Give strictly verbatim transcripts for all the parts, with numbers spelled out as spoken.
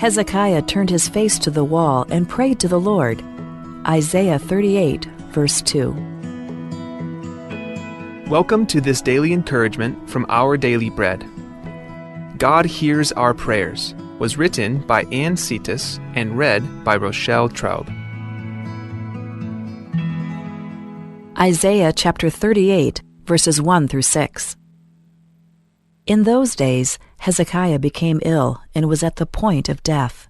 Hezekiah turned his face to the wall and prayed to the Lord. Isaiah thirty-eight, verse two. Welcome to this daily encouragement from Our Daily Bread. God Hears Our Prayers was written by Anne Cetas and read by Rochelle Traub. Isaiah chapter thirty-eight, verses one through six. In those days, Hezekiah became ill and was at the point of death.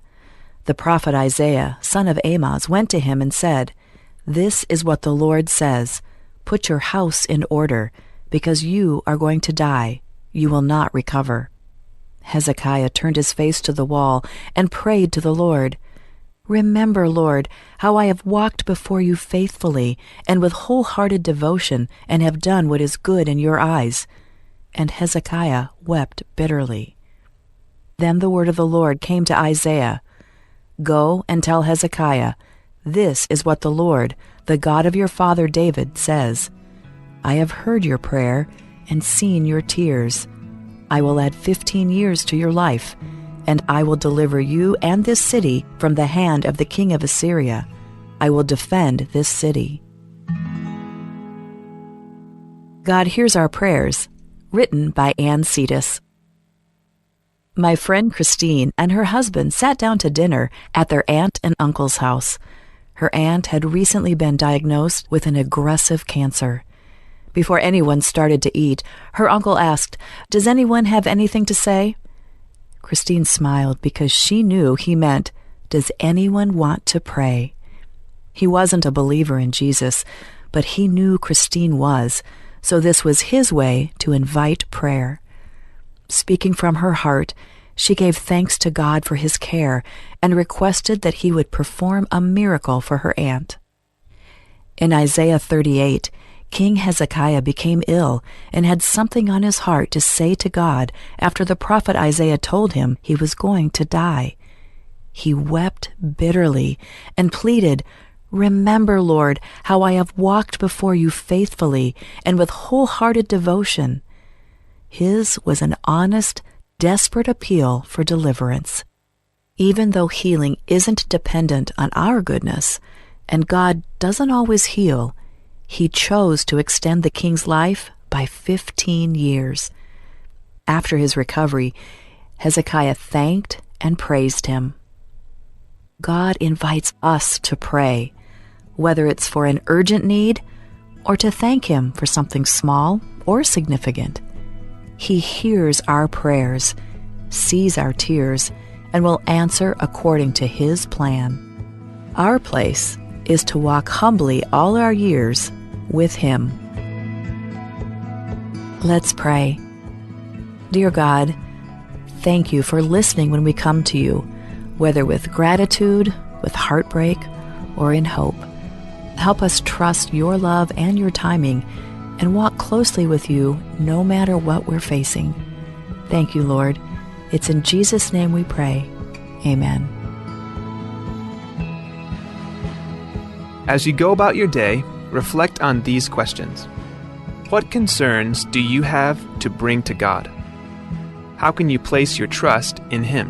The prophet Isaiah, son of Amoz, went to him and said, "This is what the Lord says: 'Put your house in order, because you are going to die. You will not recover.'" Hezekiah turned his face to the wall and prayed to the Lord. "Remember, Lord, how I have walked before you faithfully and with wholehearted devotion, and have done what is good in your eyes." And Hezekiah wept bitterly. Then the word of the Lord came to Isaiah: "Go and tell Hezekiah, 'This is what the Lord, the God of your father David, says: I have heard your prayer and seen your tears. I will add fifteen years to your life, and I will deliver you and this city from the hand of the king of Assyria. I will defend this city.'" God Hears Our Prayers, written by Anne Cetas. My friend Christine and her husband sat down to dinner at their aunt and uncle's house. Her aunt had recently been diagnosed with an aggressive cancer. Before anyone started to eat, her uncle asked, "Does anyone have anything to say?" Christine smiled because she knew he meant, "Does anyone want to pray?" He wasn't a believer in Jesus, but he knew Christine was, so this was his way to invite prayer. Speaking from her heart, she gave thanks to God for his care and requested that he would perform a miracle for her aunt. In Isaiah thirty-eight, King Hezekiah became ill and had something on his heart to say to God after the prophet Isaiah told him he was going to die. He wept bitterly and pleaded, "Remember, Lord, how I have walked before you faithfully and with wholehearted devotion." His was an honest, desperate appeal for deliverance. Even though healing isn't dependent on our goodness, and God doesn't always heal, he chose to extend the king's life by fifteen years. After his recovery, Hezekiah thanked and praised him. God invites us to pray, whether it's for an urgent need or to thank him for something small or significant. He hears our prayers, sees our tears, and will answer according to his plan. Our place is to walk humbly all our years with him. Let's pray. Dear God, thank you for listening when we come to you, whether with gratitude, with heartbreak, or in hope. Help us trust your love and your timing and walk closely with you no matter what we're facing. Thank you, Lord. It's in Jesus' name we pray. Amen. As you go about your day, reflect on these questions. What concerns do you have to bring to God? How can you place your trust in Him?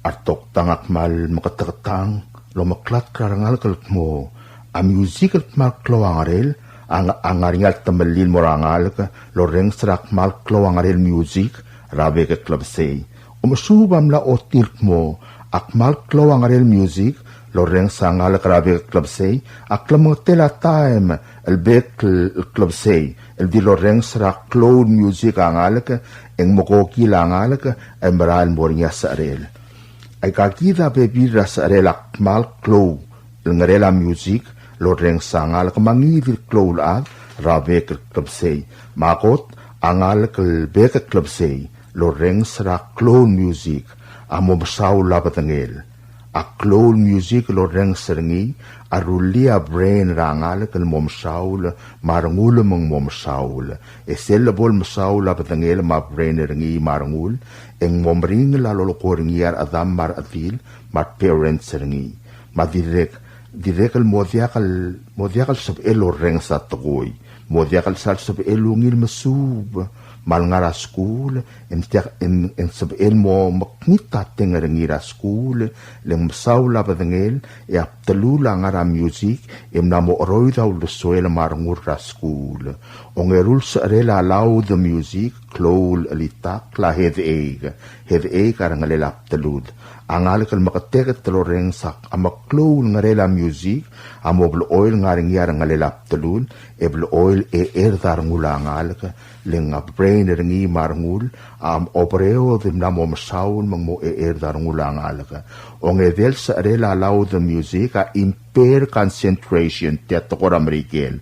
A retoktang a kmal meketeketang el omeklatk er a rengalek el kmo a music el kmal klou a ngerel a ngar er ngii a temellel el mo er a ngalek el orrenges er a kmal klou a ngerel music er a bek el klebesei. Omesuub a mla ochotii el kmo a kmal klou a ngerel music el orrenges a ngalek er a bek el klebesei a klemengetel a taem el bek el klebesei el di lorrenges er a klou el music a ngalek e ng mekokil a ngalek el merael el mo er ngii a secherel. Aika kid a bebil er a secherel a kmal klou el ngerel a music el orrenges a ngalek me a ngii di el klou el chad er a bek el klebesei. Me a kot a ngalek el bek el klebesei el orrenges er a klou el music a mo mesaul a bedengel. A klou el music el orrenges er ngii a rullii a brain er a ngalek el mo mesaul me a rengul me ng mo mesaul. E sel lebo el mesaul a bedengel me a brain er ngii me a rengul e ng mo meringel a lolekoi er ngii a rechedam me a rechedil me a reparents er ngii. Me a dirrek Dirrek el mo diak el, mo diak el sebechel orrenges a tekoi. Mo diak el sal sebechel ungil mesuub, me a lengar er a skuul, e ng diak, e ng, e ng sebechel mo mekngit a teng er ngii er a skuul, le ng mesaul a bedengel, e a bdelul a ngar er a music, e mla mo cheroid a uldesuel me a rengul er a skuul. Ongeru el secherel a loud music, klou el chelitakl a headache, headache a rengelel a bdelud. A ngalek el meketeket el orrenges a meklou el ngerel a music, a mo blechoel ngar er ngii a rengelel a bdelul, e blechoel e cherd a rengul a ngalek, le ng a brain er ngii me a rengul, a oberaod e mla mo mesaul me ng mo e cherd a rengul a ngalek. Ongedei el secherel a loud music a impair concentration, tia tekoi er a Merikel.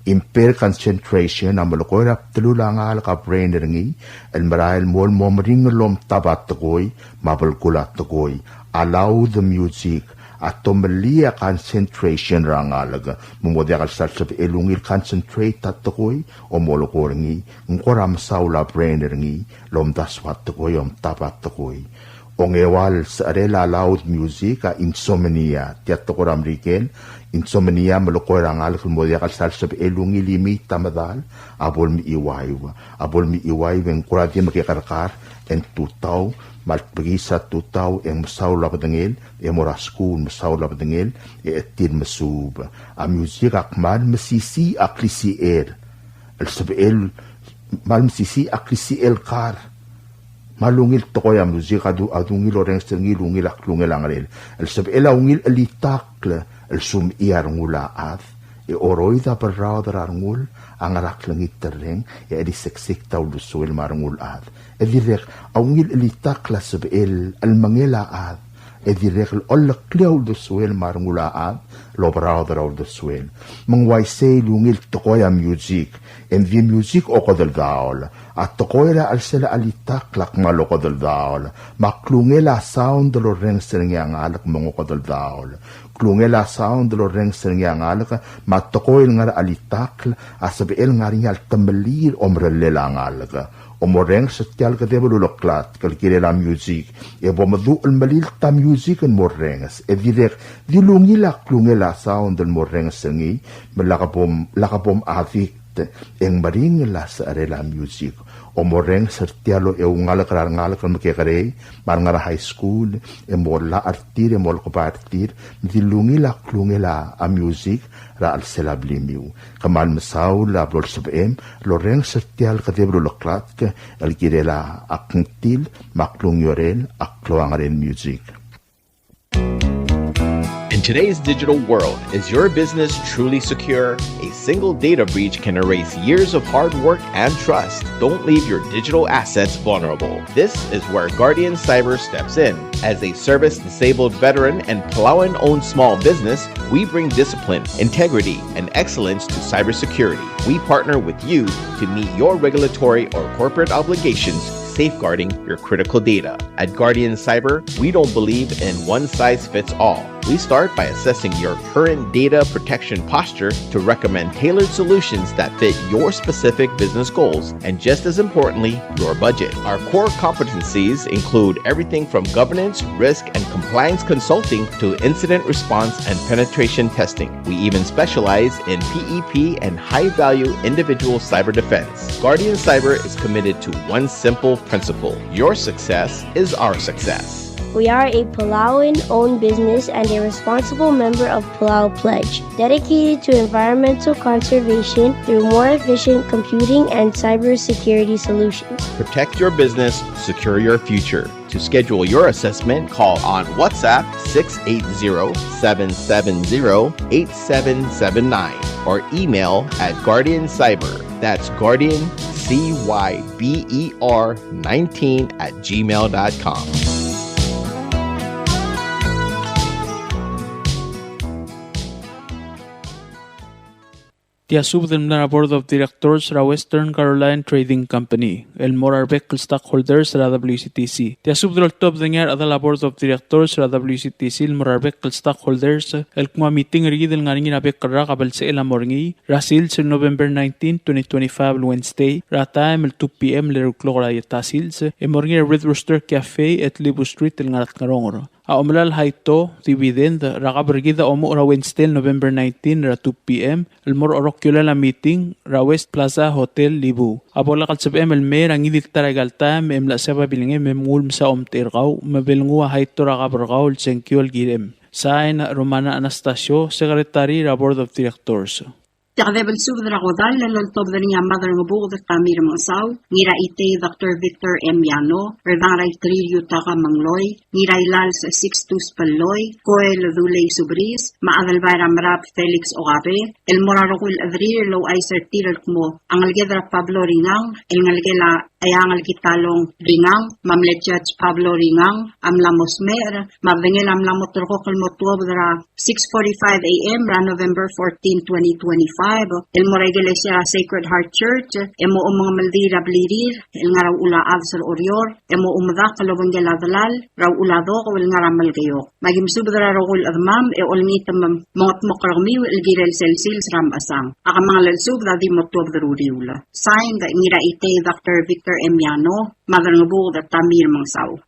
Impair concentration a melekoi er a bdelul a ngalek a brain er ngii, el merael mo el mo meringel el omtab a tekoi, me a belkul a tekoi. A loud music a tomellii a concentration er a ngalek, me mo diak el sal sebechel ungil concentrate a tekoi, omelekoi er ngii, ng kora mesaul a brain er ngii, el omdasu a tekoi, omtab a tekoi. Ongeua el secherel a loud music a insomnia, tia tekoi er a Merikel, insomnia a melekoi er a ngalek el mo diak el sal sebechel ungil imiit a medal, a bo lemechiuaiu, a bo lemechiuaiu e ng kora di mekekerkar, e ng tutau, me a lebekiis a tutau, e ng mesaul a bedengel, e mo er a skuul, mesaul a bedengel, e chetil mesuub. A music a kmal mesisiich a klisichel, el sebechel, kmal mesisiich a klisichel el kar. Me a ungil tekoi a music a du, a dungil orrenges er ngii el ungil a klungel a ngerel. El sebechel a ungil chelitakl el sumechii a rengul a chad, e oroid a berraod er a rengul a ngar er a klengiterreng, e cheliseksek a uldesuel me a rengul a chad. E dirrek a ungil chelitakl a sebechel el mengel a chad, e dirrek el oleklii a uldesuel me a rengul a chad, el oberaod er a uldesuel. Me ng uaisei el ungil tekoi a music, e ng di music okedeldaol. A tekoi er a chelsel a chelitakl a kmal okedeldaol, me a klungel a sound el orrenges er ngii a ngalek me ng okedeldaol. Klungel a sound el orrenges er ngii a ngalek, me a tekoi el ngar er a chelitakl a sebechel ngar er ngii a letemellii el omerellel a ngalek. Omorrenges er tia el kedeb el uleklatk el kirel a music, e bo meduch el melilt a music el morrenges. E dirrek di lungil a klungel a sound el morrenges er ngii, me lak bom, lak bom addict, e ng meringel a secherel a music. Omorrenges er tia el oungalek er a rengalek el mekekerei, me a rengar er a high school, e mo llach er tir, e mo lekebai er tir, me di lungil a klungel a music er a chelsel a blimiu. Kmal mesaul a blo lsebechem el orrenges er tia el kedeb el uleklatk el kirel a kngtil me a klungiolel a klou a ngerel music. In today's digital world, is your business truly secure? A single data breach can erase years of hard work and trust. Don't leave your digital assets vulnerable. This is where Guardian Cyber steps in. As a service disabled veteran and Palauan-owned small business, we bring discipline, integrity, and excellence to cybersecurity. We partner with you to meet your regulatory or corporate obligations, safeguarding your critical data. At Guardian Cyber, we don't believe in one size fits all. We start by assessing your current data protection posture to recommend tailored solutions that fit your specific business goals and, just as importantly, your budget. Our core competencies include everything from governance, risk, and compliance consulting to incident response and penetration testing. We even specialize in P E P and high-value individual cyber defense. Guardian Cyber is committed to one simple principle: your success is our success. We are a Palauan-owned business and a responsible member of Palau Pledge, dedicated to environmental conservation through more efficient computing and cybersecurity solutions. Protect your business, secure your future. To schedule your assessment, call on WhatsApp six eight zero, seven seven zero, eight seven seven nine or email at Guardian Cyber. That's Guardian C Y B E R nineteen at gmail dot com. Tia subed el mla er a Board of Directors er a Western Caroline Trading Company el mo er a rebek el stockholders er a W C T C. Tia subed el oltobed er ngii a rechedal a Board of Directors er a W C T C el mo er a rebek el stockholders el kmo a meeting er kid el ngar er ngii er a bek el rak a belsechel a mo er ngii er a sils er November nineteen, twenty twenty-five el Wednesday er a taem el two P M el eru el klok er a ieta sils, e mo er ngii er a Red Rooster Cafe, Etlibu Street el ngar er a Tngeronger. A omelai el haito, dividend, er a kab er kid a omuchel er a Wednesday, November nineteen, er a two P M, el mo er a orokiolel a meeting er a West Plaza Hotel, Libuu. A bo lak el sebechem el mei er a ngii di el ta er aika el taem e mla sebechir a bilngem e mnguu el msa omtechei er kau, me bo lenguu a haito er a kab er kau el sengkio el kirem. Sign, Romana Anastasio, Secretary er a Board of Directors. Tia kede bo el subed er a kodall el oltobed er ngii a Maderangebuked Tamir Mengesau, Ngiraitei Doctor Victor M. Yano, Rdang er a Iterir Yutaka Mengloi, Ngirailals Sixtus Pelloi, Koel Dulei Subris, me a Adelbai er a Merab Felix Okabe, el mo er a rokui el chederir el ouchais er tir el kmo a ngeleked er a Pablo Ringang, el ngelekel a Eangel Kitalong Ringang, me a mle Judge Pablo Ringang, a mla mo smecher, me a bedengel a mla mo terrekokl el mo tuobed er a six forty-five A M er a November fourteen, twenty twenty-five, el mo er a ikelesia er a Sacred Heart Church, e mo omengemeldiil er a blirir el ngar er a Uchul a Chades er Oreor, e mo omedakl el obengkel a delal er a Uchul a Dokou el ngar er a Melekeok. Me aki mesubed er a rokui el chedemam e olengit me mengedmokl er kemiu el kirel sel sils er a mechesang. A kemanget el subed a di mo tuobed er a uriul. Signed, Ngiraitei Doctor Victor M. Yano, Maderangebuked Tamir Mengesau.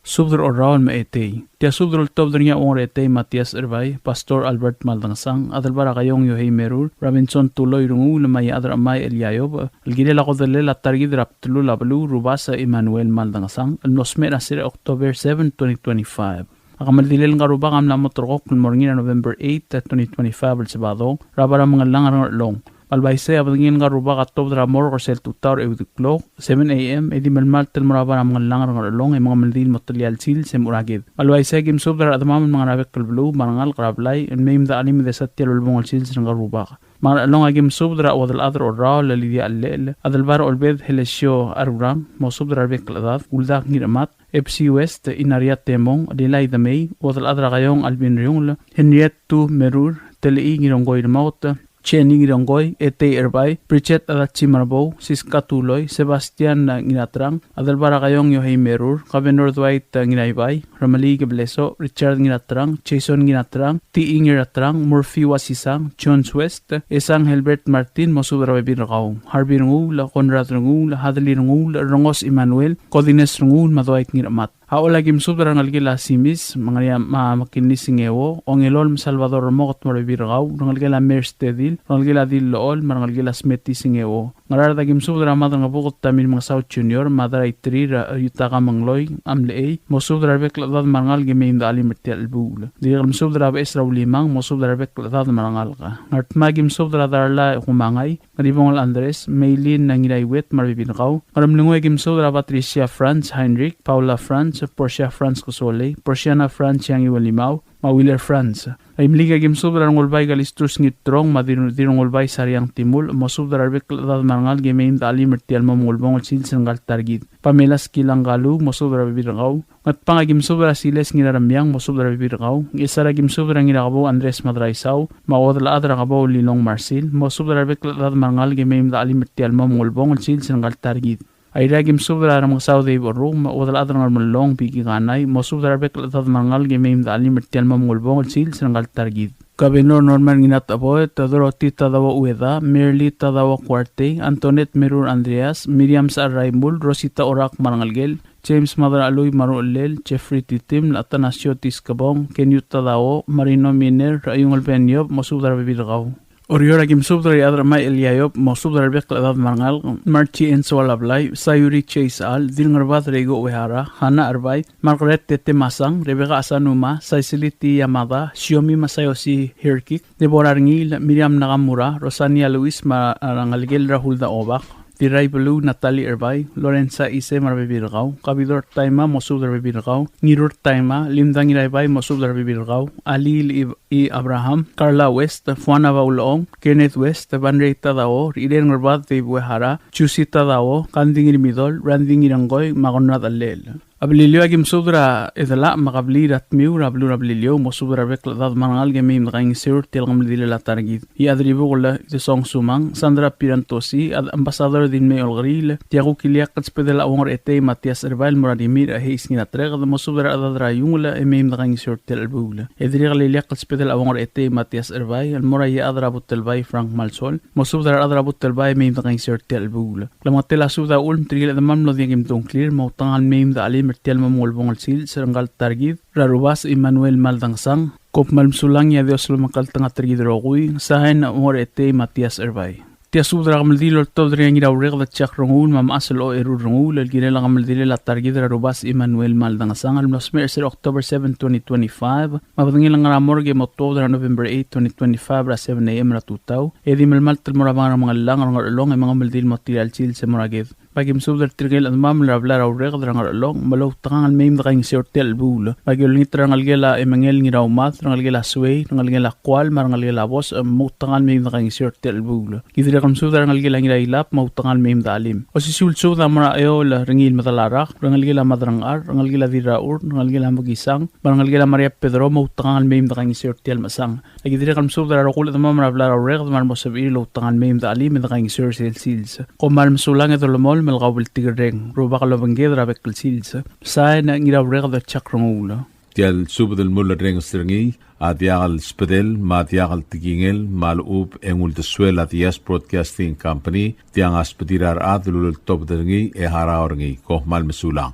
Subed er a Orraol me a Etei. Tia subed el oltobed er ngii a Uong er a Etei Matias Erbai, Pastor Albert Maldangesang, Adelbai er a Kaiong Yohei Merur, Robinson Tuloi Renguul, me a Iechad er a Chemai Elia Iob, el kirel a kodellel a ta er kid er a bdelul a beluu, Rubasech Emmanuel Maldangesang, el mlo smecher er a sera October seven, twenty twenty-five. A kemeldilel ngka el rubak a mla mo terrekokl el mo er ngii er a November eight, twenty twenty-five, el Sabado, er a Bai er a Mengellang er a Ngerchelong. Me a le uaisei a bedengel ngka el rubak a tuobed er a morgue er sel tutau er a euid el klok, seven A M, e di melemalt el mo er a Bai er a Mengellang er a Ngerchelong e mengemeldiil el mo telia el sils e mo er a ked. Me a le uaisei a ki mesubed er a rechedemam el ngar er a bek el beluu me a rengalek er a blai el mei me de chelim e desa tia el ulebongel sils er ngka el rubak. Me a Ngerchelong a ki mesubed er a Uodelchad er Orraol el Lydia Llechel, Adelbai er a Olbed Helesio Arurang, mosubed er a rebek el chedad, Uldak Ngirchemat, Epsi West, Inaria Temong, Lilai Demei, Uodelchad er a Kaiong Alvin Riungel, Henriette Tu Merur, Telechii Ngirongkoi Remaut, Jenny Ngirongkoi, Etei Erbai, Bridget Adachi Marbou, Siska Tuloi, Sebastian Ngiraterang, Adelbai er a Kaiong Yohei Merur, Governor Dwight Ngiraibai, Remeliik Blesoch, Richard Ngiraterang, Jason Ngiraterang, Tii Ngiraterang, Murphy Wasisang, Jones West, Esang Helbert Martin, mosubed er a rebebil er kau. Harvey Renguul, Conrad Renguul, Hadley Renguul, Rengos Emmanuel, Kodines Renguul, me a Dwight Ngirchemat. A Ollei a ki mesubed er a rengelekel a Simis, me a Ngeriam, me a Makinis Ngeuo, Ongelol me a Salvador Remoket me a rebebil er kau, rengelekel a Mers Tedil, rengelekel a Dil Lool, me a rengelekel a Smetis Ngeuo. Ngaraard a ki mesubed er a Maderangebuked Tamir Mengesau Junior, me a Deraiterir Yutaka Mengloi, a mlechei, mosubed er a rebek el chedad me a rengalek e mei me de chelim er tia el chelebuul. Dirrek el mesubed er a Beches er a Ulimang, mosubed er a rebek el chedad me a rengalek. Ngardmau a ki mesubed er a Darla Kumangai, Ngeribongel Andres, Meilin Ngiraiuet me a rebebil er kau. Ngeremlengui a ki mesubed er a Patricia Franz Heinrich, Paula Franz, Portia Franz Kesolei, Portiana Franz Iangiuelimau, me a Willer Franz. Aimeliik a ki mesubed er a Rengulbai Kalistus Ngirturong, me a Dir-, Dirrengulbai Sariang Timulch, mosubed er a rebek el chedad me a rengalek e mei me de chelim er tia el mo mengulebongel el sils er ngka el ta er kid. Pamela Skilang Kalu, mosubed er a rebebil er kau. Ngatpang a ki mesubed er a Siles Ngiraremiang, mosubed er a rebebil er kau. Ngchesar a ki mesubed er a Ngirakebou Andres Madraisau, me a Uodelchad er a Kebou Lilong Marsil, mosubed er a rebek el chedad me a rengalek e mei me de chelim er tia el mo mengulebongel el sils er ngka el ta er kid. Airai a ki mesubed er a Remengesau Dave Oruk, me a Uodelchad er a Ngermellong Biki Kanai, mosubed er a rebek el chedad me a rengalek e mei me de chelim er tia el mo mengulebongel el sils er ngka el ta er kid. Governor Norman Nginat Cheboet, Dorothy Tadao Ueda, Merly Tadao Kuartei, Antoinette Merur Andreas, Miriam Sechar Raimul, Rosita Orak me a rengelekel, James Madrachelui me a ruchellel, Jeffrey Titiml, Atanasio Tiskebong, Keniu Tadao, Marino Miner, Recheiungel Ben Yob, mosubed er a rebebil er kau. Oreor a ki mesubed er a Iechad er a Chemai Elia Yob, mosubed er a rebek el chedad me a rengalek, Marchi Ensoal Ablai, Sayuri Chase Al, Dilngerbad Reiko Uehara, Hana Erbai, Margaret Tete Masang, Rebecca Asanuma, Cecily T. Yamada, Shiomi Masayoshi Hirkik, Deborah Rengiil, Miriam Nakamura, Rosania Luis me a rengelekel er a Hulda Obak, Dirraibeluu Natalie Erbai, Lorenza Ise me a rebebil er kau, Kabidor Taima, mosubed er a rebebil er kau, Ngirur Taima, Linda Ngiraibai, mosubed er a rebebil er kau, Alil Ib-, I. Abraham, Carla West, Fuana Baulong, Kenneth West, Banrei Tadao, Irene Ngerbad, Dave Uehara, Juicy Tadao, Kandi Ngirmidol, Randy Ngirengkoi, me a Conrad Allel. A Beliliou a ki mesubed er a Edelach me a kebliil er a Tmiu er a beluu er a Beliliou, mosubed er a rebek el chedad me a rengalek e mei me dekaingeseu er tia el kemeldilel a ta er kid. Iechad er a Ibukel Idesong Sumang, Sandra Pierantozzi, Ad-, Ambassador Dilmei Olkeriil, tia kuk ileakl el subedel a Uong er a Etei Matias Erbai el mo er a Rimir a Heis Ngiratereked, mosubed er a rechedad er a Iungel e mei me dekaingeseu er tia el chelebuul. E dirrek el ileakl el subedel a Uong er a Etei Matias Erbai el mo er a Iechad er a Butelbai Frank Malsol, mosubed er a rechad er a Butelbai e mei me dekaingeseu er tia el chelebuul. Klemengetel a subed a uchul me tirke el chedemam el mlo diak kimtungklir, mo outekangel mei me de chelim Tia el mo mengulebongel sils er ngka el ta er kid er a Rubasech Emmanuel Maldangesang. Kom kmal mesulang e a Dios a lomekngeltengat er kid el rokui. Sain, Uong er a Etei Matias Erbai. Tia subed er a kemeldiil el oltobed er ngii a Ngiraureked Jack Renguul me a mechas el Ocherur Renguul el kirel a kemeldilel a ta er kid er a Rubasech Emmanuel Maldangesang el mlo smecher er se er a October seven, twenty twenty-five, me a bedengel a ngar er a morgue e mo tuobed er a November eight, twenty twenty-five er a seven A M er a tutau, e di melemalt el mo er a Bang er a Mengellang er a Ngerchelong e mengemeldiil el mo tia el sils e mo er a ked. Me aki mesubed er tirke el chedemam el er a blai er a Ureked er a Ngerchelong, me loutekangel el mei me dekaingeseu er tia el chelebuul. Me aki olengit er a rengelekel a Emengel Ngiraumad, rengelekel a Suei, rengelekel a Kual, me a rengelekel a Bos, e moutekangel el mei me dekaingeseu er tia el chelebuul. Ki dirrek el mesubed er a rengelekel a Ngirailab, moutekangel el mei me dechelim. Osisiu el subed a mo er a Eol er ngii el Medalarak, rengelekel a Madrangchar, rengelekel a Dirrachur, rengelekel a Mekisang, me a rengelekel a Maria Pedro, moutekangel el mei me dekaingeseu er tia el mechesang. Aki dirrek el mesubed er a rokui el chedemam er a blai er a Ureked me a remo sebechir el outekangel el mei me dechelim e dekaingeseu er sel sils. Kom kmal mesulang e dolemolem el kaubltikerreng. Rubak a lobengked er a bek el sils. Sain, Ngiraureked Jack Renguul. Tia el subed el mulerrenges er ngii a diak el sbedel me a diak el tekingel me a lechub e ng uldesuel a Diaz Broadcasting Company, tiang a sbedir a rechad el uleltobed er ngii e harau er ngii. Kom kmal mesulang.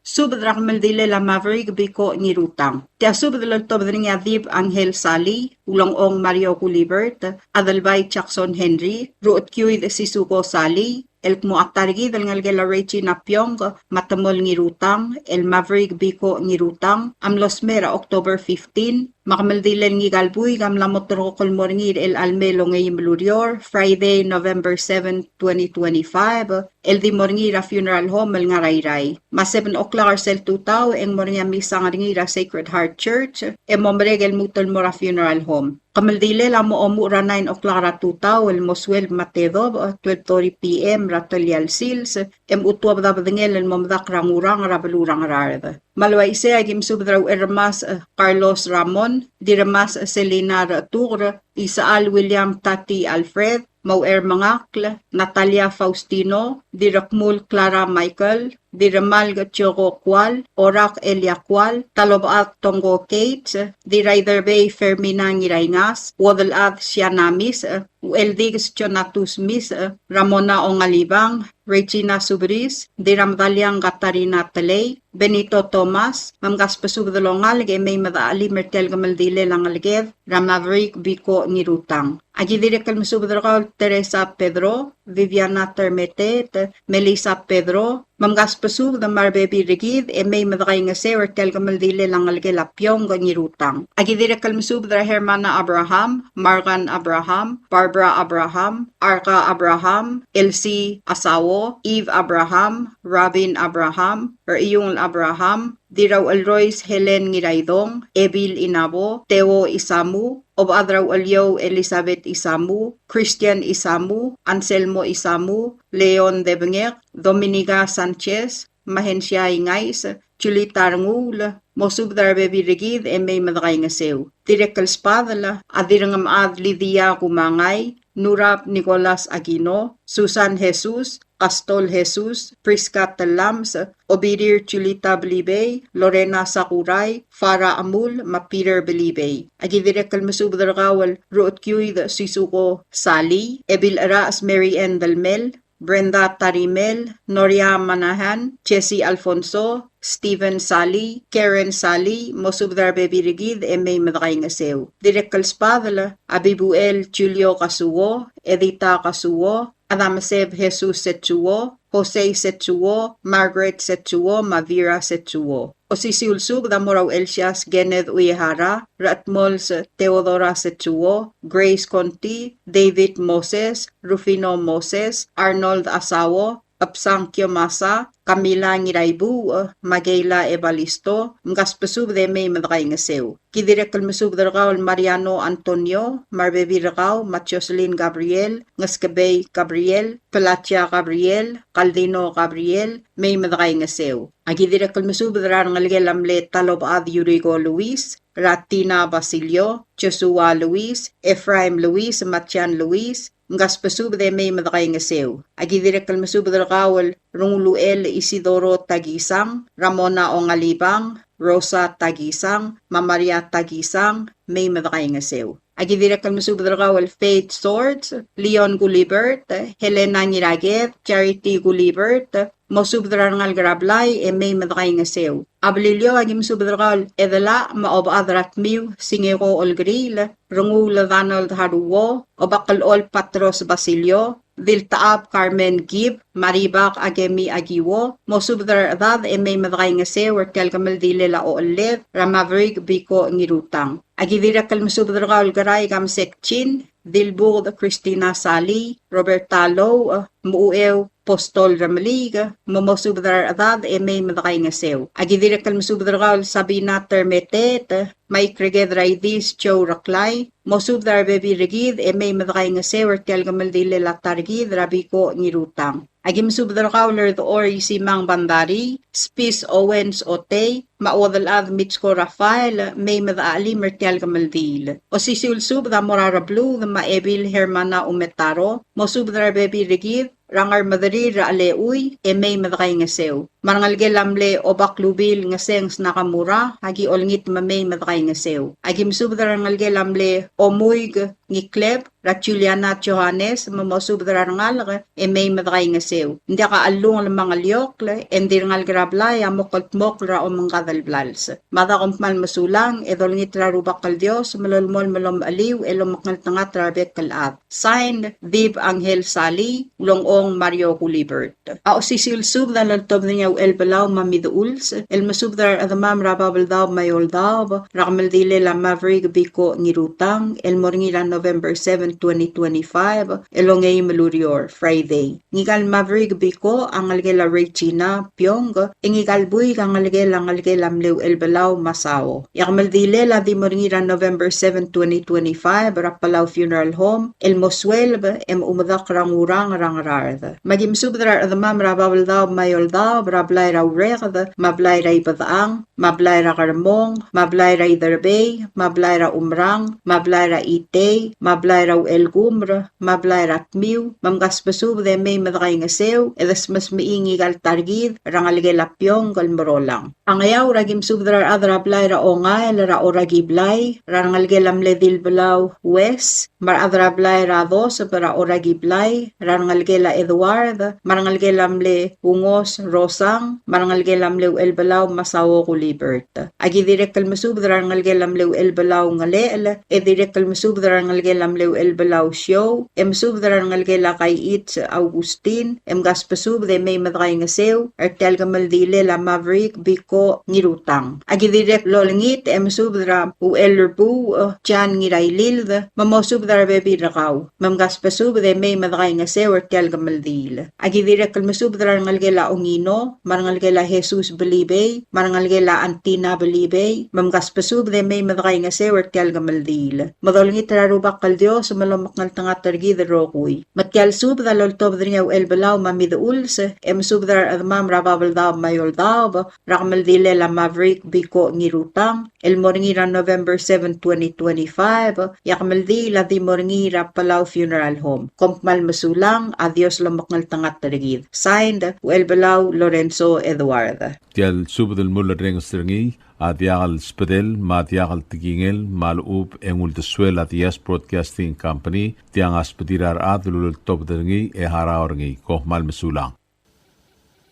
Subed er a kemeldilel a Maverick Biko Ngirutang. Tia subed el oltobed er ngii a Dib Angel Salii, Ulengchong Mario Gulibert, Adelbai Jackson Henry, Ruchedkiuid Sisuko Salii, el kmo a ta er kid el ngelekel a Regina Piong me a Temol Ngirutang, el Maverick Biko Ngirutang, a mlo smecher er a October fifteen, me a kemeldilel ngika el buik a mla mo terrekokl el mo er ngii er chelecha el mei el ongeim el ureor, Friday, November seven, twenty twenty-five, el di mo er ngii er a funeral home el ngar er a Irrai. Me a seven o'clock er sel tutau e ng mo er ngii a misang er ngii er a Sacred Heart Church, e mo merek el lmuut el mo er a funeral home. Kemeldilel a mo omuchel er a nine o'clock er a tutau el mo sueleb me a tedobech, twelve thirty P M er a telial sils, e mochu tuobed a bedengel el mo medakl er a Ngurang er a beluu er a Ngaraard. Me a le uaisei e aki mesubed er a Ucherremasech Carlos Ramon, Dirremasech Selina Rechetuker, Isechal William Tati Alfred, me a Uchermengakl Natalia Faustino, Dirrekmul Clara Michael, Dirremalk Joko Kual, Orak Elia Kual, Talobechad Tongko Kate, Dirraiderbei Fermina Ngiraingas, Uodelchad Siana Misech, Ucheldikes Jonatus Misech, Ramona Ongalibang, Regina Subris, Dirramedaliang Katarina Telei, Benito Thomas, me mkasbesubed el ongalek e mei me dechelim er tia el kemeldilel a ngeleked er a Maverick Biko Ngirutang. Aki dirrek el mesubed er kau el Teresa Pedro, Viviana Termeteet, Melissa Pedro, me mkasbesubed me a rebebil er kid e mei me dekaingeseu er tia el kemeldilel a ngelekel a Piong Ngirutang. Aki dirrek el mesubed er a Hermana Abraham, Margan Abraham, Barbara Abraham, Arka Abraham, Elsie Asauo, Eve Abraham, Robin Abraham, Rechiungel Abraham, Dirrauchelrois Helen Ngiraidong, Ebil Inabo, Theo Isamu, Obechad er a Ucheliou Elizabeth Isamu, Christian Isamu, Anselmo Isamu, Leon Debengek, Dominica Sanchez, Mahensia Ingais, Julita Renguul, mosubed er a rebebil er kid e mei me dekaingeseu. Dirrek el sbadel a Dirrengemechad Lydia Kumangai, Nurab Nicholas Aquino, Susan Jesus, Kastol Jesus, Prisca Tellames, Obirir Julita Belibei, Lorena Sakurai, Farah Amul, me a Peter Belibei. Aki dirrek el mesubed er kau el Ruchedkiuid Sisuko Salii, Ebil Cherachs Mary Ann Delmel, Brenda Tarimel, Noria Manahan, Jesse Alfonso, Steven Salii, Karen Salii, mosubed er a rebebil er kid e mei me dekaingeseu. Dirrek el sbadel a Bibuel Julio Kasuo, Edita Kasuo, Adameseb Jesus Setsuo, Jose Setsuo, Margaret Setsuo, me a Vera Setsuo. Osisiu el subed a mo er a Uchelsias Kenneth Uehara, Ratmols Theodora Setsuo, Grace Conti, David Moses, Rufino Moses, Arnold Asauo, Absang Kiomasa, Camila Ngiraibuuch, me a Keila Evalisto, mkasbesubed e mei me dekaingeseu. Ki dirrek el mesubed er kau el Mariano Antonio, me a rebebil er kau, me a Jocelyn Gabriel, Ngeskebei Gabriel, Pelagia Gabriel, Caldino Gabriel, mei me dekaingeseu. Aki dirrek el mesubed er a rengelekel a mle Talobechad Yuriko Luis, er a Tina Basilio, Joshua Luis, Ephraim Luis, me a Jan Luis, mkasbesubed e mei me dekaingeseu. Aki dirrek el mesubed er kau el Renguluchel Isidoro Takisang, Ramona Ongalibang, Rosa Takisang, me a Maria Takisang, mei me dekaingeseu. Aki dirrek el mesubed er kau el Faith Swords, Leon Gulibert, Helena Ngiraked, Charity Gulibert, mosubed er a rengalek er a blai e mei me dekaingeseu. A Beliliou a ki mesubed er kau el Edela me a Obechad er a Tmiu, Singeko Olkeriil, Renguul Donald Haruo, Obak el Ol Patros Basilio, Diltechab Carmen Gibb, me a Ribak Akemi Akiwo, mosubed er a rechedad e mei me dekaingeseu er tia el kemeldilel a ochelled er a Maverick Biko Ngirutang. A ki dirrek el mesubed er kau el Kerai Kamsek Chin, Dilbuked Christina Sali, Roberta Louch, Mucheu Postol Remeliik, me mosubed er a rechedad e mei me dekaingeseu. A ki dirrek el mesubed er kau el Sabina Termeteet, me a Ikreked er a Idis Joe Reklai, mosubed er a rebebil er kid e mei me dekaingeseu er tia el kemeldilel a ta er kid er a Biko Ngirutang. A ki mesubed er kau el Rdechor Isimang Bandarii, Spis Owens Otei, me a Uodelchad Mitsko Rafael, mei me dechachelim er tia el kemeldiil. Osisiu el subed a mo er a Rebluud me a Ebil Hermana Umetaro, mosubed er a rebebil er kid er a Ngermederir er a Chelechui, e mei me dekaingeseu. Me a rengelekel a mle Obaklubil Ngesengs Nakamura, a ki olengit me mei me dekaingeseu. A ki mesubed er a rengelekel a mle Omuik Ngikleb, er a Juliana Johannes, me mosubed er a rengalek e mei me dekaingeseu. Ng diak a chellungel me a ngeliokl, e ng di rengalek er a blai a mo kldmokl er a omengkad el blals. Me a da kom kmal mesulang, e dolengit er a Rubak el Dios me lolemolem el omecheliu e lomekngeltengat er a rebek el chad. Signed, Dib Angel Sali, Ulengchong Mario Gulibert. A osisiu el subed a loltobed er ngii a Uchelbelau me a Midechuls, el mesubed er a rechedemam er a Babeldaob me a Eouldaob, er a kemeldilel a Maverick Biko Ngirutang, el mo er ngii er a November seven, twenty twenty-five, el ongeim el ureor, Friday. Ngika el Maverick Biko a ngelekel a Regina Piong, e ngika el buik a ngelekel a ngelekel a mle Uchelbelau Masao. E a kemeldilel a di mo er ngii er a November seven, twenty twenty-five, er a Palau Funeral Home, el mo sueleb e mo medakl er a Ngurang er a Ngaraard. Me a ki mesubed er a rechedemam er a Babeldaob me a Eouldaob, er a blai er a Ureked, me a blai er a Ibedechang, me a blai er a Kermong, me a blai er a Iderbei, me a blai er a Umerang, me a blai er a Itei, me a blai er a Uchelkumer, me a blai er a Tmiu, me mkasbesubed e mei me dekaingeseu, e desmesmechii ngika el ta er kid er a ngelekel a Piong el Merolang. A Ngeaur a ki mesubed er a rechad er a blai er a Ongael er a Orakiblai, er a rengelekel a mle Dilbelau Wes, me a rechad er a blai er a Doseb er a Orakiblai, er a rengelekel a Edward, me a rengelekel a mle Ungos Rosang, me a rengelekel a mle Uchelbelau Masao Gulibert. A ki dirrek el mesubed er a rengelekel a mle Uchelbelau Ngelechel, e dirrek el mesubed er a rengelekel a mle Uchelbelau Siou, e mesubed er a rengelekel a Kaiich Augustin, e mkasbesubed e mei me dekaingeseu er tia el kemeldilel a Maverick Biko Ngirutang. A ki dirrek el olengit e mesubed er a Uchelrebuuch Jan Ngirailild, me mosubed er a rebebil er kau, me mkasbesubed e mei me dekaingeseu er tia el kemeldiil. A ki dirrek el mesubed er a rengelekel a Ongino, me a rengelekel a Jesus Belibei, me a rengelekel a Antina Belibei, me mkasbesubed e mei me dekaingeseu er tia el kemeldiil. Me dolengit er a Rubak el Dios me lomekngeltengat er kid el rokui. Me tia el subed a loltobed er ngii a Uchelbelau me a Midechuls, e mesubed er a rechedemam er a Babeldaob me a Eouldaob, er a kemeldilel a Maverick Biko Ngirutang, el mo er ngii er a November seven, twenty twenty-five, e a kemeldiil a di mo er ngii er a Palau Funeral Home. Kom kmal mesulang, a Dios lomekngeltengat er kid. Signed, Uchelbelau Lorenzo Edward. Tia el subed el mulerrenges er ngii a diak el sbedel me a diak el tekingel me a lechub e ng uldesuel a Diaz Broadcasting Company, tiang a sbedir a rechad el uleltobed er ngii e harau er ngii. Kom kmal mesulang.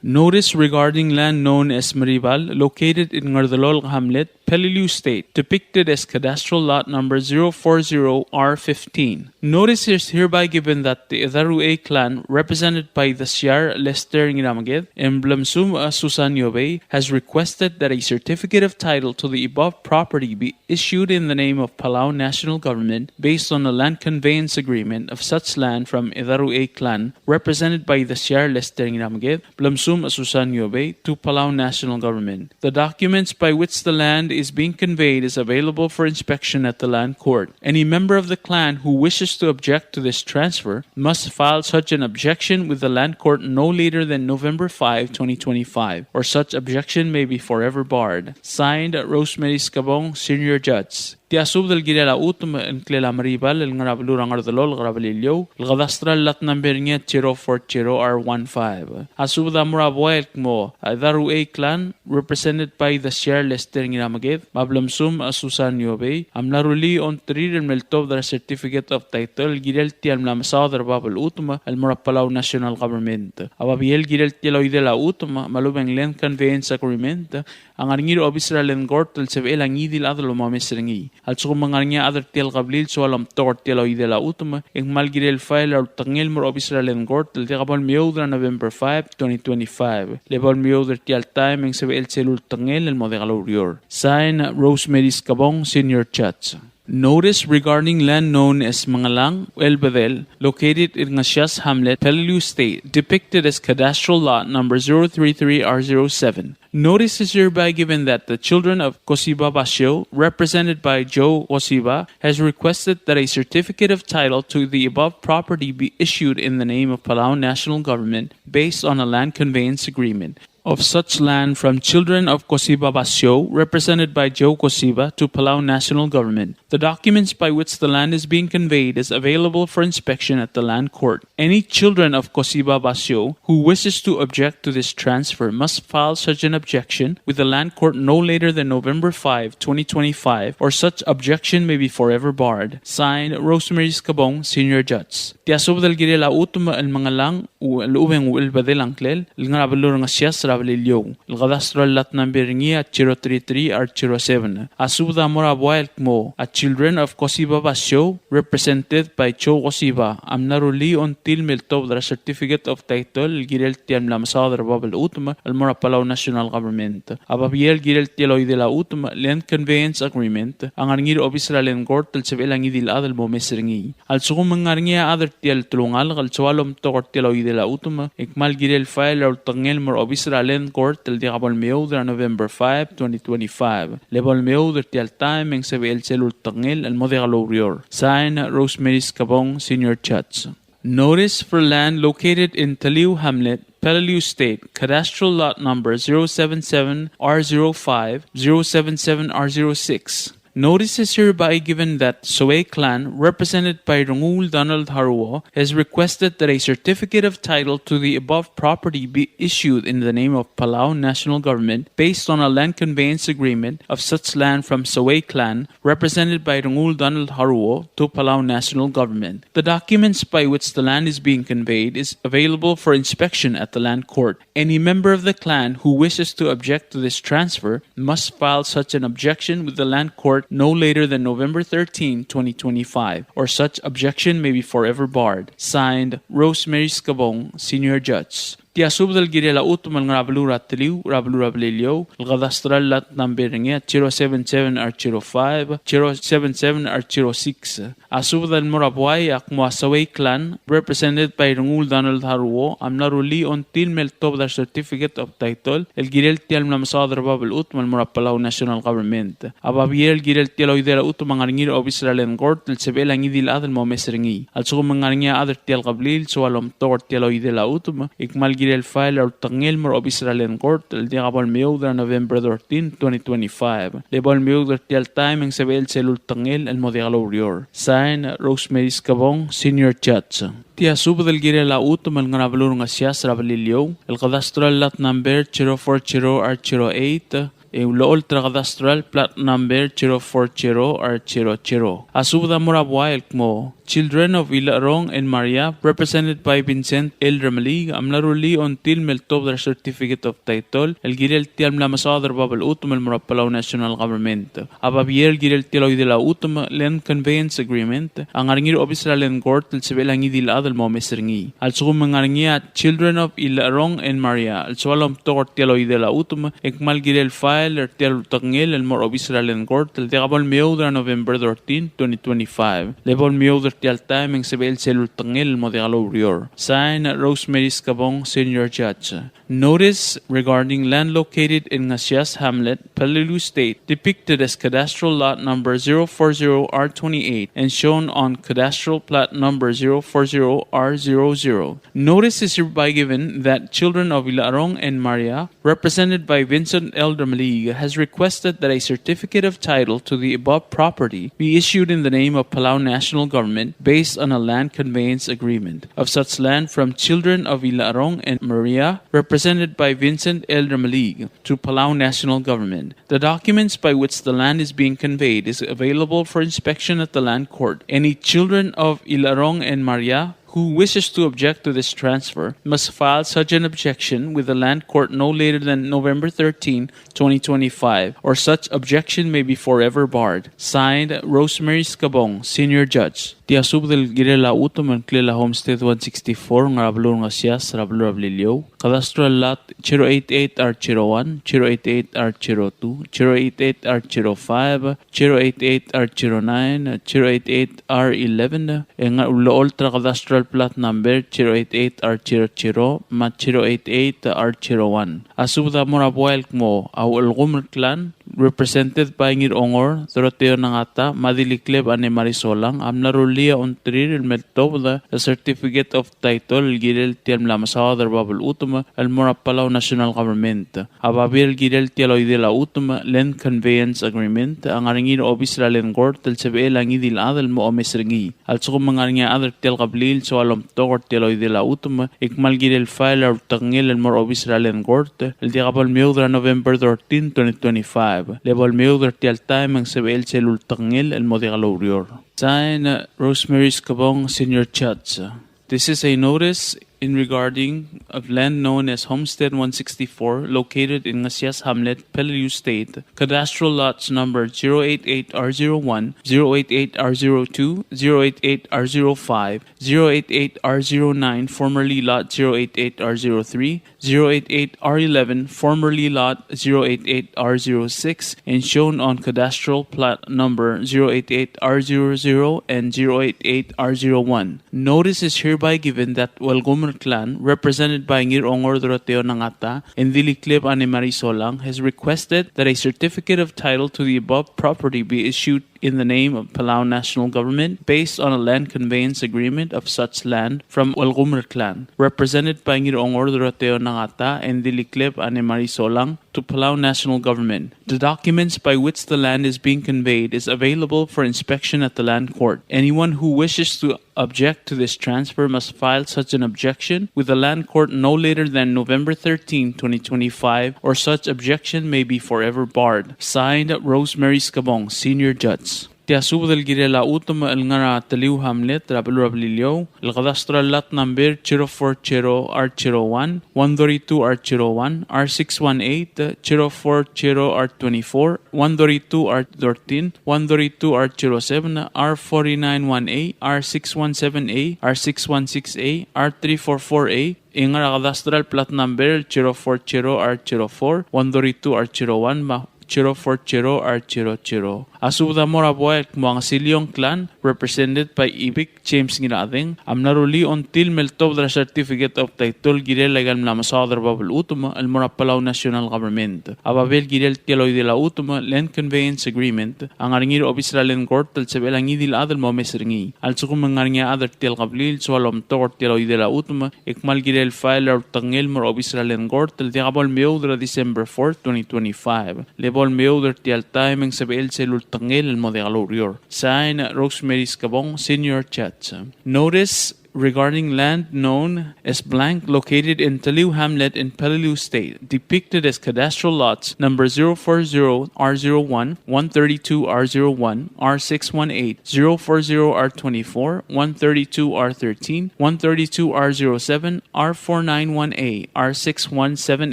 Notice regarding land known as Meribal, located in Ngerdelolk Hamlet, Peleliu State, depicted as cadastral lot number zero four zero R fifteen. Notice is hereby given that the Edaruei clan, represented by the Siar Lester Ngiramaged and Blemsum Susan Yobei, has requested that a certificate of title to the above property be issued in the name of Palau National Government based on a land conveyance agreement of such land from Edaruei clan, represented by the Siar Lester Ngiramaged, Blemsum Susan Yobei, to Palau National Government. The documents by which the land is being conveyed is available for inspection at the Land Court. Any member of the clan who wishes to object to this transfer must file such an objection with the Land Court no later than November five, twenty twenty-five, or such objection may be forever barred. Signed, Rosemary Skebong, Senior Judge. Tia subed el kirel a chutem el ngklel a Meribal el ngar er a beluu er a Ngerdelolk er a Beliliou, el cadastral lot number er ngii a zero four zero R one five. A subed a mo er a buai el kmo a Daruei clan, represented by the Siar Lester Ngirameked, me a Blemsum a Susan Iobei, a mla rullii a ongtir el me ltobed er a certificate of title el kirel tia el mla mesaod er bab el chutem el mo er a Palau National Government. A babier el kirel tia el oidel a chutem me a lobeng land conveyance agreement a ngar er ngii er a obis er a Land Court el sebechel a ngii di el chad el omes er ngii. A lsekum ng ngar er ngii a chad er tia el kebliil el soal omtok er tia el oidel a chutem, e ng kmal kirel file er a ultekngel el mo er a obis er a Land Court el diak bo lemeoud er a November five, twenty twenty-five. Le bo lemeoud er tia el taem e ng sebechel sel ultekngel el mo diak loureor. Sign, Rosemary Skebong, Senior Judge. Notice regarding land known as Mengelang Uelbedel, located in Ngesias Hamlet, Peleliu State, depicted as cadastral lot number zero three three R zero seven. Notice is hereby given that the children of Kosiba Basio, represented by Joe Kosiba, has requested that a certificate of title to the above property be issued in the name of Palau National Government based on a land conveyance agreement of such land from children of Kosiba Basio, represented by Joe Kosiba, to Palau National Government. The documents by which the land is being conveyed is available for inspection at the Land Court. Any children of Kosiba Basio who wishes to object to this transfer must file such an objection with the Land Court no later than November five, twenty twenty-five, or such objection may be forever barred. Signed, Rosemary Skebong, Senior Judge. Tia subed el kirel a chutem el Mengelang Uelbedel a ngklel el ngar er a beluu er a Ngesias er a Beliliou, el cadastral lot number er ngii a zero three three R zero seven. A subed a mo er a buai el kmo a children of Kosiba Basio, represented by Joe Kosiba, a mla rullii a ongtil me ltobed er a certificate of title el kirel tia el mla mesaod er bab el chutem el mo er a Palau National Government. A babier el kirel tia el oidel a chutem, land conveyance agreement, a ngar er ngii er a obis er a Land Court el sebechel a ngii di el chad el omes er ngii. A lsekum ng ngar er ngii a chad er tia el telungalek el soal omtok er tia el oidel a chutem, e ng kmal kirel file er a ultekngel el mo er a obis er a Land Court el diak bo lemeoud er a November five, twenty twenty-five. Le bo lemeoud er tia el taem e ng sebechel sel ultekngel el mo diak loureor. Sign, Rosemary Skebong, Senior Judge. Notice for land located in Taliu Hamlet, Peleliu State, cadastral lot number zero seven seven R zero five, zero seven seven R zero six. Notice is hereby given that Soei clan, represented by Rengul Donald Haruo, has requested that a certificate of title to the above property be issued in the name of Palau National Government based on a land conveyance agreement of such land from Soei clan, represented by Rengul Donald Haruo, to Palau National Government. The documents by which the land is being conveyed is available for inspection at the Land Court. Any member of the clan who wishes to object to this transfer must file such an objection with the Land Court no later than November thirteen, twenty twenty-five, or such objection may be forever barred. Signed, Rosemary Skebong, Senior Judge. Tia subed el kirel a chutem el ngar er a beluu er a Teliu, er a beluu er a Beliliou, el cadastral lot number er ngii a zero seven seven R zero five, zero seven seven R zero six. A subed el mo er a buai a kmo a Soei clan, represented by Rengul Donald Haruo, a mla rullii a ongtil me ltobed er a certificate of title el kirel tia el mla mesaod er bab el chutem el mo er a Palau National Government. A babier el kirel tia el oidel a chutem a ngar er ngii er a obis er a Land Court el sebechel a ngii di el chad el omes er ngii. A lsekum ng ngar er ngii a chad er tia el kebliil el soal omtok er tia el oidel a chutem, e ng kmal kirel file er a ultekngel el mo er a obis er a Land Court el diak bo lemeoud er a November thirteen, twenty twenty-five. Le bo lemeoud er tia el taem e ng sebechel sel ultekngel el mo diak loureor. Sign, Rosemary Skebong, Senior Judge. Tia subed el kirel a chutem el ngar er a beluu er a Ngesias er a Beliliou, el cadastral lot number zero four zero R zero eight, e ulecholt er a cadastral plat number zero four zero R zero zero. A subed a mo er a buai el kmo children of Ilecherong and Maria, represented by Vincent L. Remeliik, a mla rullii a ongtil me ltobed er a certificate of title el kirel tia el mla mesaod er bab el chutem el mo er a Palau National Government. A babier el kirel tia el oidel a chutem, land conveyance agreement, a ngar er ngii er a obis er a Land Court el sebechel a ngii di el chad el omes er ngii. A lsekum ng ngar er ngii a children of Ilecherong and Maria el soal omtok er tia el oidel a chutem, e ng kmal kirel file er tia el ultekngel el mo er a obis er a Land Court el diak bo lemeoud er a November thirteen, twenty twenty-five. Le bo lemeoud er tia el taem e ng sebechel sel ultekngel el mo diak loureor. Sign, Rosemary Skebong, Senior Judge. Notice regarding land located in Ngasias Hamlet, Peleliu State, depicted as cadastral lot number zero four zero R twenty-eight and shown on cadastral plat number zero four zero R zero zero. Notice is hereby given that children of Ilarong and Maria, represented by Vincent L. Remeliik, has requested that a certificate of title to the above property be issued in the name of Palau National Government based on a land conveyance agreement of such land from children of Ilarong and Maria, represented by Vincent L. Remeliik, to Palau National Government. The documents by which the land is being conveyed is available for inspection at the Land Court. Any children of Ilarong and Maria who wishes to object to this transfer must file such an objection with the Land Court no later than November thirteen, twenty twenty-five, or such objection may be forever barred. Signed, Rosemary Skebong, Senior Judge. Tia subed el kirel a chutem el ngklel a Homestead one sixty-four, ngar er a beluu er a Ngasias, er a beluu er a Beliliou. Cadastral lot zero eight eight R zero one, zero eight eight R zero two, zero eight eight R zero five, zero eight eight R zero nine, zero eight eight R eleven, e ng ulecholt er a cadastral plat number zero eight eight R zero zero, me a zero eight eight R zero one. A subed a mo er a buai el kmo a Uelgumer Clan, represented by Ngirongor Doroteo Nangata me a Dilikleb Anne Marie Solang, a mla rullii a ongtir el me ltobed a certificate of title el kirel tia el mla mesaod er bab el chutem el mo er a Palau National Government. A babier el kirel tia el oidel a chutem, Land Conveyance Agreement, a ngar er ngii er a obis er a Land Court el sebechel a ngii di el chad el mo omes er ngii. A lsekum e ng ngar er ngii a chad er tia el kebliil el soal omtok er tia el oidel a chutem, e kmal kirel file a ultekngel el mo er a obis er a Land Court el diak bo lemeoud er a November thirteen, twenty twenty-five. Le bo lemeoud er tia el taem e ng sebechel sel ultekngel el mo diak loureor. Sign, Rosemary Skebong, Senior Judge. This is a notice in regarding of land known as Homestead one sixty-four, located in Ngasias Hamlet, Peleliu State, cadastral lots number zero eight eight R zero one, zero eight eight R zero two, zero eight eight R zero five, zero eight eight R zero nine, formerly lot zero eight eight R zero three, zero eight eight R eleven, formerly lot zero eight eight R zero six, and shown on cadastral plat number zero eight eight R zero zero and zero eight eight R zero one. Notice is hereby given that Uelgumer Clan, represented by Ngirongor Doroteo Nangata and Dilikleb Anne Marie Solang, has requested that a certificate of title to the above property be issued in the name of Palau National Government based on a land conveyance agreement of such land from Uelgumer Clan, represented by Ngirongor Doroteo Nangata and Dilikleb Anne Marie Solang, to Palau National Government. The documents by which the land is being conveyed is available for inspection at the Land Court. Anyone who wishes to object to this transfer must file such an objection with the Land Court no later than November thirteen, twenty twenty-five, or such objection may be forever barred. Signed, Rosemary Skebong, Senior Judge. Tia subed el kirel a chutem el ngar er a Teliu Hamlet er a beluu er a Beliliou, el cadastral lot number zero four zero R zero one, one thirty-two R zero one, R six one eight, zero four zero R twenty-four, one thirty-two R thirteen, one thirty-two R zero seven, R forty-nine one A, R six one seven A, R six one six A, R three four four A, e ngar er a cadastral plat number zero four zero R zero four, one thirty-two R zero one, me a zero four zero R zero zero. A subed a mo er a buai el kmo a Ngesiliong Clan, represented by Ibik James Ngirachedeng, a mla rullii a ongtil me ltobed er a certificate of title el kirel aika el mla mesaod er bab el chutem el mo er a Palau National Government. A babier el kirel tia el oidel a chutem, Land Conveyance Agreement, a ngar er ngii er a obis er a Land Court el sebechel a ngii di el chad el mo omes er ngii. A lsekum e ng ngar er ngii a chad er tia el kebliil el soal omtok er tia el oidel a chutem, e kmal kirel file a ultekngel el mo er a obis er a Land Court el diak bo lemeoud er a December fourth, twenty twenty-five. Le bo lemeoud er tia el taem e ng sebechel sel ultekngel el mo diak loureor. Sign, Rosemary Skebong, Senior Judge. Notice regarding land known as blank located in Teliu Hamlet in Peleliu State, depicted as cadastral lots number zero four zero R zero one, one thirty-two R zero one, R six one eight, zero four zero R twenty-four, one thirty-two R thirteen, one thirty-two R zero seven, R four nine one A, R six one seven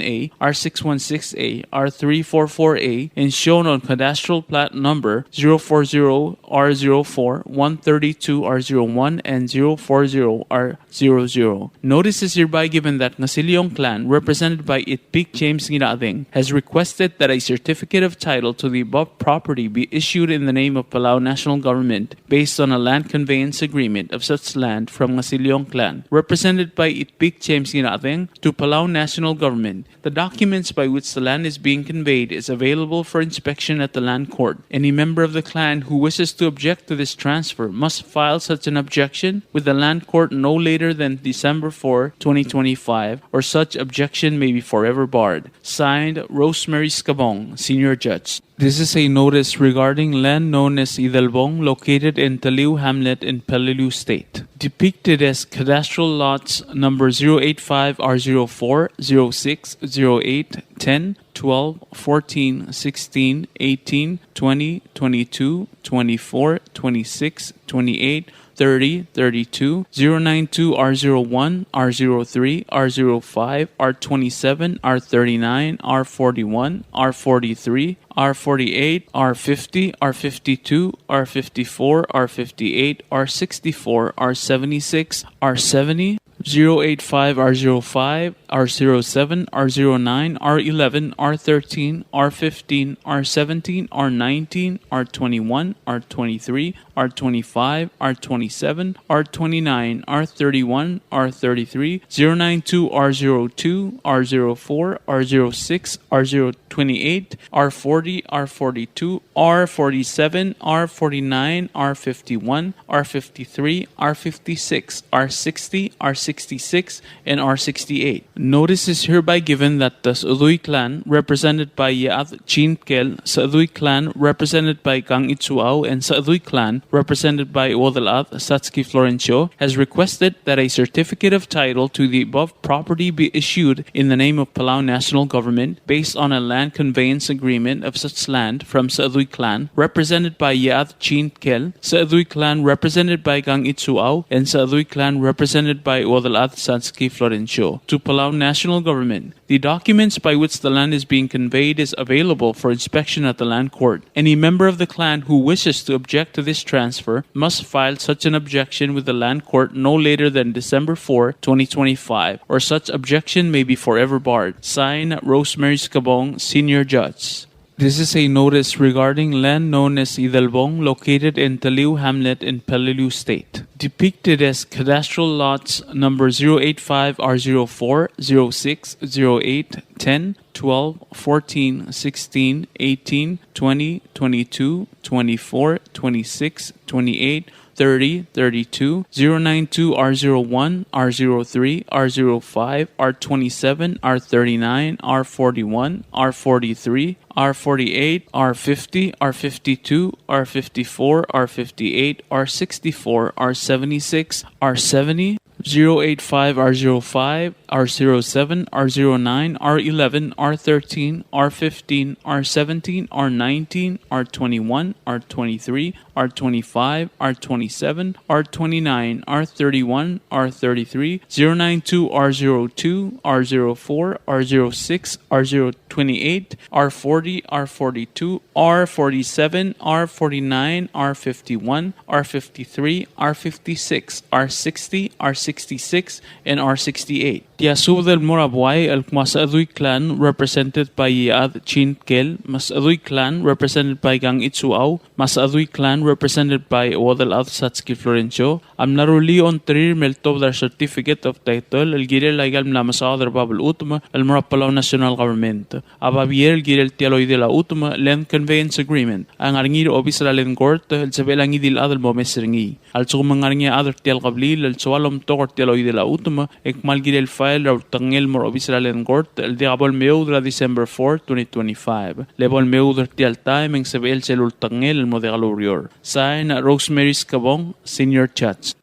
A, R six one six A, R three four four A, and shown on cadastral plat number zero four zero R zero four, one thirty-two R zero one, and zero four zero R zero zero. Notice is hereby given that Ngasiliong Clan, represented by Itpik James Ngirachedeng, has requested that a certificate of title to the above property be issued in the name of Palau National Government based on a land conveyance agreement of such land from Ngasiliong Clan, represented by Itpik James Ngirachedeng, to Palau National Government. The documents by which the land is being conveyed is available for inspection at the Land Court. Any member of the clan who wishes to object to this transfer must file such an objection with the Land Court no later than December fourth, twenty twenty-five, or such objection may be forever barred. Signed, Rosemary Skebong, Senior Judge. This is a notice regarding land known as Idelbong, located in Taliu Hamlet in Peleliu State. Depicted as cadastral lots number zero eight five R zero four, zero six, zero eight, ten, twelve, fourteen, sixteen, eighteen, twenty, twenty-two, twenty-four, twenty-six, twenty-eight, thirty, thirty-two, zero nine two, R zero one, R zero three, R zero five, R twenty-seven, R thirty-nine, R forty-one, R forty-three, R forty-eight, R fifty, R fifty-two, R fifty-four, R fifty-eight, R sixty-four, R seventy-six, R seventy, zero eight five, R zero five, R zero seven, R zero nine, R eleven, R thirteen, R fifteen, R seventeen, R nineteen, R twenty-one, R twenty-three, R twenty-five, R twenty-seven, R twenty-nine, R thirty-one, R thirty-three, zero nine two, R zero two, R zero four, R zero six, R zero twenty-eight, R forty, R forty-two, R forty-seven, R forty-nine, R fifty-one, R fifty-three, R fifty-six, R sixty, R sixty-six, and R sixty-eight. Notice is hereby given that the Sechedui Clan, represented by Iechad Chin Tkel, Sechedui Clan, represented by Kang Itsuau, and Sechedui Clan, represented by Uodelchad Satski Florencio, has requested that a certificate of title to the above property be issued in the name of Palau National Government based on a land conveyance agreement of such land from Sechedui Clan, represented by Iechad Chin Tkel, Sechedui Clan, represented by Kang Itsuau, and Sechedui Clan, represented by Uodelchad Satski Florencio, to Palau National Government. The documents by which the land is being conveyed is available for inspection at the Land Court. Any member of the clan who wishes to object to this transfer must file such an objection with the Land Court no later than December fourth, twenty twenty-five, or such objection may be forever barred. Signed, Rosemary Skebong, Senior Judge. This is a notice regarding land known as Idelbong, located in Taliu Hamlet in Peleliu State. Depicted as cadastral lots number zero eight five R zero four, zero six, zero eight, ten, twelve, fourteen, sixteen, eighteen, twenty, twenty-two, twenty-four, twenty-six, twenty-eight, thirty, thirty-two, zero nine two, R zero one, R zero three, R zero five, R twenty-seven, R thirty-nine, R forty-one, R forty-three, R forty-eight, R fifty, R fifty-two, R fifty-four, R fifty-eight, R sixty-four, R seventy-six, R seventy, zero eight five, R zero five, R zero seven, R zero nine, R eleven, R thirteen, R fifteen, R seventeen, R nineteen, R twenty-one, R twenty-three, R twenty-five, R twenty-seven, R twenty-nine, R thirty-one, R thirty-three, zero nine two, R zero two, R zero four, R zero six, R zero twenty-eight, R forty, R forty-two, R forty-seven, R forty-nine, R fifty-one, R fifty-three, R fifty-six, R sixty, R sixty-six, and R sixty-eight. Tia subed el mo er a buai el kmo a Sechedui Clan, represented by Iechad Chin Tkel, me a Sechedui Clan, represented by Kang Itsuau, me a Sechedui Clan, represented by Uodelchad Satski Florencio, a mla rullii a ongterir me ltobed er a certificate of title el kirel aika el mla mesaod er a bab el chutem el mo er a Palau National Government. A babier el kirel tia el oidel a chutem, Land Conveyance Agreement, a ngar er ngii er a obis er a Land Court el sebechel a ngii di el chad el mo omes er ngii. A lsekum e ng ngar er ngii a chad er tia el kebliil el soal omtok er tia el oidel a chutem, e kmal kirel file er a ultekngel el mo er a obis er a Land Court el diak bo lemeoud er a December fourth, twenty twenty-five. Le bo lemeoud er tia el taem e ng sebechel sel ultekngel el mo diak loureor. Sign, Rosemary Skebong, Senior Judge.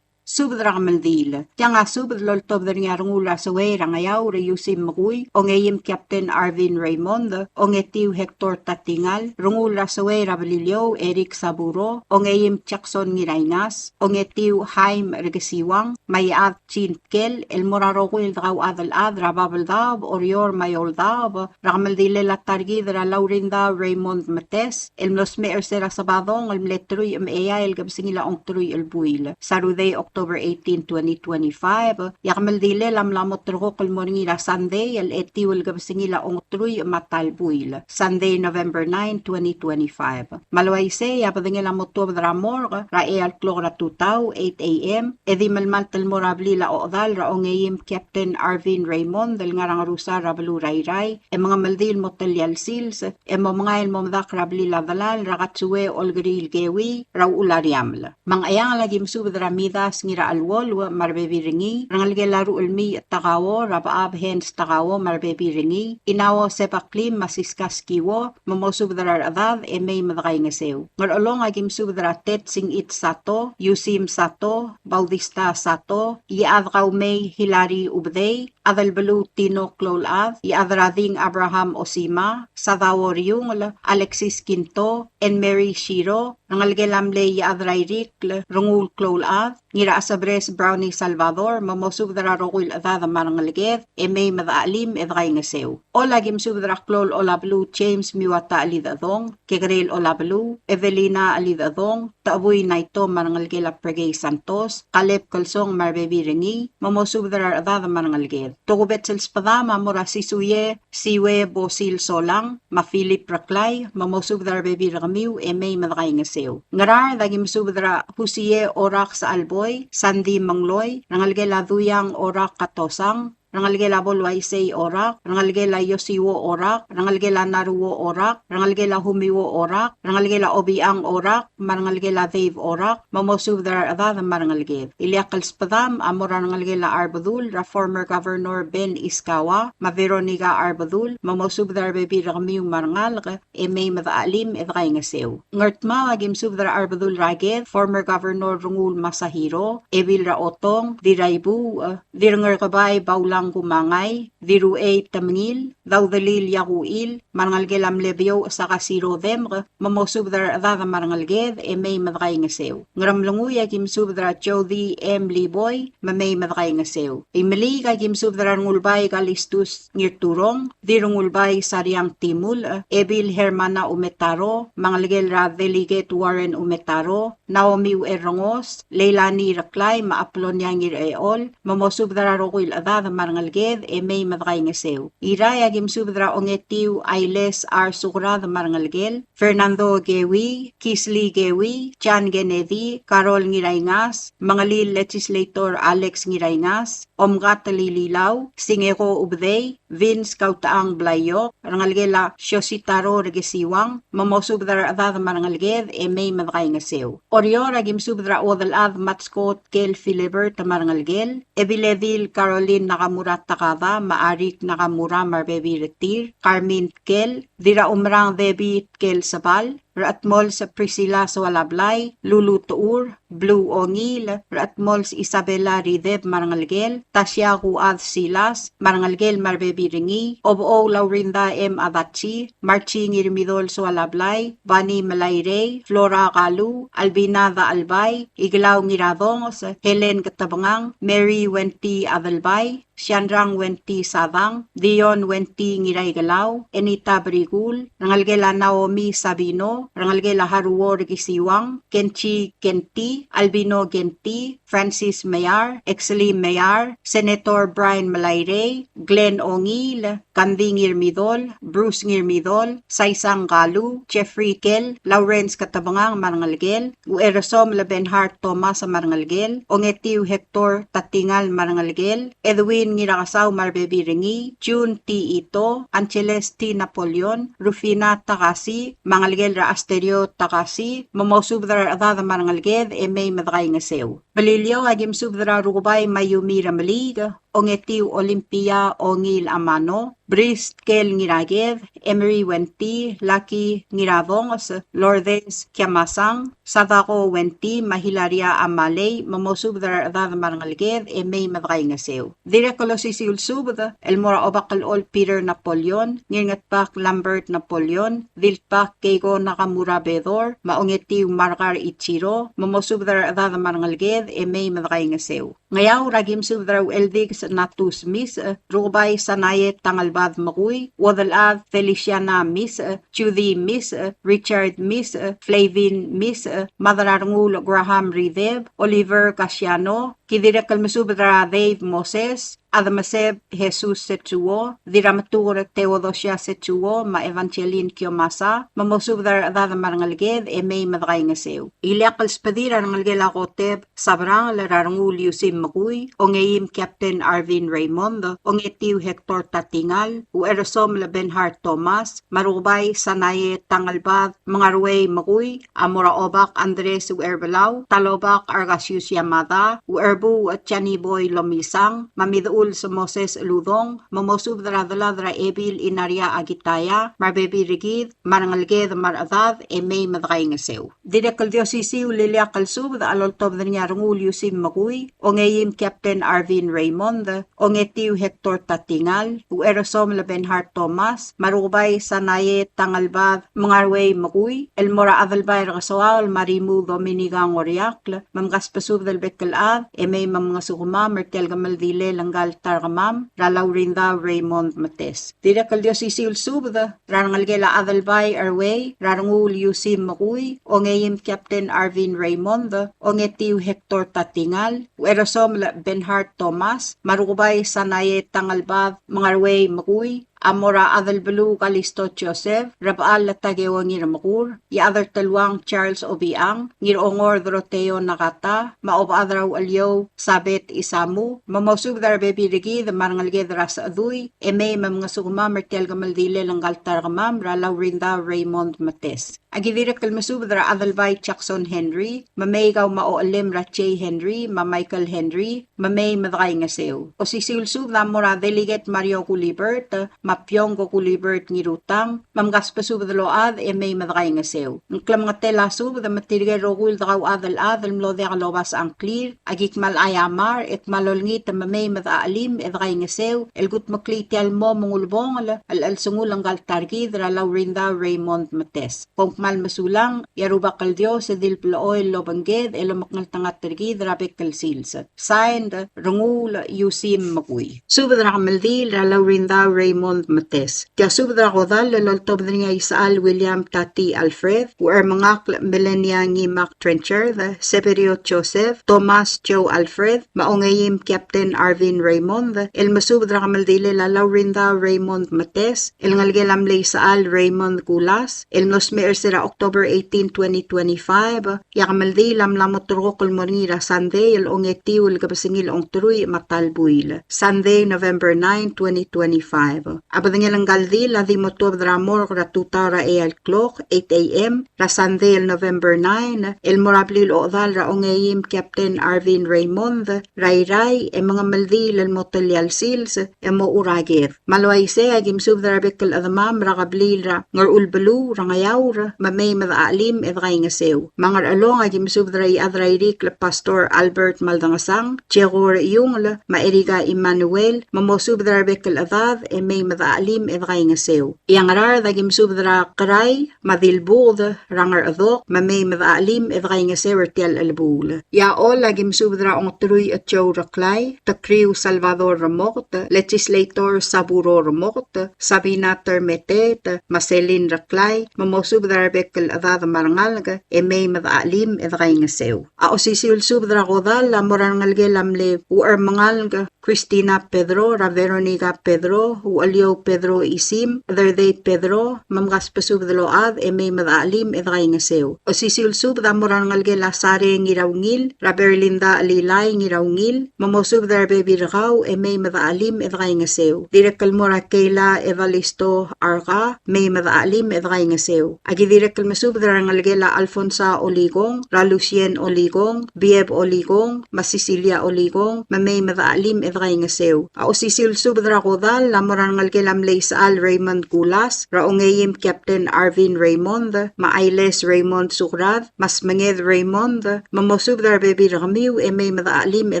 Subed er a kemeldiil. Tiang a subed el oltobed er ngii a Rengul er a Sewei er a Ngeaur, Iusim Mekui, ongeim Captain Arvin Raymond, ongetiu Hector Tatingal, Rengul er a Sewei er a Beliliou, Eric Saburo, ongeim Jackson Ngiraingas, ongetiu Haim Rekesiuang, me a Iechad Chin Tkel, el mo er a rokui el dekauchad el chad er a bab el daob, Oreor me a eou el daob, er a kemeldilel a ta er kid er a Laurinda Raymond Metes, el mlo smecher er se er a Sabadong el mle teruich me a eai el kebesengil a ongteruich el buil. Saturday, October October eighteen, twenty twenty-five, e a kemeldilel a mla mo ulterekokl el mo er ngii er a Sunday el etiu el kebesengil a ongeteruich me a ta el buil, Sunday, November nine, twenty twenty-five. Me a le uaisei e a bedengel a mo tuobed er a morgue er a eai el klok er a tutau, eight A M, e di melemalt el mo er a blil a ochedal er a ongeim Captain Arvin Raymond el ngar er a Ngerusar er a beluu er a Irrai, e mengemeldiil el mo telia el sils, e mo mengai el mo medakl er a blil a delal er a Katsue Olkeriil Keui er a Uchul a Riamel. Me a Ngcheangel a ki mesubed er a Midas Ngiracheluolu me a rebebil er ngii, rengelekel a Ruchelmiich Takao, er a Bechab Hans Takao me a rebebil er ngii, Inao Sebaklim me a Siska Skiwo, me mosubed er a rechedad e mei me dekaingeseu. Ngerchelong a ki mesubed er a Ted Singich Sato, Yusim Sato, Bautista Sato, Iechad Kaumei Hilary Ubedei, Adelbeluu Tino Kloulechad, Iechad er a Ding Abraham Osima, Sadao Riungel, Alexis Kinto, Anne Mary Shiro, rengelekel a mle Iechad er a Irikl Rengul Kloulechad, Ngirachesebres Brownie Salvador, me mosubed er a rokui el chedad me a rengeleked, e mei me dechachelim e dekaingeseu. Chol a ki mesubed er a Klou el Olabeluu James Miwata Chelidechedong, Kekerei el Olabeluu, Evelina Chelidechedong, Techebui Naito me a rengelekel a Pregei Santos, Kaleb Kelsong me a rebebil er ngii, me mosubed er a rechedad me a rengeleked. Tokubets el sbedam a mo er a Sisuie Siue Bosil Solang, me a Philip Reklai, me mosubed er a rebebil er kemiu e mei me dekaingeseu. Ngaraard a ki mesubed er a Husie Orak Sechalboi, Sandy Mengloi, rengelekel a Duyang Orak Katosang, rengelekel a Boluaisei Orak, rengelekel a Yosiwo Orak, rengelekel a Naruo Orak, rengelekel a Humiwo Orak, rengelekel a Obiang Orak, me a rengelekel a Dave Orak, me mosubed er a rechedad me a rengeleked. Ileakl el sbedam a mo er a rengelekel a Arbedul, er a former Governor Ben Iskawa, me a Veronica Arbedul, me mosubed er a rebebil er kemiu me a rengalek, e mei me dechachelim e dekaingeseu. Ngardmau a ki mesubed er a Arbedul er a Ked, former Governor Rengul Masahiro, Ebil er a Otong, Diraibuuch, Dirngerkebai Baulang Kumangai, Diruchei Temengil, Daudelil Iakuchil, me a rengelekel a mle Biouch Sakasiro Demk, me mosubed er a rechedad me a rengeleked, e mei me dekaingeseu. Ngeremlengui a ki mesubed er a Jody M. Liboi, me mei me dekaingeseu. Imeliik a ki mesubed er a Rengulbai Kalistus Ngirturong, Dirrengulbai Sariang Timulch, Ebil Hermana Umetaro, me a ngelekel er a Delegate Warren Umetaro, Naomi Uerrengos, Leilani Reklai, me a Apolonia Ngirechol, me mosubed er a rokui el chedad me a rengeleked, e mei me dekaingeseu. Irrai a ki mesubed er a Ongetiu Ailes R. Sukrad me a rengelekel, Fernando Kewi, Kisli Kewi, John Kennedy, Carol Ngiraingas, Mengelil Legislator Alex Ngiraingas, Omkatel Ililau, Singeko Ubedei, Vince Kautechang Blaiok, rengelekel a Shositaro Rekesiwang, me mosubed er a rechedad me a rengeleked, e mei me dekaingeseu. Oreor a ki mesubed er a Uodelchad Matsko Tkel Philibert me a rengelekel, Ebiledil Caroline Nakamura Takada, me a Arik Nakamura me a rebebil er tir, Carmen Tkel, Dirraumerang David Tkel Sebal, Rechedmols Priscilla Soalablai, Lulu Techur, Blue Ongil, Rechedmols Isabella Rideb me a rengelekel, Tasia Kuad Silas me a rengelekel me a rebebil er ngii, Obechou Laurinda M. Adachi, Marchi Ngirmidol Soalablai, Bani Melairei, Flora Kalu, Albina Dachelbai, Iklau Ngiradonges, Helen Ketebengang, Mary Wenty Adelbai, Siandrang Wenty Sadang, Dion Wenty Ngiraikelau, Enita Brikul, rengelekel a Naomi Sabino, rengelekel a Haruo Rekisiwang, Kenchi Kenti, Albino Kenti, Francis Meyar, Exley Meyar, Senator Brian Melairei, Glenn Ongil, Kandi Ngirmidol, Bruce Ngirmidol, Saisang Kalu, Jeffrey Kel, Lawrence Ketebengang me a rengelekel, Ueresom Lebenhard Thomas me a rengelekel, Ongetiu Hector Tatingal me a rengelekel, Edwin Ngirakesau me a rebebil er ngii, June T. Ito, Angeles T. Napoleon, Rufina Takasi, me a ngelekel er a Asterio Takasi, me mosubed er a rechedad me a rengeleked e mei me dekaingeseu. Beliliou a ki mesubed er a Rukebai Mayumi Remeliik, Ongetiu Olympia Ongil Amano, Bris Tkel Ngiraked, Emery Wenty, Lucky Ngiradonges, Lourdes Kiamasang, Sadako Wenty, me a Hilaria Amalei, me mosubed er a rechedad me a rengeleked e mei me dekaingeseu. Dirrek el osisiu el subed el mo er a Obakelchol Peter Napoleon, Ngirngetbak Lambert Napoleon, Diltbak Keiko Nakamura Bedor, me a Ongetiu Margar Ichiro, me mosubed er a rechedad me a rengeleked e mei me dekaingeseu. Ngeaur a ki mesubed er a Ucheldikes Natus Misech, Rukebai Sanae Tangelbad Mekui, Uodelchad Feliciana Misech, Judy Misech, Richard Misech, Flavin Misech, Mad er a Renguul Graham Rideb, Oliver Casiano, ki dirrek el mesubed er a Dave Moses, Adameseb Jesus Setsuo, Dirrametuker Theodosia Setsuo, me a Evangeline Kiomasa, me mosubed er a rechedad me a rengeleked e mei me dekaingeseu. Ileakl el sbedir a rengelekel a Koteb Sabrangel er a Renguul Yusim Mekui, Ongeim Captain Arvin Raymond, Ongetiu Hector Tatingal, Ucherosomel Benhard Thomas, me a Rukebai Sanae Tangelbad Mengaruei Mekui, a mo er a Obak Andres Ucherbelau, Talobak Argasius Yamada, Ucherbuuch Chaniboi Lomisang, me a Midechul Moses Uludong, me mosubed er a delad er a Ebil Inaria Akitaya, me a rebebil er kid, me a rengeleked me a rechedad, e mei me dekaingeseu. Dirrek el di osisiu el ileakl el subed a loltobed er ngii a Renguul Yusim Mekui, Ongeim Captain Arvin Raymond, Ongetiu Hector Tatingal, Ucherosomel Benhard Thomas, me a Rukebai Sanae Tangelbad Mengaruei Mekui, el mo er a Adelbai er Kesoaol me a Rimu Dominica Ngoriakl, me mkasbesubed el bek el chad, e mei me mngesukemam er tia el kemeldilel ngka el ta er kemam, er a Laurinda Raymond Metes. Dirrek el di osisiu el subed er a rengelekel a Adelbai Erwei, er a Renguul Yusim Mekui, Ongeim Captain Arvin Raymond, Ongetiu Hector Tatingal, Ucherosomel Benhard Thomas, me a Rukebai Sanae Tangelbad Mengaruei Mekui, a mo er a Adelbeluu Kalisto Joseph, Rebechall Takeo Ngirmekur, Iechadreteluang Charles Obichang, Ngirongor Doroteo Nakata, me a Obechad er a Ucheliou Sabet Isamu, me mosubed er a rebebil er kid me a rengeleked er a Sechedui, e mei me mngesukemam er tia el kemeldilel ngka el ta er kemam, er a Laurinda Raymond Metes. A ki dirrek el mesubed er a Adelbai Jackson Henry, me mei kau me a ochellem er a Jay Henry, me a Michael Henry, me mei me dekaingeseu. Osisiu el subed a mo er a Delegate Mario Gulibert, me a Piongko Gulibert Ngirutang, me mkasbesubed el ochad e mei me dekaingeseu. Ng klemengetel a subed me tirke el rokui el dekauchad el chad el mlo diak lobasech a ngklir, a ki kmal aiamar, e kmal olengit me mei me dechachelim e dekaingeseu, el kudmeklii tia el mo me ng ulebongel el chelsengul ngka el ta er kid er a Laurinda Raymond Metes. Kom kmal mesulang, e a Rubak el Dios e di leblechoel el obengked e lomekngeltengat er kid er a bek el sils. Signed, Renguul Yusim Mekui. Subed er a kemeldiil er a Laurinda Raymond Metes. Tia subed er a kodall el oltobed er ngii a Isechal William Tati Alfred, Uchermengakl Melania Ngimak Trenchard, Severio Joseph, Thomas Joe Alfred, me a Ongeim Captain Arvin Raymond, el mesubed er a kemeldilel a Laurinda Raymond Metes, el ngelekel a mle Isechal Raymond Kulas, el mlo smecher er se er a October eighteen, twenty twenty-five, e a kemeldiil a mla mo terrekokl el mo er ngii er a Sandei el ongetiu el kebesengil ongeteruich me a ta el buil. Sandei, November nine, twenty twenty-five. A bedengel ngka el dil a di mo tuobed er a morgue er a tutau er a eai el klok, eight A M, er a Sandei el November nine, el mo er a blil ochedal er a Ongeim Captain Arvin Raymond, er a Irrai, e mengemeldiil el mo telia el sils, e mo er a ked. Me a le uaisei a ki mesubed er a rebek el chedemam er a kebliil er a Ngerchul beluu er a Ngeaur, me mei me dechachelim e dekaingeseu. Me a Ngerchelong a ki mesubed er a Iechad er a Irikl el Pastor Albert Maldangesang, Jekor Iungel, me a Erika Emmanuel, me mosubed er a rebek el chedad, e mei me dechachelim e dekaingeseu. E a Ngaraard a ki mesubed er a Kerai, me a Dilbuked, er a Ngerchedok, me mei me dechachelim e dekaingeseu er tia el chelebuul. E a Choll a ki mesubed er a Ongeteruich Joe Reklai, Tekriu Salvador Remoket, Legislator Saburo Remoket, Sabina Termeteet, me a Celine Reklai, me mosubed er a rebek el chedad me a rengalek, e mei me dechachelim e dekaingeseu. A osisiu el subed er a kodall a mo er a rengelekel a mle Uchermengalek, Christina Pedro, er a Veronica Pedro, Ucheliou Pedro Isim, Chederdei Pedro, me mkasbesubed el ochad e mei me dechachelim e dekaingeseu. Osisiu el subed a mo er a rengelekel a Sare Ngiraungil, er a Berlinda Chelilai Ngiraungil, me mosubed er a rebebil er kau e mei me dechachelim e dekaingeseu. Dirrek el mo er a Keila Evalisto Arka, mei me dechachelim e dekaingeseu. A ki dirrek el mesubed er a rengelekel a Alfonsa Olikong, er a Lucien Olikong, Bieb Olikong, me a Cecilia Olikong, me mei me dechachelim e dekaingeseu. A osisiu el subed er a kodall a mo er a rengelekel a mle Isechal Raymond Kulas, er a ongeim Captain Arvin Raymond, me a Ailes Raymond Sukrad, me a Smenged Raymond, me mosubed er a rebebil er kemiu e mei me dechachelim e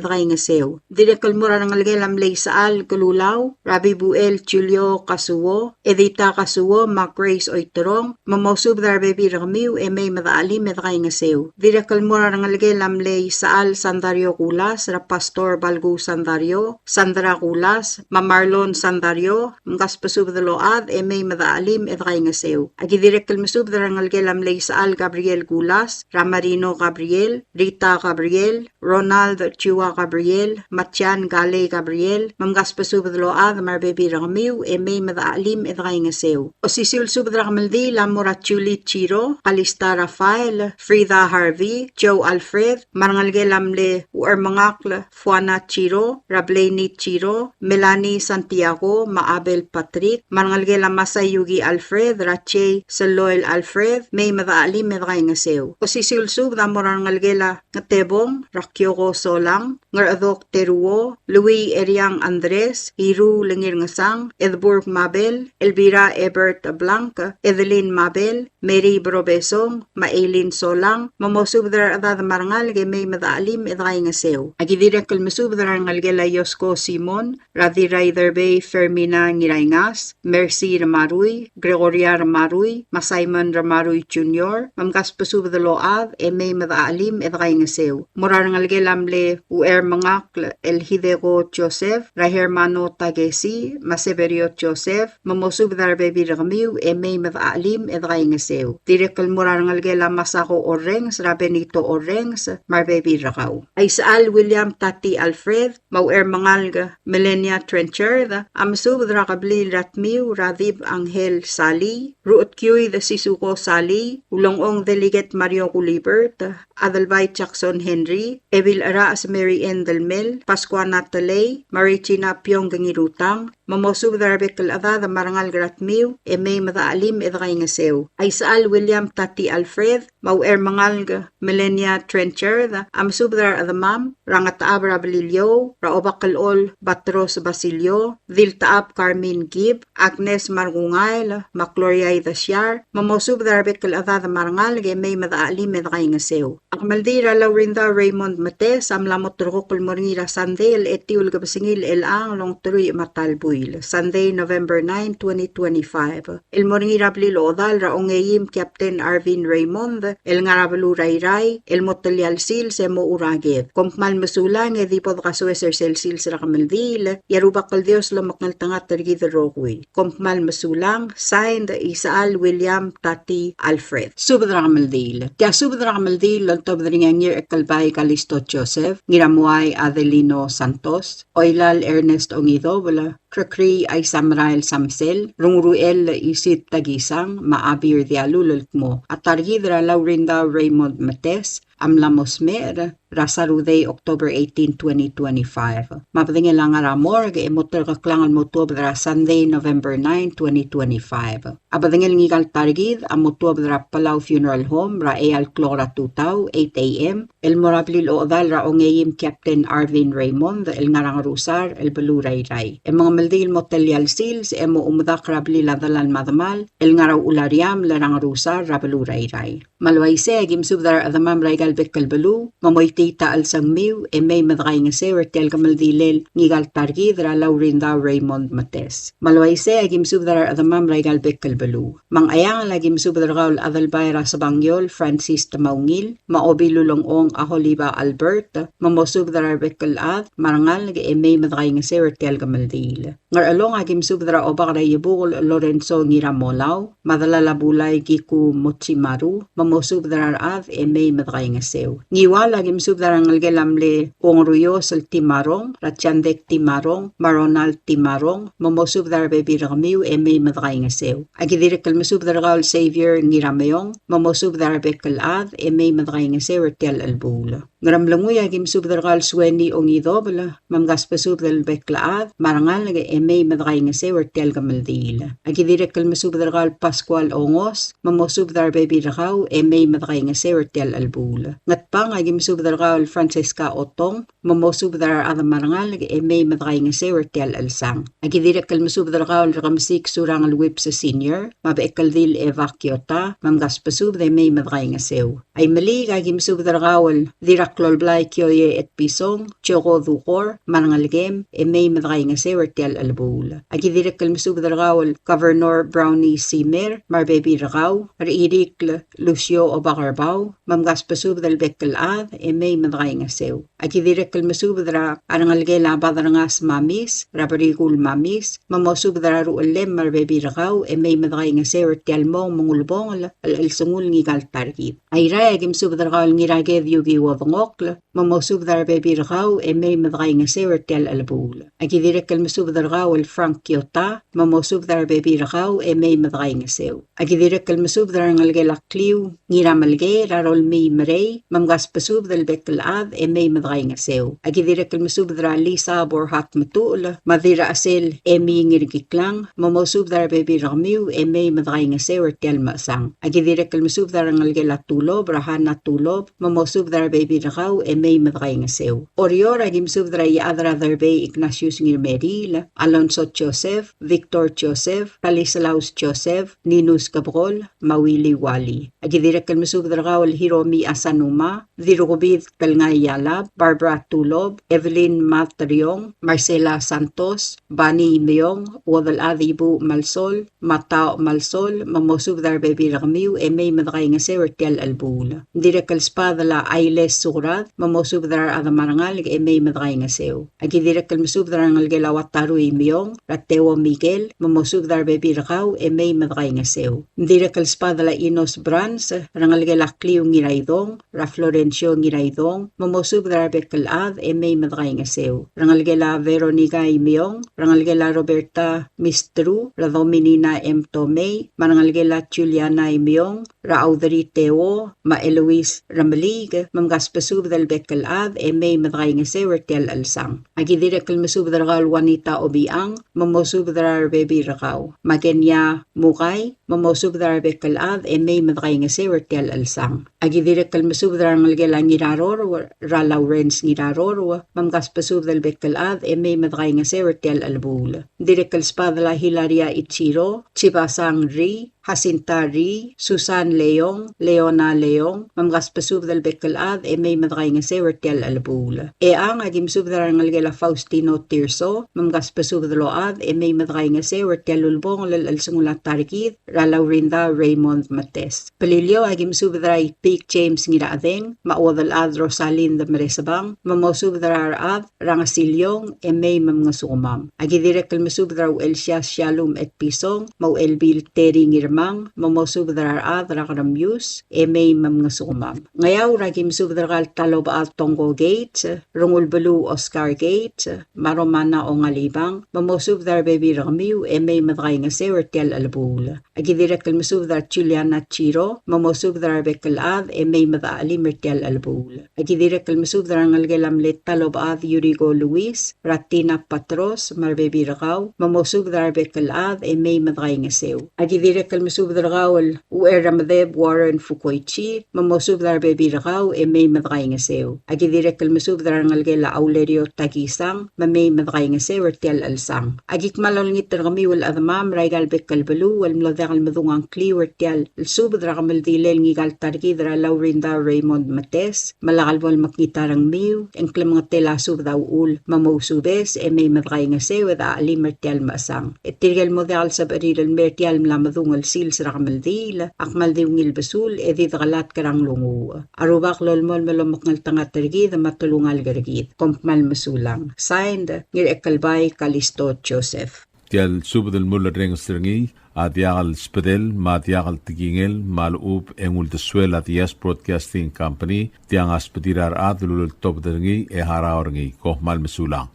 dekaingeseu. Dirrek el mo er a rengelekel a mle Isechal Kelulau, er a Bibuel Julio Kasuo, Edita Kasuo, me a Grace Oiterong, me mosubed er a rebebil er kemiu e mei me dechachelim e dekaingeseu. Dirrek el mo er a rengelekel a mle Isechal Sandario Kulas, er a Pastor Balku Sandario, Sandra Kulas, me a Marlon Sandario, mkasbesubed el ochad e mei me dechachelim e dekaingeseu. Aki dirrek el mesubed er a rengelekel a mle Isechal Gabriel Kulas, er a Marino Gabriel, Rita Gabriel, Ronald Chua Gabriel, me a Jan Galei Gabriel, me mkasbesubed el ochad me a rebebil er kemiu e mei me dechachelim e dekaingeseu. Osisiu el subed er a kemeldiil a mo er a Julie Chiro, Kalista Rafael, Frida Harvey, Joe Alfred, me a rengelekel a mle Uchermengakl Fuana Chiro, er a Blaney Chiro, Melanie Santiago, me a Abel Patrick, me a rengelekel a Masayuki Alfred, er a Jay Seloil Alfred, mei me dechachelim e dekaingeseu. Osisiu el subed a mo er a rengelekel a Ngetebong, er a Kioko Solang, Ngerchedok Teruo, Louis Eriang Andres, Iru Lengirngesang, Edburg Mabel, Elvira Ebert Blanc, Edelin Mabel, Mary Brobesong, me a Eileen Solang, me mosubed er a rechedad me a rengalek e mei me dechachelim e dekaingeseu. Aki dirrek el mesubed er a rengelekel a Iosko Simon, er a Dirraiderbei Fermina Ngiraingas, Mercy Remarui, Gregoria Remarui, me a Simon Remarui Junior, me mkasbesubed el ochad e mei me dechachelim e dekaingeseu. Mo er a rengelekel a mle Uchermengakl el Hideko Joseph, er a Hermano Takesi, me a Severio Joseph, me mosubed er a rebebil er kemiu e mei me dechachelim e dekaingeseu. Dirrek el mo er a rengelekel a Masako Orrenges, er a Benito Orrenges, me a rebebil er kau. A Isechal William Tati Alfred, me a Uchermengalek Melania Trenchard, a mesubed er a kebliil er a Tmiu, er a Dib Angel Sali, Ruchedkiuid Sisuko Sali, Ulengchong Delegate Mario Gulibert, Adelbai Jackson Henry, Ebil Cherachs Mary Ann Delmel, Pascua Natalie, me a Regina Piong Kengirutang, me mosubed er a rebek el chedad me a rengalek er a Tmiu, e mei me dechachelim e dekaingeseu. A Isechal William Tati Alfred, me a Uchermengalek Melania Trenchard, a mesubed er a rechedemam, er a Ngetechab er a Beliliou, er a Obakelchol Batros Basilio, Diltechab Carmen Gibb, Agnes Markungail, me a Gloria Idesiar, me mosubed er a rebek el chedad me a rengalek e mei me dechachelim e dekaingeseu. A kemeldiil er a Laurinda Raymond Metes a mla mo ulterekokl el mo er ngii er a Sandei el etiu el kebesengil el chelechang el ongeteruich me a ta el buil, Sunday, November nine, twenty twenty-five. El mo er ngii er a blil ochedal er a ongeim Captain Arvin Raymond, el ngar er a beluu er a Irrai, el mo telia el sils e mochu er a ked. Kom kmal mesulang e di bo dekasoes er sel sils er a kemeldiil, e a Rubak el Dios lomekngeltengat er kid el rokui. Kom kmal mesulang, signed, Isechal William Tati Alfred. Subed er a kemeldiil. Tia subed er a kemeldiil el oltobed er ngii a Ngirchekelbai Kalisto Joseph, Ngiramuai Adelino Santos, Oilal Ernest Ongidobel, Krekrii Aisamerael Samsel, Rungruel Isit Takisang, me a Abir Dialul el kmo a ta er kid er a Laurindau Raymond Metes a mla mo smecher er a Sarudei, October eighteen, twenty twenty-five. Me a bedengel a ngar er a morgue e mo terkeklang el mo tuobed er a Sunday, November nine, twenty twenty-five. A bedengel ngika el ta er kid a mo tuobed er a Palau Funeral Home er a eai el klok er a tutau, eight A M, el mo er a blil ochedal er a ongeim Captain Arvin Raymond el ngar er a Ngerusar el beluu er a Irrai. E mengemeldiil el mo telia el sils e mo oumdak er a blil a delal me a demal el ngar er a Uchul a Riamel er a Ngerusar er a beluu er a Irrai. Me a le uaisei e aki mesubed er a rechedemam er aika el bek el beluu, me moitii a chelsengmiu e mei me dekaingeseu er tia el kemeldilel ngika el ta er kid er a Laurindau Raymond Metes. Me a le uaisei e aki mesubed er a rechedemam er aika el bek el beluu. Me a Ngcheangel e aki mesubed er kau el Adelbai er a Sebangiol Francis Temaungil, me a Obilulengchong Aholiba Albert, me mosubed er a rebek el chad me a rengalek e mei me dekaingeseu er tia el kemeldiil. Ngerchelong e aki mesubed er a Obak er a Iebukel Lorenzo Ngiramolau, me a delal a Bulai Kiku Mochimaru, me mosubed er a rechad e mei me dekaingeseu. Ngiwal e aki mesubed er a rengelekel a mle Ongeruios el Timarong, er a Chandek Timarong, me a Ronald Timarong, me mosubed er a rebebil er kemiu e mei me dekaingeseu. Aki dirrek el mesubed er kau el Xavier Ngirameong, me mosubed er a rebek el chad e mei me dekaingeseu er tia el chelebuul. Ngeremlengui e aki mesubed er kau el Sueni Ongidobel, me mkasbesubed el bek el chad me a rengalek e mei me dekaingeseu er tia el kemeldiil. Aki dirrek el mesubed er kau el Pascual Ongos, me mosubed er a rebebil er kau e mei me dekaingeseu er tia el chelebuul. Ngatpang, aki mesubed er kau el Francesca Otong, me mosubed er a rechad me a rengalek e mei me dekaingeseu er tia el chelsang. Aki dirrek el mesubed er kau el Rekemesik Surangel Whipps Senior, me a Bechekeldil Eva Kiota, me mkasbesubed e mei me dekaingeseu. Aimeliik, aki mesubed er kau el Dirraklolblai Kioie Etpison, Joko Dukor, me a rengelekem, e mei me dekaingeseu er tia el chelebuul. Aki dirrek el mesubed er kau el Governor Brownie Simer, me a rebebil er kau, Rechirikl Lucio Obakerbau, me mkasbesubed el bek el chad, e mei me dekaingeseu. Aki dirrek el mesubed er a rengelekel a Baderngas Mamis, er a Berikul Mamis, me mosubed er a ruchellem me a rebebil er kau, e mei me dekaingeseu er tia el mong me ng ulebongel el chelsengul ngika el ta er kid. Airai, aki mesubed er kau el Ngiraked Yuki Uodengokl, me mosubed er a rebebil er kau, e mei me dekaingeseu er tia el chelebuul. Aki dirrek el mesubed er kau el Frank Kiota, me mosubed er a rebebil er kau, e mei me dekaingeseu. Aki dirrek el mesubed er a rengelekel a Kliu Ngiramelkei, er a Rolmii Merei, me mkasbesubed el bek el chad, e mei me dekaingeseu. Aki dirrek el mesubed er a Lisa Borhat Metuchel, me a Dirrachesel Emi Ngirkiklang, me mosubed er a rebebil er kemiu, e mei me dekaingeseu er tia el mechesang. Aki dirrek el mesubed er a rengelekel a Tulob, er a Hana Tulob, me mosubed er a rebebil er kau, e mei me dekaingeseu. Oreor, aki mesubed er a Iechad er a Derbei Ignatius Ngirmeriil, Alonso Joseph, Victor Joseph, Stanislaus Joseph, Ninus Kebekol, me a Willy Wally. Aki dirrek el mesubed er kau el Hiromi Asanuma, Dirrukebid Telngai Yalab, Barbara Tulob, Evelyn Matriong, Marcela Santos, Bani Imeong, Uodelchad Ibuuch Malsol, Mataoch Malsol, me mosubed er a rebebil er kemiu, e mei me dekaingeseu er tia el chelebuul. Ng dirrek el sbadel a Ailes Sukrad, me mosubed er a rechad me a rengalek, e mei me dekaingeseu. Aki dirrek el mesubed er a rengelekel a Wataru Imeong, er a Teo Miguel, me mosubed er a rebebil er kau, e mei me dekaingeseu. Ng dirrek el sbadel a Inos Brans, er a rengelekel a Kliu Ngiraidong, er a Florencio Ngiraidong, me mosubed er a rebek el chad, e mei me dekaingeseu. Er a rengelekel a Veronica Imeong, er a rengelekel a Roberta Mistru, er a Dominina M. Tomei, me a rengelekel a Juliana Imeong, er a Audrey Teo, me a Eloise Remeliik, me mkasbesubed el bek el chad, e mei me dekaingeseu er tia el chelsang. Aki dirrek el mesubed er kau el Juanita Obichang, me mosubed er a rebebil er kau. Me a Kenia Mukai, me mosubed er a rebek el chad, e mei me dekaingeseu er tia el chelsang. Aki dirrek el mesubed er a rengelekel a Ngiraror, er a Lawrence Ngiraror, me mkasbesubed el bek el chad, e mei me dekaingeseu er tia el chelebuul. Ng dirrek el sbadel a Hilaria Ichiro, Chibasang Ri, Jacinta Ri, Susan Leong, Leona Leong, me mkasbesubed el bek el chad, e mei me dekaingeseu er tia el chelebuul. Echang, aki mesubed er a rengelekel a Faustino Tirso, me mkasbesubed el ochad, e mei me dekaingeseu er tia el ulebongel el chelsengul a ta er kid, er a Laurinda Raymond Metes. Beliliou, aki mesubed er a Itpik James Ngirachedeng, me a Uodelchad Rosalind Meresebang, me mosubed er a rechad, er a Ngesiliong, e mei me mngesukemam. Aki dirrek el mesubed er a Uchelsias Shalom Etpison, me a Uchelbil Terry Ngirmang, me mosubed er a rechad er a Keremius, e mei me mngesukemam. Ngeaur, aki mesubed er kau el Talobechad Tongko Gates, Rengulbeluu Oscar Gates, me a Romana Ongalibang, me mosubed er a rebebil er kemiu, e mei me dekaingeseu er tia el chelebuul. Aki dirrek el mesubed er a Juliana Chiro, me mosubed er a rebek el chad, e mei me dechelim er tia el chelebuul. Aki dirrek el mesubed er a rengelekel a mle Talobechad Yuriko Luis, er a Tina Patros, me a rebebil er kau, me mosubed er a rebek el chad, e mei me dekaingeseu. Aki dirrek el mesubed er kau el Ucherremedeb Warren Fukoichi, me mosubed er a rebebil er kau, e mei me dekaingeseu. Aki dirrek el mesubed er a rengelekel a Aulerio Takisang, me mei me dekaingeseu er tia el chelsang. Aki kmal olengit er kemiu el chedemam er aika el bek el beluu el mlo diak el medung a ngkliu er tia el subed er a kemeldiil er ngika el ta er kid er a Laurinda Raymond Metes, me lak el bo lemekngit a rengmiu, e ng klemengetel a subed a uchul, me mousubes, e mei me dekaingeseu e dechelim er tia el mechesang. E tirke el mo diak el sebechir el mei er tia el mla medung el sils er a kemeldiil, a kmal di ungil besul, e di dekelatk er a nglunguuch. A Rubak lolemolem el omekngeltengat er kid me a telungalek er kid. Kom kmal mesulang. Signed, Ngirchekelbai Kalisto Joseph. Tia el subed el mulerrenges er ngii a diak el sbedel me a diak el tekingel me a lechub e ng uldesuel a Diaz Broadcasting Company, tiang a sbedir a rechad el uleltobed er ngii e harau er ngii. Kom kmal mesulang.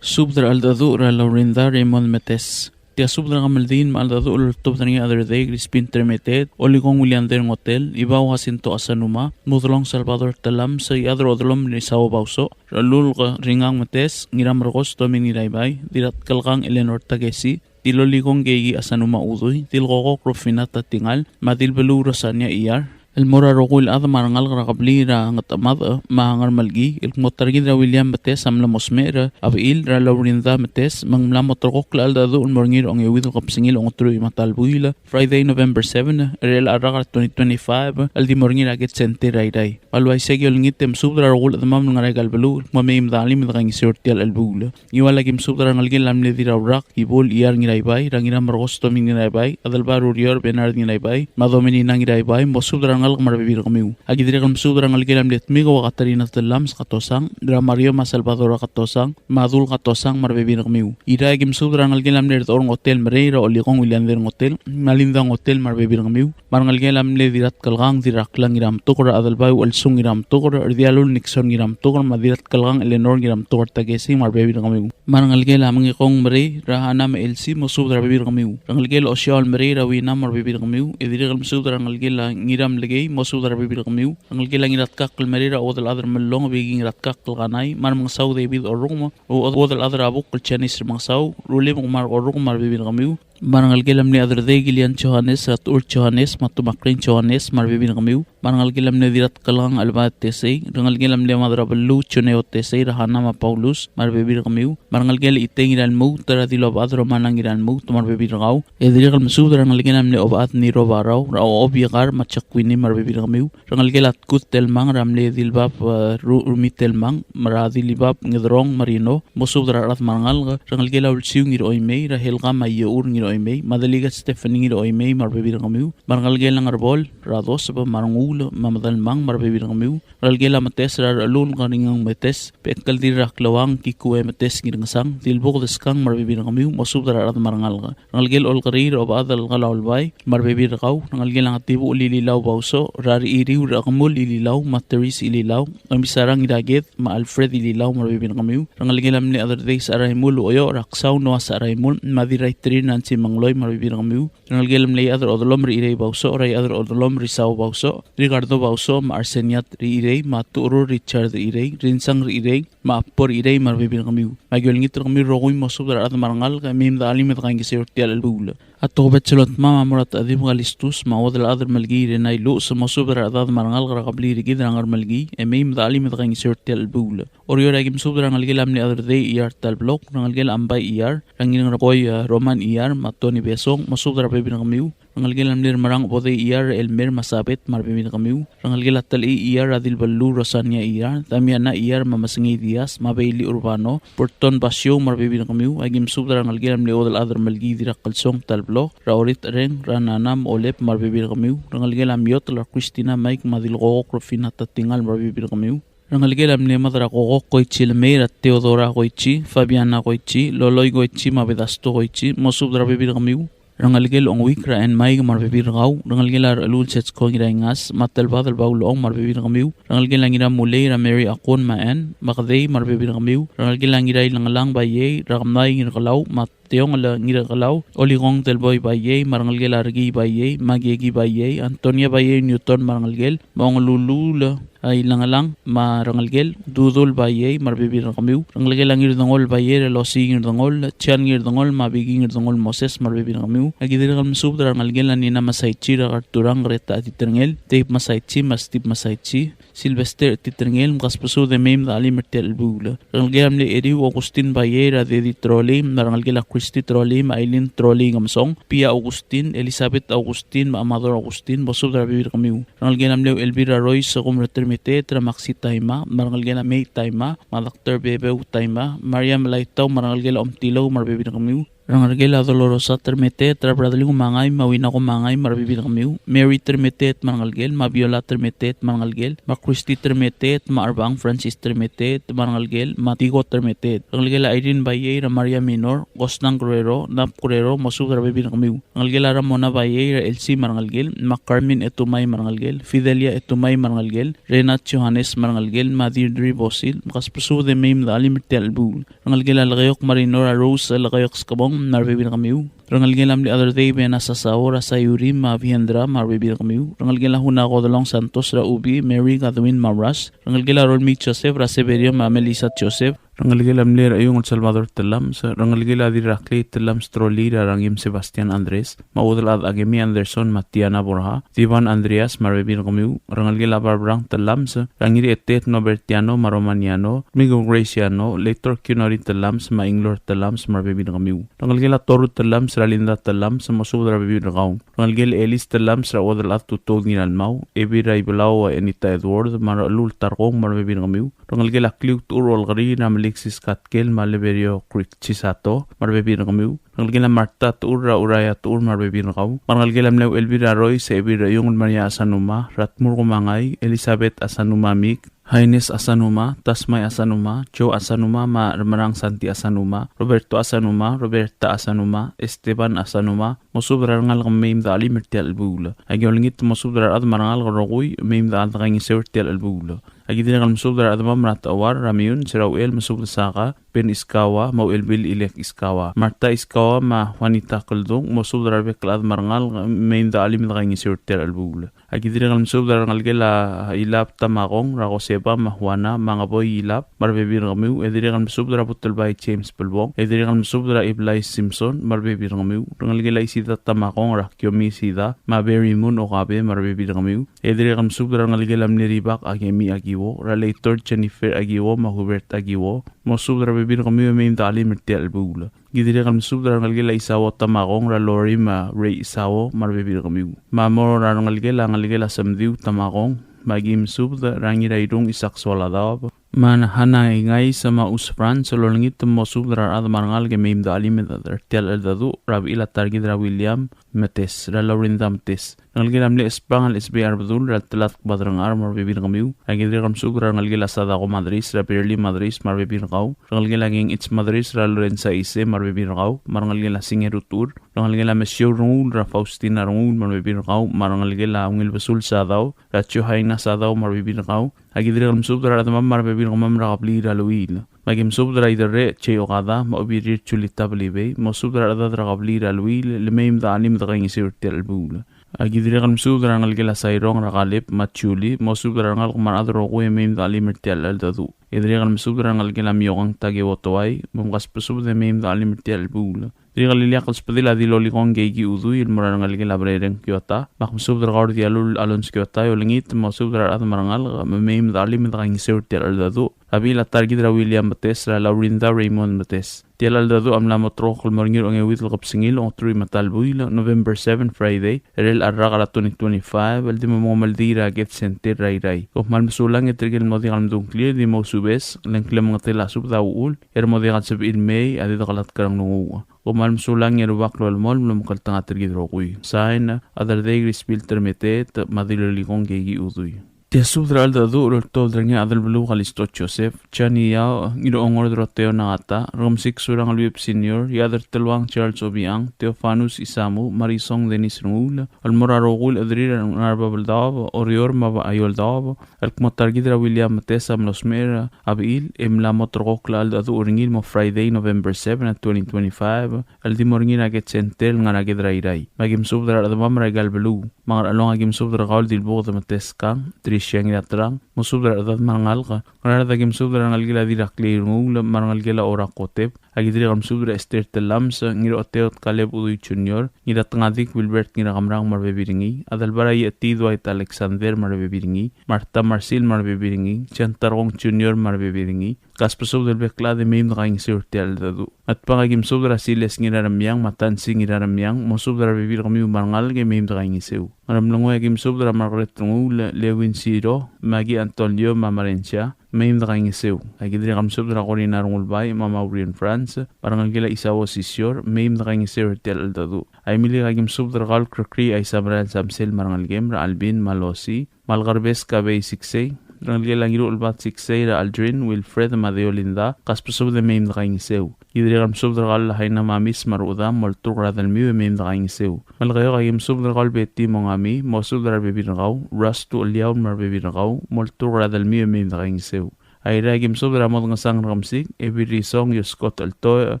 Subed er a cheldecheduch er a Laurinda Raymond Metes. Tia subed er a kemeldiil me a cheldecheduch el oltobed er ngii a Chederdei Crispin Tremeteet, Olikong Williander Ngotel, Ibau Jacinto Asanuma, Mudelong Salvador Telam, Sechar Odelom Lisao Bausoch, Rechelulk Ringang Metes, Ngiramerkos Domin Ngiraibai, Dirratkelkang Eleanor Takesi, Dilolikong Keiki Asanuma Udui, Dilkokok Rufina Tatingal, me a Dilbeluu Rosania Iyar, El mo er a rokui el chad me a rengalek er a kebliil er a Ngetchemadech me a Ngermelkii, el kmo ta er kid er a William Metes a mla mo smecher a bechil er a Laurinda Metes, me ng mla mo terrekokl a cheldecheduch el mo er ngii er a ongeuid el kebesengil a ongeteruich me a ta el buil, Friday, November seven, er chelecha el rak er a twenty twenty-five, el di mo er ngii er a Ked Center er a Irrai. Me a le uaisei e aki olengit e mesubed er a rokui el chedemam el ngar er aika el beluu, el kmo mei me de chelim e de kaingeseu er tia el chelebuul. Ngiual aki mesubed er a rengelekel a mle Dirraurak Ibul Iyar Ngiraibai, er a Ngiramerkos Tomin Ngiraibai, Adelbai er Urior Bernard Ngiraibai, me a Dominina Ngiraibai, mosubed er a rengalek me a rebebil er kemiu. Aki dirrek el mesubed er a rengelekel a mle Tmiko Katarina Tellames Katosang, er a Mario me a Salvador Katosang, me a Dul Katosang me a rebebil er kemiu. Irrai aki mesubed er a rengelekel a mle Rdechor Ngotel Merei, er a Olikong Williander Ngotel, me a Linda Ngotel me a rebebil er kemiu. Me a rengelekel a mle Dirratkelkang Dirraklang Ngiramtuker, er a Adelbai Uelsung Ngiramtuker, er a Dialul Nixon Ngiramtuker, me a Dirratkelkang Eleanor Ngiramtuker Takesi me a rebebil er kemiu. Me a rengelekel a Mengekong Merei, er a Hana me a Elsie, mosubed er a rebebil er kemiu. Rengelekel a Osiaol Merei, er a Wina me a rebebil er kemiu. E dirrek el mesubed er a rengelekel a Ngiramlekei, mosubed er a rebebil er kemiu. Rengelekel a Ngiratkakl Merei, er a Uodelchad er Mellong, Biki Ngiratkakl Kanai, me a Remengesau David Orrukem, Uodelchad er a Buk el Janis Remengesau, Rulim Kumar Orrukem me a rebebil er kemiu. Me a rengelekel a mle Aderdei Kilian Johannes, er a Tuur Johannes, me a Tumakrin Johannes, me a rebebil er kemiu. Me a rengelekel a mle Dirratkelkang Alba Tesei, rengelekel a mle Madrabeluu Juneo Tesei, er a Hana me a Paulus, me a rebebil er kemiu. Me a rengelekel a Itei Ngiralmuut, er a Dilobechad Romana Ngiralmuut, me a rebebil er kau. E dirrek el mesubed er a rengelekel a mle Obechad Niro Barau, er a Obiekar, me a Jakwini, me a rebebil er kemiu. Rengelekel a Tkut Telmang, er a mle Dilbab, eh, Ru-, Rumi Telmang, me a Dilibab Ngederong Marino, mosubed er a rechad me a rengalek. Rengelekel a Ulsiu Ngiroimei, er a Helga me a Ieur Ngiroimei, me a Delegate Stephanie Ngiroimei, me a rebebil er kemiu. Me a rengelekel a Ngerbol, er a Doseb, me a Renguul, me a Medelmang, me a rebebil er kemiu. Rengelekel a Metes, er a Rechelul Ngeringang Metes, Bechekeldir er a Kleuang Kikue Metes Ngirngesang, Dilbuk Deskang, me a rebebil er kemiu, mosubed er a rechad me a rengalek. Rengelekel Olkeriil er a Obechad el Kalaulbai, me a rebebil er kau. Rengelekel a Ngetibuch Lililau Bausoch, er a Rechiriu er a Kemul Ililau, me a Teris Ililau, Omisarang Iraked, me a Alfred Ililau, me a rebebil er kemiu. Rengelekel a mle Aderdei Saraimul Uoyo, er a Ksau Noah Saraimul, me a Dirraiterir Nancy Mengloi, me a rebebil er kemiu. Rengelekel a mle Iechad er a Odelom er Irei Bausoch, er a Iechad er a Odelom er Isau Bausoch, Ricardo Bausoch, me a Arseniat er Irei, me a Tucherur Richard er Irei, Rinsang er Irei, me a Apor Irei, me a rebebil er kemiu. Me aki olengit er kemiu el rokui mosubed er a rechad me a rengalek, e mei me de chelim e de kaingeseu er tia el chelebuul. A tokubets el otmam a mo er a Techedib Kalistus, me a Uodelchad er Melkii Renai Luches, mosubed er a rechedad me a rengalek er a kebliil er kid er a Ngermelkii, e mei me de chelim e de kaingeseu er tia el chelebuul. Oreor aki mesubed er a rengelekel a mle Aderdei Iyar Talblok, rengelekel a Mbai Iyar, er a Ngirngerekoi, eh, Roman Iyar, me a Tony Besong, mosubed er a rebebil er kemiu. Rengelekel a mle Remerang Bodei Iyar, Elmer me a Sabet, me a rebebil er kemiu. Rengelekel a Telechii Iyar, a Dilbeluu Rosania Iyar, Damiana Iyar, me a Mesengei Diaz, me a Beili Urbano, Burton Basiou, me a rebebil er kemiu. Aki mesubed er a rengelekel a mle Uodelchad er Melkii Dirrakelsong Talblok, er a Orit Reng, er a Nana me a Olep, me a rebebil er kemiu. Rengelekel a Miotel, er a Christina Mike, me a Dilkokok Rufina Tatingal, me a rebebil er kemiu. Rengelekel a mle Mad er a Kokok Koichi Lemei, er a Theodora Koichi, Fabiana Koichi, Loloi Koichi, me a Bedasto Koichi, mosubed er a rebebil er kemiu. Rengelekel Ongwik er a Enmaik me a rebebil er kau. Rengelekel a Rechelul Setsko Ngiraingas, me a Telbadel Baulong me a rebebil er kemiu. Rengelekel a Ngiramulei er a Mary Akon me a Ann, me a Kedei me a rebebil er kemiu. Rengelekel a Ngirailengelang Baiei, er a Kemdai Ngirkelau, me a Teongel Ngirkelau, Olikong Telboi Baiei, me a rengelekel a Rekii Baiei, me a Kieki Baiei, Antonia Baiei Newton me a rengelekel, me a Ongelulul a Ilengelang me a rengelekel, Dudul Baiei me a rebebil er kemiu, rengelekel a Ngirdengol Baiei, er a Losi Ngirdengol, Chian Ngirdengol, me a Biki Ngirdengol Moses me a rebebil er kemiu. Aki dirrek el mesubed er a rengelekel a Nina Masaichi, er a Karturang, Greta Titerngel, Dave Masaichi, me a Steve Masaichi, Sylvester Titerngel, mkasbesubed e mei me de chelim er tia el chelebuul. Rengelekel a mle Eriu Augustin Baiei, er a Dedi Trolii, me a rengelekel a Christy Trolii, me a Aileen Trolii Kemesong, Pia Augustin, Elizabeth Augustin, me a Amador Augustin, mosubed er a rebebil er kemiu. Rengelekel a mle Elvira Roy Sekum er a Termeteet, er a Maxi Taima, me a rengelekel a Mei Taima, me a Doctor Bebeu Taima, Maria Melaitau, me a rengelekel a Omtilou, me a rebebil er kemiu. Rengelekel a Dolorosa Termeteet, er a Bradley Kumangai, me a Wina Kumangai, me a rebebil er kemiu. Mary Termeteet, me a rengelekel, me a Viola Termeteet, me a rengelekel, me a Christy Termeteet, me a Arbang Francis Termeteet, me a rengelekel, me a Tigo Termeteet. Rengelekel a Irene Baiei, er a Maria Minor, Gosnang Guerrero, Nap Guerrero, mosubed er a rebebil er kemiu. Rengelekel a Ramona Baiei, er a Elsie me a rengelekel, me a Carmen Etumai me a rengelekel, Fidelia Etumai me a rengelekel, Renat Johannes me a rengelekel, me a Deirdre Bosil, mkasbesubed e mei me de chelim er tia el chelebuul. Rengelekel a Lekeok Marino, er a Rose Lekeok Skebong, me a rebebil er kemiu. Rengelekel a mle Aderdei Bena Sasao, er a Sayuri me a Vihendra, me a rebebil er kemiu. Rengelekel a Huna Kodelong Santos, er a Ubi, Mary, Godwin, me a Rush. Rengelekel a Rolmii Joseph, er a Severio me a Melissa Joseph. Rengelekel a mle Raiungel Salvador Tellames, rengelekel a Dirraklei Tellames Troli, er a Rangim Sebastian Andres, me a Uodelchad Akemi Anderson me a Tiana Borja, Divan Andreas me a rebebil er kemiu, rengelekel a Barbrang Tellames, er a Ngirietet Nobertiano me a Romaniano, Migo Graciano, Leitor Kiunori Tellames me a Inglor Tellames me a rebebil er kemiu. Rengelekel a Toru Tellames, er a Linda Tellames, mosubed er a rebebil er kau. Rengelekel Elis Tellames, er a Uodelchad Tutoud Ngiralmau, Ebil er a Ibelau Enita Edward, me a Rechellul Tarkong me a rebebil er kemiu. Rengelekel a Kliu Techur Olkeriil, er a Meliksis Katkel me a Leberio Creek Chisato me a rebebil er kemiu. Rengelekel a Marta Techur, er a Uraia Techur me a rebebil er kau. Me a rengelekel a mle Uchelbil er a Rois, Ebil er a Iungel Maria Asanuma, er a Tmur Kumangai, Elizabeth Asanuma Mik, Haines Asanuma, Tasmai Asanuma, Joe Asanuma, me a Remerang Santi Asanuma, Roberto Asanuma, Roberta Asanuma, Esteban Asanuma, mosubed er a rengalek me mei me de chelim er tia el chelebuul. Aki olengit mosubed er a rechad me a rengalek el rokui, mei me de chelim de kaingeseu er tia el chelebuul. Aki dirrek el mesubed er a rechedemam er a Techouar, er a Meyuns, er a Uchel, mesubed er a Saka, Ben Iskawa, me a Uchelbil Ilek Iskawa. Marta Iskawa, me a Juanita Keldung, mosubed er a rebek el chad me a rengalek, mei me de chelim de kaingeseu er tia el chelebuul. Aki dirrek el mesubed er a rengelekel a Ilab Tamakong, er a Joseba, me a Juana, me a Ngeboi Ilab, me a rebebil er kemiu, e dirrek el mesubed er a Butelbai James Belbong, e dirrek el mesubed er a Iblai Simpson, me a rebebil er kemiu, rengelekel a Isida Tamakong, er a Kiomi Isida, me a Berimun Okabe, me a rebebil er kemiu, e dirrek el mesubed er a rengelekel a mle Ribak Akemi Akiwo, er a Leitor Jennifer Akiwo, me a Hubert Akiwo, mosubed er a rebebil er kemiu e mei me de chelim er tia el chelebuul. Ki dirrek el mesubed er a rengelekel a Isao Tamakong, er a Lori me a Rei Isao, me a rebebil er kemiu. Me a mo er a rengelekel a, ngelekel a Semdiu Tamakong, me aki mesubed er a Ngirairung Isak Soaladaob, me a Hana Ingais me a Us Franz, el olengit mosubed er a rechad me a rengalek e mei me de chelim er tia el cheldecheduch, er a bechil a ta er kid er a William Metes, er a Laurinda Metes. Rengelekel a mle Espangel Esbei Arbedul, er a Telatk Badrengchar, me a rebebil er kemiu. Aki dirrek el mesubed er a rengelekel a Sadako Madris, er a Berli Madris, me a rebebil er kau. Rengelekel a Kengich Madris, er a Lorenza Ise, me a rebebil er kau. Me a rengelekel a Singeru Tur. Rengelekel a Mesiou Renguul, er a Faustina Renguul, me a rebebil er kau. Me a rengelekel a Ungil Besul Sadau, er a Johaina Sadau, me a rebebil er kau. Aki dirrek el mesubed er a rechedemam me a rebebil er kemam er a kebliil er a Luil. Me aki mesubed er a Iderrech Jay Okada, me a Obirir Julita Belibei, mosubed er a rechedad er a kebliil er a Luil, le mei me de chelim de kaingeseu er tia el chelebuul. Aki dirrek el mesubed er a rengelekel a Sairong, er a Kaleb me a Julie, mosubed er a rengalek me a rechad el rokui e mei me de chelim er tia el cheldecheduch. E dirrek el mesubed er a rengelekel a Miokang Takeo Toai, me mkasbesubed e mei me de chelim er tia el chelebuul. Dirrek el ileakl el subedel a Dilolikong Keiki Udui el mo er a rengelekel a Berereng Kiota, me ak mesubed er kau er Dialul Alons Kiota, e olengit mosubed er a rechad me a rengalek, me mei me de chelim de kaingeseu er tia el cheldecheduch. A bechil a ta er kid er a William Metes, er a Laurinda Raymond Metes. Tia el cheldecheduch a mla moterekokl el mo er ngii er a ongeuid el kebesengil, ongeteruich me a ta el buil, November seven, Friday, er chelecha el rak er a twenty twenty-five, el di mo mengemeldiil er a Ked Center er a Irrai. Kom kmal mesulang e tirke el mo diak el medung a ngklir, di mousubes, le ng klemengetel a subed a uchul, e re mo diak el sebechir el mei, a di dekelatk er a nglunguuch. Kom kmal mesulang e a Rubak lolemolem el omekngeltengat er kid el rokui. Sain, Aderdei Chris Pilter Metet, me a Dilolikong Keiki Udui. Tia subed er a cheldecheduch el oltobed er ngii a Adelbeluu Kalisto Joseph, Johnny Yao, Ngirongor Doroteo Nagata, Rekemesik Surangel Whipps Senior, Iechad er Teluang Charles Obichang, Theofanus Isamu, Marisong Dennis Renguul, el mo er a rokui el chederir el ngar er a Babeldaob, Oreor me a Eouldaob, el kmo ta er kid er a William Metes a mlo smecher a bechil, e mla moterekokl a cheldecheduch er ngii el mo Friday, November seven, twenty twenty-five, el di mo er ngii er a Ked Center el ngar er a Ked er a Irrai. Me aki mesubed er a rechedemam er aika el beluu. Me a Ngerchelong aki mesubed er kau el Dilbuked Metes Kang, Tricia Ngiraterang, mosubed er a rechedad me a rengalek. Ngaraard aki mesubed er a rengelekel a Dirraklei Renguul, me a rengelekel a Ora Kotep. Aki dirrek el mesubed er a Esther Tellames, Ngirocheteot Kaleb Udui Junior, Ngiratengadik Wilbert Ngirakemrang me a rebebil er ngii, Adelbai er a Iechetii Dwight Alexander me a rebebil er ngii, Martha Marsil me a rebebil er ngii, Jan Tarkong Junior me a rebebil er ngii, kasbesubed el bek el chad e mei me de kaingeseu er tia el cheldecheduch. Ngatpang aki mesubed er a Siles Ngiraremiang me a Tansi Ngiraremiang, mosubed er a rebebil er kemiu me a rengalek e mei me de kaingeseu. Ngeremlengui aki mesubed er a Margaret Renguul, Lewin Siro, Maggie Antonio me a Marensia, mei me de kaingeseu. Aki dirrek el mesubed er a Corina Rengulbai me a Maureen France, me a rengelekel a Isao Sisior, mei me de kaingeseu er tia el cheldecheduch. Aimeliik aki mesubed er kau el Krekrii Aisamerael Samsel me a rengelekem, er a Albin me a Losi, me a Lekerbes Kabei Siksei, rengelekel a Ngiruchelbad Siksei, er a Aldrin, Wilfred me a Deolinda, kasbesubed e mei me de kaingeseu. Ki dirrek el mesubed er kau el Haina Mamis me a rechedam, molturk er a delmiu e mei me de kaingeseu. Melekeok aki mesubed er kau el Betty Mongami, mosubed er a rebebil er kau, Ras Tucheliaur me a rebebil er kau, molturk er a delmiu e mei me de kaingeseu. Airai, aki msubed er a Modngesang Rekemesik, Ebil Risong, Ioskot Cheltoech,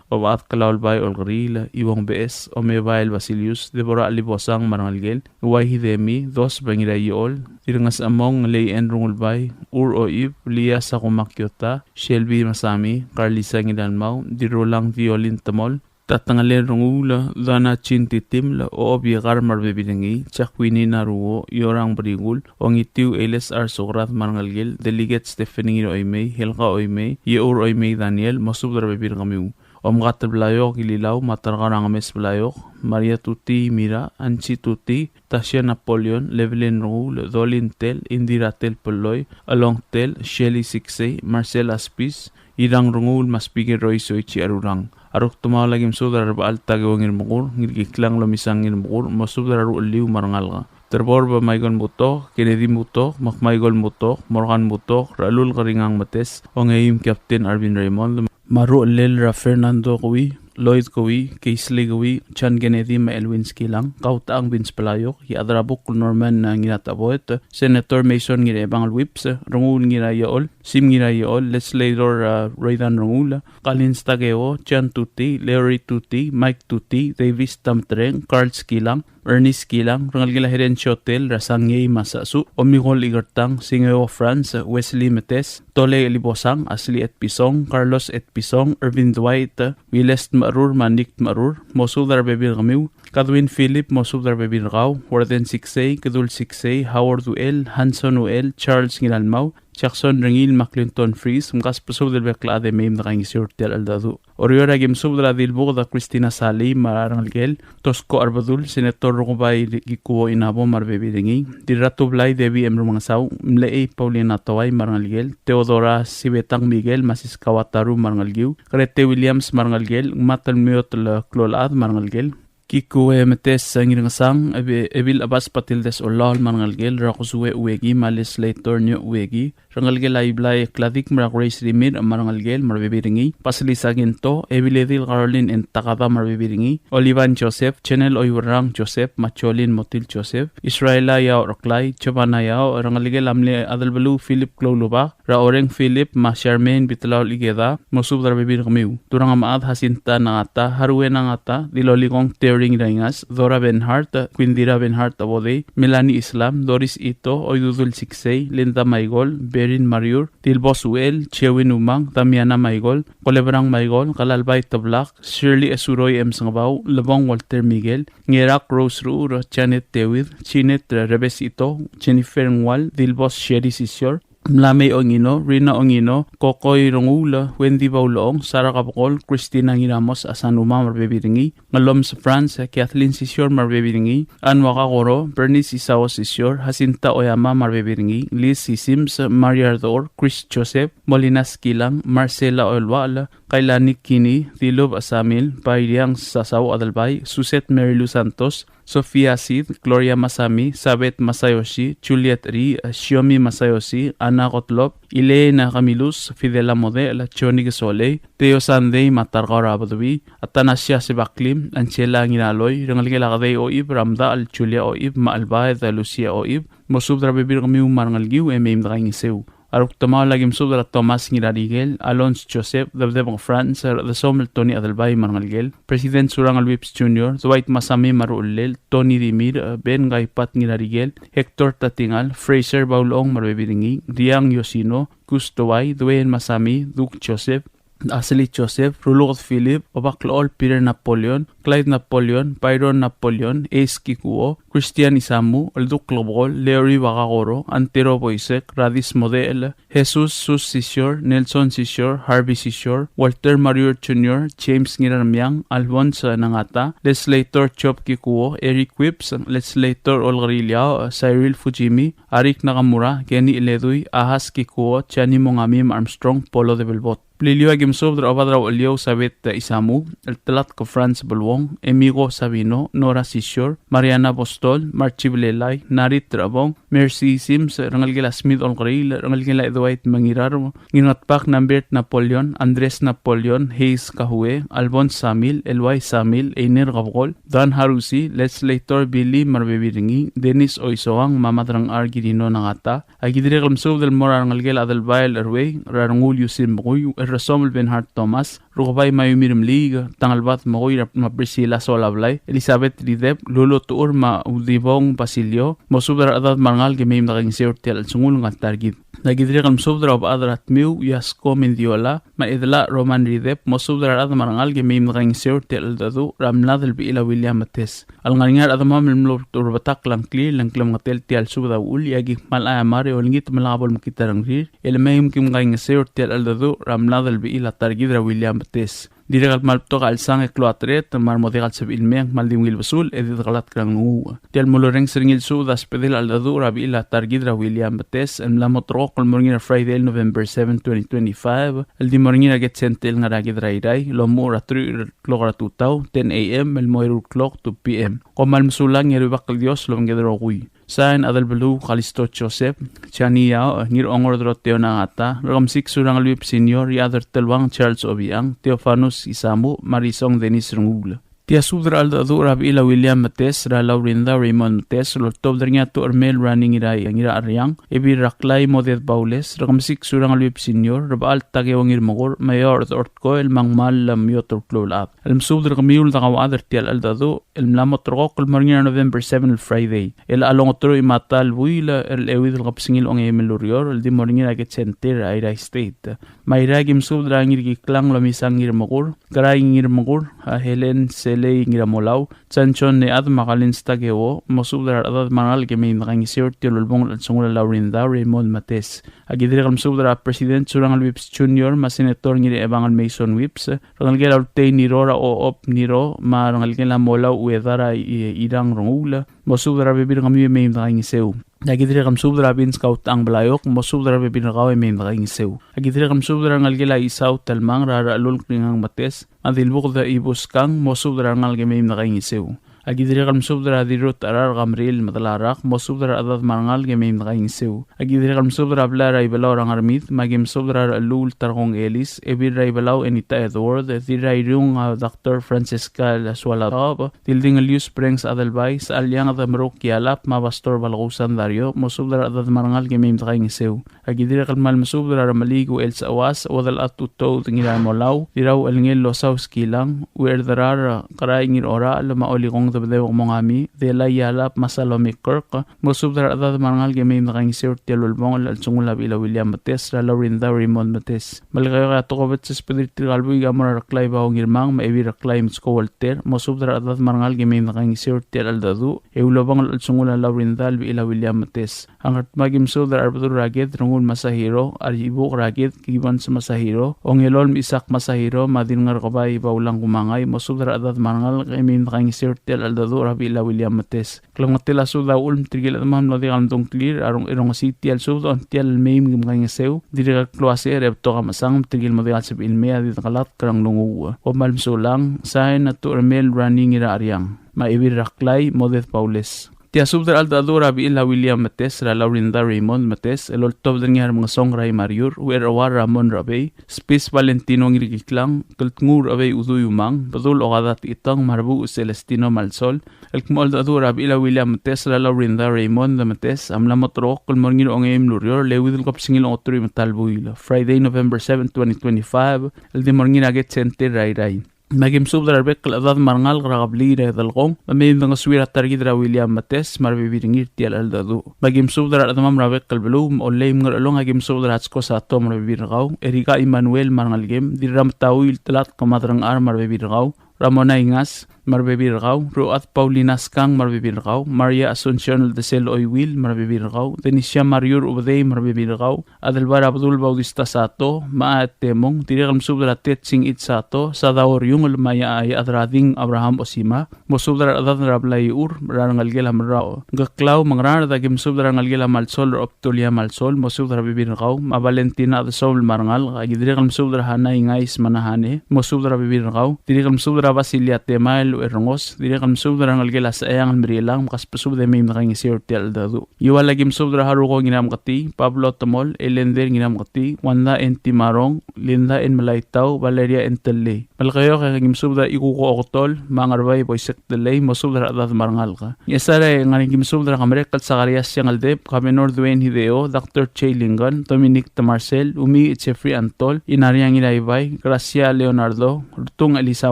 Obechad Kelaulbai Olkeriil, Iuong Beches, Omebael Basilius, Deborah Libosang me a rengelekel, Uai Hidemi, Dos Bengiraiol, Dirnges Among, Lei En Rungulbai, Ur Oib, Lia Sakuma Kiota, Shelby Masami, Carlisa Ngiralmau, Dirulang Violin Temol, Tatengelen Renguul, Dana Chin Titiml, Obiekar me a rebebil er ngii, Jacqueline Naruo, Iorang Berikul, Ongitiu Eles Arsokrad me a rengelekel, Delegate Stephanie Ngiraoimei, Helga Oimei, Ieur Oimei Daniel, mosubed er a rebebil er kemiu. Omkatel Blaiok Ililau, me a Tarkau er a Ngemes Blaiok, Maria Tuti Mira, Ansi Tuti, Tasia Napoleon, Levelin Renguul, Dolin Tel, Indira Tel Peloi, Along Tel, Shelly Siksei, Marcel Aspis, Irang Renguul, me a Speaker Roy Soichi Arurang. A ruk temaol, aki msubed er a Rebechall Takeo Ngirmekur, Ngirkiklang Lomisang Ngirmekur, mosubed er a ruchelliu me a rengalek. Terbor Ba Michael Mutok, Kennedy Mutok, Mak Michael Mutok, Morgan Mutok, Ralul Keringang Metes, Ongeim Captain Arvin Raymond, me a ruchellel er a Fernando Kewii, Lloyd Kewii, Keisley Kewii, John Kennedy me a Elwin Skilang, Kautang Vince Blaiok, Iechadrabuk Norman, uh, Ngirataboet, Senator Mason Ngirchebangel Whipps, Renguul Ngiraiechol, Sim Ngiraiechol, Legislator, uh, Roydan Renguul, Kalins Takeo, John Tuti, Larry Tuti, Mike Tuti, Davis Tamtreng, Carl Skilang, Ernest Skilang, rengelekel a Heren Chotel, er a Sangei me a Sasu, Omigol Ikertang, Singeo Franz, Wesley Metes, Tole Libosang, Asli Etpison, Carlos Etpison, Ervin Dwight, Wiles Tmerur, me a Nick Tmerur, mosubed er a rebebil er kemiu, Kadwin Philip, mosubed er a rebebil er kau, Warden Siksei, Kedul Siksei, Howard Uchel, Hanson Uchel, Charles Ngiralmau, Jackson Rengiil, me a Clinton Fries, mkasbesubed el bek el chad e mei me dekaingeseu er tia el cheldecheduch. Oreor, aki msubed er a Dilbuked a Christina Salii me a rengelekel, Tosko Arbedul, Senator Rukebai Kikuo Inabo me a rebebil er ngii, Dirratublai Debbie M. Remengesau, Mlechei Paulina Toai me a rengelekel, Theodora Sibetang Miguel me a Siska Wataru me a rengelekiu, Grete Williams me a rengelekel, Ngmatel Miotel Klolchad me a rengelekel, Kikue Metes Ngirngesang, Ebi-, Ebil Abas Batildes Olaol me a rengelekel, Rakusue Ueki me a Legislator Nio Ueki, rengelekel a Iblai Kladik me a Grace Rimirch me a rengelekel me a rebebil er ngii, Basilisa Kinto, Ebiledil Caroline N. Takada me a rebebil er ngii, Olivan Joseph, Chenel Oiuerang Joseph me a Jolin Motil Joseph, Israela Iaoch Reklai, Jovana Iaoch, rengelekel a mle Adelbeluu Philip Kloulubak, er a Oreng Philip me a Charmaine Bitlaol Ikeda, mosubed er a rebebil er kemiu. Turang Amad Jacinta Nangata, Harue Nangata, Dilolikong Teoring Raingas, Dora Benhart, Quindira Benhart Abodei, Melanie Islam, Doris Ito, Oidudul Siksei, Linda Maigol, Berin Mariur, Dilbos Uel, Chewin Umang, Damiana Maigol, Kolebrang Maigol, Kalalbai Teblak, Shirley Esuroi M. Sengebau, Lebong Walter Miguel, Ngerak Rose Ruur, Janet David, Janet Rebes Ito, Jennifer Ngual, Dilbos Sherry Sisior, Mlamei Ongino, Rina Ongino, Kokoi Renguul, Wendy Baulong, Sara Kabekol, Christina Ngiramos Asanuma me a rebebil er ngii, Ngeloms Franz, Kathleen Sisior me a rebebil er ngii, Anne Wakakoro, Bernice Isao Sisior, Jacinta Oyama me a rebebil er ngii, Liz Sims, Maria Ardor, Chris Joseph, Molina Skilang, Marcela Olual, Kailani Kini, Dilub Asamil, Bairiang Sasau Adelbai, Suzette Mary Lou Santos, Sofia Sid, Gloria Masami, Sabeth Masayoshi, Juliet Ri, Shiomi Masayoshi, Anna Gottlob, Elena Camilus, Fidela Model, Johnny Kesolei, Theo Sandei me a Tarkau er a Bedui, Atanasia Sebaklim, Angela Ngiraloi, rengelekel a Kedei Oib, er a Mdachel Julia Oib, me a Chelbaed Lucia Oib, mosubed er a rebebil er kemiu me a rengelekiu e mei me dekaingeseu. A rukdemaol a ki mesubed er a Thomas Ngirarikel, Alonz Joseph, Debdebek Franz, Rdesomel Tony Adelbai me a rengelekel, President Surangel Whipps Junior, Dwight Masami me a ruchellel, Tony Dimir, Ben Kaipat Ngirarikel, Hector Tatingal, Fraser Baulong me a rebebil er ngii, Riang Yosino, Gus Towai, Dwayne Masami, Duke Joseph, Ashley Joseph, Ruluked Philip, Obaklechol Peter Napoleon, Clyde Napoleon, Byron Napoleon, Ace Kikuo, Christian Isamu, Olduk Klebekol, Leori Wakakoro, Antero Boisek, Radis Model, Jesus Sus Sisior, Nelson Sisior, Harvey Sisior, Walter Mariur Junior, James Ngirarmiang, Alphonse Nangata, Legislator Job Kikuo, Eric Whipps, Legislator Olkeriliao, Cyril Fujimi, Arik Nakamura, Kenny Ledui, Ahas Kikuo, Jani Mongami me a Armstrong Polo Debelbot. Beliliou a ki mesubed er a Obad er a Ucheliou Sabet Isamu, el Telatk Franz Beluong, Emiko Sabino, Nora Sisior, Mariana Apostol, Marchi Belelai, Narit Rebong, Mercy Sims, rengelekel a Smith Olkeriil, rengelekel a Edwait Mengirar, Ngirngatpak Nambert Napoleon, Andres Napoleon, Hayes Kahue, Albon Samil, Elwai Samil, Einer Kebekol, Dan Harusi, Legislator Billy me a rebebil er ngii, Dennis Oisoang, me a Madrang Argirino Nangata, a ki dirrek el mesubed el mo er a rengelekel a Adelbai el Erwei, er a Rengul Yusim Bekui, Erresom el Benhart Thomas, Rukebai Mayumi Remeliik, Tangelbad Mekui, me a Priscilla Solablai, Elizabeth Ridep, Lulu Tuur me a Udibong Basilio, mosubed er a rechedad me a rengalek e mei me dekaingeseu er tia el chelsengul ngar ta er kid. A ki dirrek el mesubed er a Obechad er a Tmiu, Yasko Mendiola, me a Edela Roman Ridep, mosubed er a rechad me a rengalek e mei me dekaingeseu er tia el cheldecheduch er a mlad el bechil a William Metes. A lengar er ngii a rechedemam el mlo er a betok el ngklir, le ng klemengetel tia el subed a uchul, e a ki kmal chai a mera e olengit me lak bo lemekngit a rengrir, e le mei me ki kaingeseu er tia el cheldecheduch er a mlad el bechil a ta er kid er a William Metes. Dirrek el kmal betok a chelsang e klou a teret, me a re mo diak el sebechir el mei e ng kmal di ungil besul, e di dekelatk er a nglunguuch. Tia el mo lorrenges er ngii el subed a sbedel a cheldecheduch er a bechil a ta er kid er a William Metes, el mla mo terrekokl el mo er ngii er a Friday el November seven, twenty twenty-five, el di mo er ngii er a Ked Center el ngar er a kid er a Irrai, el omuchel er a teruich el klok er a tutau, ten A M, el mo eru el klok, two P M. Kom kmal mesulang e a Rubak el Dios lobengked el rokui. Sain, Adelbeluu Kalisto Joseph, Jani Yao, Ngirongor Doroteo Nangata, Rekemesik Surangel Whipps Senior, Iechad er Teluang Charles Obichang, Theofanus Isamu, me a Risong Dennis Renguul. Tia subed er a cheldecheduch er a bechil a William Metes, er a Laurinda Raymond Metes, el oltobed er ngii a Tucheremel Running Ngira, Ngiracherriang, Ebil er a Klai Moded Baules, Rekemesik Surangel Whipps Senior, Rebechall Takeo Ngirmekur, me a Eocherd Ortkoel, me a Ngmal Lemiot er a Klou el Chad. El mesubed er kemiu el dekauchad er tia el cheldecheduch, el mla mo terrekokl el mo er ngii er a November seven el Friday. El a longeteruich me a ta el buil er a euid el kebesengil a ongeim el ureor, el di mo er ngii er a Ked Center er a Irrai State. Me a Irrai a ki mesubed er a Ngirkiklang Lomisang Ngirmekur, Kerai Ngirmekur, a Helen Selei Ngiramolau, Johnson Nead me a Kalin Stakeo, mosubed er a rechedad me a rengalek e mei me dekaingeseu er tia el ulebongel el chelsengul a Laurinda Raymond Metes. A ki dirrek el mesubed er a President Surangel Whipps Junior me a Senator Ngirchebangel Mason Whipps, rengelekel a Ultei Niro, er a Ochob Niro, me a rengelekel a Molau Ueda er a I-, Irang Renguul, mosubed er a rebebil er kemiu e mei me dekaingeseu. A ki dirrek el mesubed er a Vince Kautechang Blaiok, mosubed er a rebebil er kau e mei me dekaingeseu. A ki dirrek el mesubed er a rengelekel a Isau Telmang, er a Rechelulk Ringang Metes, me a Dilbuked Ibuskang, mosubed er a rengalek e mei me dekaingeseu. A ki dirrek el mesubed er a Dirrut Cherar Kamril Medalarak, mosubed er a rechedad me a rengalek e mei me dekaingeseu. A ki dirrek el mesubed er a blai er a Ibelau er a Ngermid, me a ki mesubed er a Rechelluul Tarkong Elis, Ebil er a Ibelau Enita Edward, Dirrairiung a Doctor Francesca Sualadaob, Dilding Elius Brengs Adelbai, Sechaliang Demeruk Ialap, me a Pastor Balkousan Dario, mosubed er a rechedad me a rengalek e mei me dekaingeseu. A ki dirrek el kmal mesubed er a Remeliik Uchel Sechewas, Uodelchad Utoud Ngiramolau, Dirrau Elngel Losau Skilang, Uerderar Kerai Ngirorachel, me a Olikong Debedebek Mongami, Delai Ialap, me a Salome Kirk, mosubed er a rechedad me a rengalek e mei me dekaingeseu er tia el ulebongel el chelsengul a bechil a William Metes, er a Laurinda Raymond Metes. Melekeok a tokubets el subed er tirka el buik a mo er a Reklai Bao Ngirmang, me a Ebil Reklai Mitsko Walter, mosubed er a rechedad me a rengalek e mei me dekaingeseu er tia el cheldecheduch, e ulebongel el chelsengul a Laurinda el bechil a William Metes. A Ngardmau a ki mesubed er a Rebedul er a Ked, Rengul Masahiro, a Ribuk er a Ked, Gibbons Masahiro, Ongelolem Isaac Masahiro, me a Dirngerkebai Baulang Kumangai, mosubed er a rechedad me a rengalek e mei me dekaingeseu er tia el cheldecheduch er a bechil a William Metes. Klemengetel a subed a uchul me tirke el chedemam el mlo diak el medung a ngklir a rong-, rongesii tia el subed, e ng tia el mei me kim kaingeseu, dirrek el klou a secher e betok a mechesang, me tirke el mo diak el sebechir el mei a di dekelatk er a nglunguuch. Kom kmal mesulang, sain a Tucheremel Running Ngiracherriang, me a Ebil er a Klai Moded Baules. Tia subed er a cheldecheduch er a bechil a William Metes, er a Laurinda Raymond Metes, el oltobed er ngii a Remengesong Rai Mariur, Uchereuar Ramon Rebei, Spis Valentino Ngirkiklang, Keltnguul Rebei Udui Umang, Bedul Okada Techitong, me a Rebuuch Celestino Malsol, el kmo cheldecheduch er a bechil a William Metes, er a Laurinda Raymond Metes, a mla mo terrekokl el mo er ngii er a ongeim el ureor, el euid el kebesengil a ongeteruich me a ta el buil, Friday, November seven, twenty twenty-five, el di mo er ngii er a Ked Center er a Irrai. Me a ki mesubed er a rebek el chedad me a rengalek er a kebliil er a Delkong, me mei me dengesuir a ta er kid er a William Metes, me a rebebil er ngii er tia el cheldecheduch. Me a ki mesubed er a rechedemam er a bek el beluu, me a Olei me a Ngerchelong a ki mesubed er a Hatsko Sato me a rebebil er kau, Erika Emmanuel me a rengelekem, Dirrametaui el Telatk me a Derengchar me a rebebil er kau, Ramona Ingas, me a rebebil er kau, Ruchad Paulina Skang me a rebebil er kau, Maria Asuncion Eldesel Oiwil me a rebebil er kau, Denisia Mariur Ubedei me a rebebil er kau, Adelbai er a Bedul Bautista Sato, me a Temong, dirrek el mesubed er a Tet Singich Sato, Sadao Riungel me a Ia, Ia Adrading Abraham Osima, mosubed er a rechedad er a blai er a rengelekel a Merrao. Ngkeklau me a Ngaraard a ki mesubed er a rengelekel a Malsol er a Obdulia Malsol, mosubed er a rebebil er kau, me a Valentina Chedesomel me a rengalek, a ki dirrek el mesubed er a Hana Ingais me a Nahane, mosubed er a rebebil er kau, dirrek el mesubed er a Basilia Temael Uerengos, dirrek el mesubed er a rengelekel a Secheang el Merilang, me kasbesubed e mei me dekaingeseu er tia el cheldecheduch. Ngiwal a ki mesubed er a Haruko Ngiramketii, Pablo Temol, Elender Ngiramketii, Wanda N. Timarong, Linda N. Melaitau, Valeria N. Tellei. Melekeok e ki mesubed er a Ikuko Oktol, me a Ngerbai Boisek Tellei, mosubed er a rechedad me a rengalek. Ngchesar e ng ngar er ngii a ki mesubed er a Kemerekl Zacarias Siangeldeb, Governor Duane Hideo, Doctor Jay Lincoln, Dominic Temarsel, Umi Jeffrey Antol, Inaria Ngiraibai, Gracia Leonardo, Rtung Elisa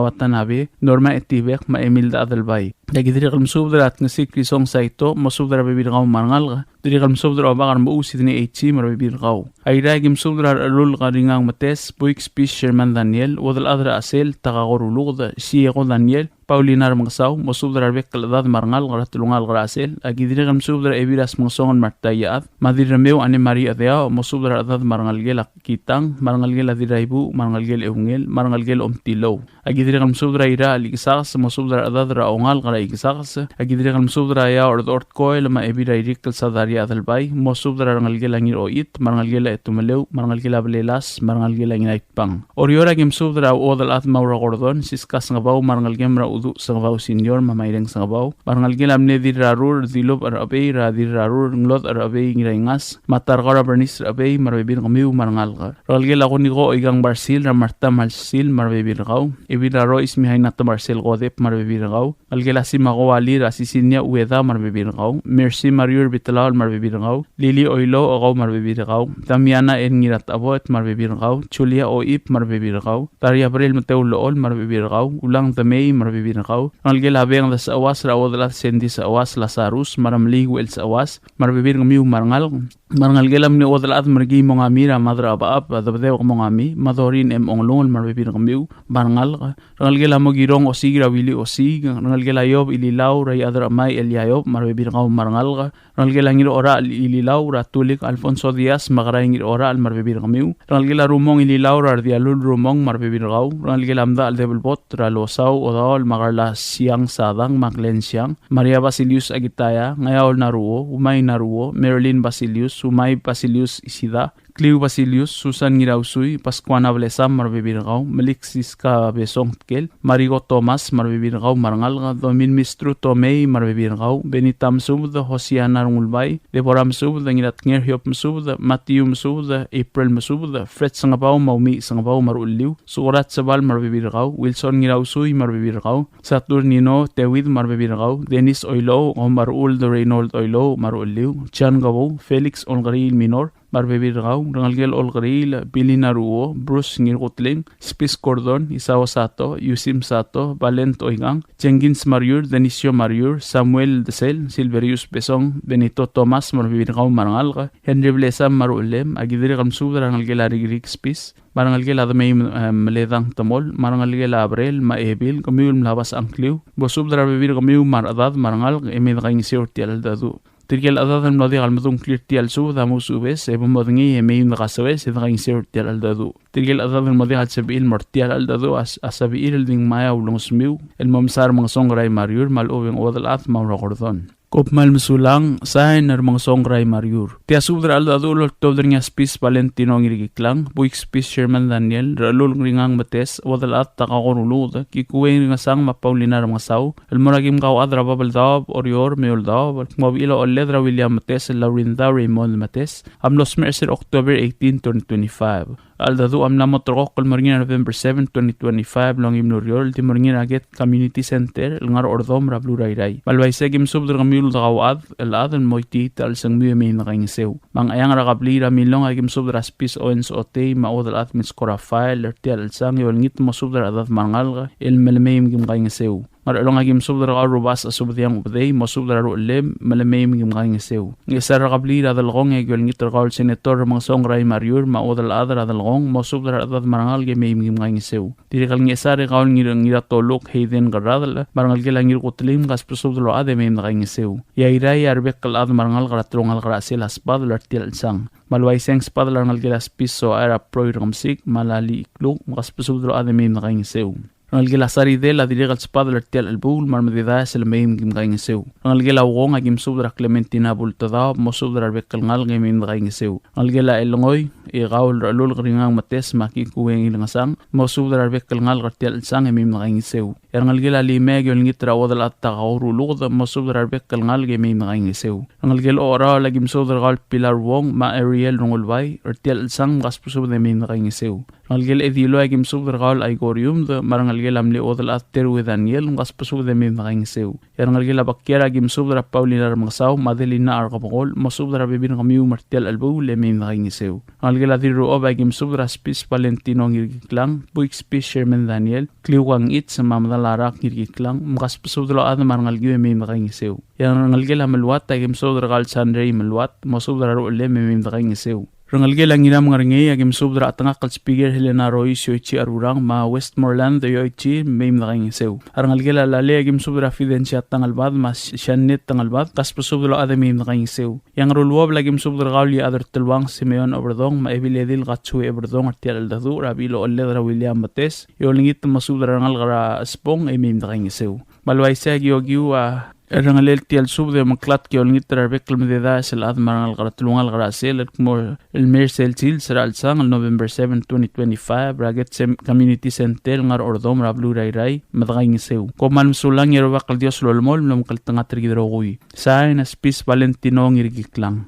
Watanabe, Norma Etibek, me a Emilda Adelbai. E a ki dirrek el mesubed er a Tngesik Risong Saito, mosubed er a rebebil er kau me a rengalek. Dirrek el mesubed er a Obak er a Mechuu Sidney H. me a rebebil er kau. Airai a ki mesubed er a Rechelulk Ringang Metes, Buik Spis Sherman Daniel, Uodelchad er a Chesel, Takako Ruluked, Sieko Daniel, Paulina Remengesau, mosubed er a rebek el chedad me a rengalek er a telungalek er a Chesel. A ki dirrek el mesubed er a Ebiras Mengesong el Marta Iechad, me a Dirremeu Anne Marie Chedeaoch, mosubed er a rechedad me a rengelekel a Kitang, me a rengelekel a Dirraibuch, me a rengelekel a Eungel, me a rengelekel a Omtilou. A ki dirrek el mesubed er a Irachel Ikesakes, mosubed er a rechedad er a ongalek er a Ikesakes. A ki dirrek el mesubed er a Eaoch er a Dechor Tkoel, me a Ebil er a Irikl Sadaria Adelbai, mosubed er a rengelekel a Ngirchoit, me a rengelekel a Etumeleu, me a rengelekel a Belelas, me a rengelekel a Ngiraitbang. Oreor a ki mesubed er a Uodelchad Maura Gordon, Siska Sengebau, me a rengelekem er a Uduch Sengebau Senior, me a Maireng Sengebau, me a rengelekel a mle Dirrarur, Dilubech er a Chebei, er a Dirrarur, Nglodech er a Chebei, Ngiraingas, me a Tarkau er a Bernice er a Chebei, me a rebebil er kemiu me a rengalek. Rengelekel a Kuniko Oikang Barsil, er a Marta Marsil, me a rebebil er kau. Ebil er a Rois Mihaina Temarsel Kodep, me a rebebil er kau. Ngelekel a Simako Wali, er a Sisinia Ueda, me a rebebil er kau. Mercy Mariur Bitelaol, me a rebebil er kau. Lili Oilouch, kau me a rebebil er kau. Damiana N. Ngiratecheboet, me a rebebil er kau. Julia Oip, me a rebebil er kau. Daria Brel Meteu Lool, me a rebebil er kau. Ulang Demei, me a rebebil er kau. Rengelekel a Beng Desecheuas, er a Uodelchad Sendi Secheuas, Lasarus, me a Remeliik Uchel Secheuas, me a rebebil er kemiu me a rengalek. Me a rengelekel a mle Uodelchad Merkii Mongami, er a Madra Abab, a Debedebek Mongami, me a Dorin M. Ongelungel, me a rebebil er kemiu me a rengalek. Rengelekel a Mokirong Osiik, er a Willy Osiik. Rengelekel a Iob Ililau, er a Iechad er a Chemai Elia Iob, me a rebebil er kau me a rengalek. Rengelekel a Ngirorachel Ililau, er a Tulik Alfonso Diaz, me a Kerai Ngirorachel, me a rebebil er kemiu. Rengelekel a Rumong Ililau, er a Redialul Rumong, me a rebebil er kau. Rengelekel a Mdachel Debelbot, er a Losau Odaol, me a Karla Siang Sadang, me a Glenn Siang. Maria Basilius Akitaya, Ngeaol Naruo, Umai Naruo, Marilyn Basilius, Umai Basilius Isida, Kliu Basilius, Susan Ngirausui, Pascuana Blesam, me a rebebil er kau, Melik Siska Besong Tkel, Mariko Thomas, me a rebebil er kau me a rengalek, Domin Mistru Tomei, me a rebebil er kau, Benita Mesubed, Hosiana Rengulbai, Deborah Mesubed, Ngiratnger Hiob Mesubed, Matthew Mesubed, April Mesubed, Fred Sengebau, me a Umi Sengebau, me a ruchelliu, Surat Sebal, me a rebebil er kau, Wilson Ngirausui, me a rebebil er kau, Saturnino Tewid, me a rebebil er kau, Dennis Oilouch, kau me a ruchellem, Reynold Oilouch, me a ruchelliu, John Kebou, Felix Olkeriil Minor, me a rebebil er kau, rengelekel Olkeriil, Billy Naruo, Bruce Ngirkutling, Spis Gordon, Isao Sato, Yusim Sato, Valent Oikang, Jenkins Mariur, Denisio Mariur, Samuel Desel, Silverius Besong, Benito Thomas, me a rebebil er kau me a rengalek, Henry Blesam, me a ruchelem. A ki dirrek el mesubed er a rengelekel a Rikrik Spis, me a rengelekel a Demei, eh, Meledang Temol, me a rengelekel a Abrel, me a Ebil, kemiu el mla obasech a ngkliu, bo subed er a rebebil er kemiu me a rechedad me a rengalek, e mei dekaingeseu er tia el cheldecheduch. Tirke el chedad el mlo diak el medung a ngklir er tia el subed a mo subes, e bo modengei e mei me dekasoes e dekaingeseu er tia el cheldecheduch. Tirke el chedad el mlo diak el sebechir el mo er tia el cheldecheduch a s-, a sebechir el di ngmai a ulengesemiu el mo msa er a Mengesong Kerai Mariur, me a lechub e ng Uodelchad Maura Gordon. Kom kmal mesulang, sain er a Mengesong Kerai Mariur. Tia subed er a cheldecheduch el oltobed er ngii a Spis Valentino Ngirkiklang, Buik Spis Sherman Daniel, Rechelulk Ringang Metes, Uodelchad Takako Ruluked, Kikuei Ringesang me a Paulina Remengesau, el mo er a kim kauchad er a Babeldaob, Oreor me a Eouldaob, el kmo a bechil a ochelled er a William Metes, el Laurinda Raymond Metes, a mlo smecher er sel October eighteen, twenty twenty-five. A cheldecheduch a mla mo ulterekokl el mo er ngii er a November seven, twenty twenty-five, el ongeim el ureor, el di mo er ngii er a Gate Community Center, el ngar er a Ordomel er a beluu er a Irrai. Me a le uaisei e ki mesubed er kemiu el dekauchad el chad el mo itiit a chelsengmiu e mei me dekaingeseu. Me a Ngcheangel er a kebliil er a Milong a ki mesubed er a Spis Owens Otei me a Uodelchad Mitsko Rafael er tia el chelsang e olengit el mo subed er a rechedad me a rengalek el mei me kim kaingeseu. Ngerchelong a ki mesubed er kau el Rubasech Subediang Ubedei, mosubed er a ruchellem, me le mei me ki mkaingeseu. Ngchesar er a kebliil er a Delkong e a ki olengit er kau el Senator Remengesong Rai Mariur, me a chuodel chad er a Delkong, mosubed er a rechedad me a rengalek e mei me ki mkaingeseu. Dirrek el Ngchesar e kau el Ngir-, Ngiratoluk Hayden Kerradel, me a rengelekel a Ngirkutelim, kasbesubed el ochad e mei me dekaingeseu. E a Irrai a rebek el chad me a rengalek er a telungalek er a chelsel a sbadel er tia el chelsang. Me a le uaisei e ng sbadel a rengelekel a Spis Soaer a Proi Rekemesik, me a Lali Ikluk, me kasbesubed el ochad e mei me dekaingeseu. Rengelekel a Saridel a dirrek el sbadel er tia el chelebuul, me a remededaes el mei me ki mkaingeseu. Rengelekel a Ukong a ki mesubed er a Clementina Bultedaob, mosubed er a rebek el ngalek e mei me dekaingeseu. Rengelekel a Elengoi, e kau el Rechelulk Ringang Metes me a Kikue Ngilengesang, mosubed er a rebek el ngalek er tia el chelsang e mei me dekaingeseu. E a rengelekel a Limei a ki olengit er a chuodel chad Takao Ruluked, mosubed er a rebek el ngalek e mei me dekaingeseu. Rengelekel Ocheraol a ki mesubed er kau el Pilar Wong me a Ariel Rengulbai er tia el chelsang, me kasbesubed e mei me dekaingeseu. Rengelekel Ediloi a ki mesubed er kau el Aiko Riumd, me a rengelekel a mle chuodel chad Terue Daniel, me kasbesubed e mei me dekaingeseu. E a rengelekel a Bakiar a ki mesubed er a Paulina Remengesau me a Adelina Arkebekol, mosubed er a rebebil er kemiu me er tia el chelebuul e mei me dekaingeseu. Rengelekel a Dirruob a ki mesubed er a Spis Valentino Ngirkiklang, Buik Spis Sherman Daniel, Kliukang Its me a Medalarak Ngirkiklang, me kasbesubed el ochad me a rengelekiu e mei me dekaingeseu. E a rengelekel a Meluat a ki mesubed er kau el Sandrei Meluat, mosubed er a ruchellem e mei me dekaingeseu. Rengelekel a Ngiramngerngei a ki mesubed er a chetengakl el Speaker Helena Royce Yoichi Arurang me a Westmoreland Yoichi, mei me dekaingeseu. A rengelekel a Lalei a ki mesubed er a Fidencia Tangelbad me a Sh-, Shannet Tangelbad, kasbesubed el ochad e mei me dekaingeseu. E a Ngeruluobel a ki mesubed er kau el Iechad er Teluang Simeon Oberdong me a Ebiledil Katsue Oberdong er tia el cheldecheduch er a bechil ochelled er a William Metes, e olengit el mesubed er a rengalek er a Chesbong e mei me dekaingeseu. Me a le uaisei e a ki okiu a rengelekel tia el subed e omeklatk e olengit er a rebek el mededaes el chad me a rengalek er a telungalek er a chelsel el kmo el mei er sel sils er a chelsang el November seven, twenty twenty-five, er a Ked Sem-, Community Center el ngar er a Ordomel er a beluu er a Irrai, me dekaingeseu. Kom kmal mesulang e a Rubak el Dios a lolemolem el omekngeltengat er kid el rokui. Sign, Spis Valentino Ngirkiklang.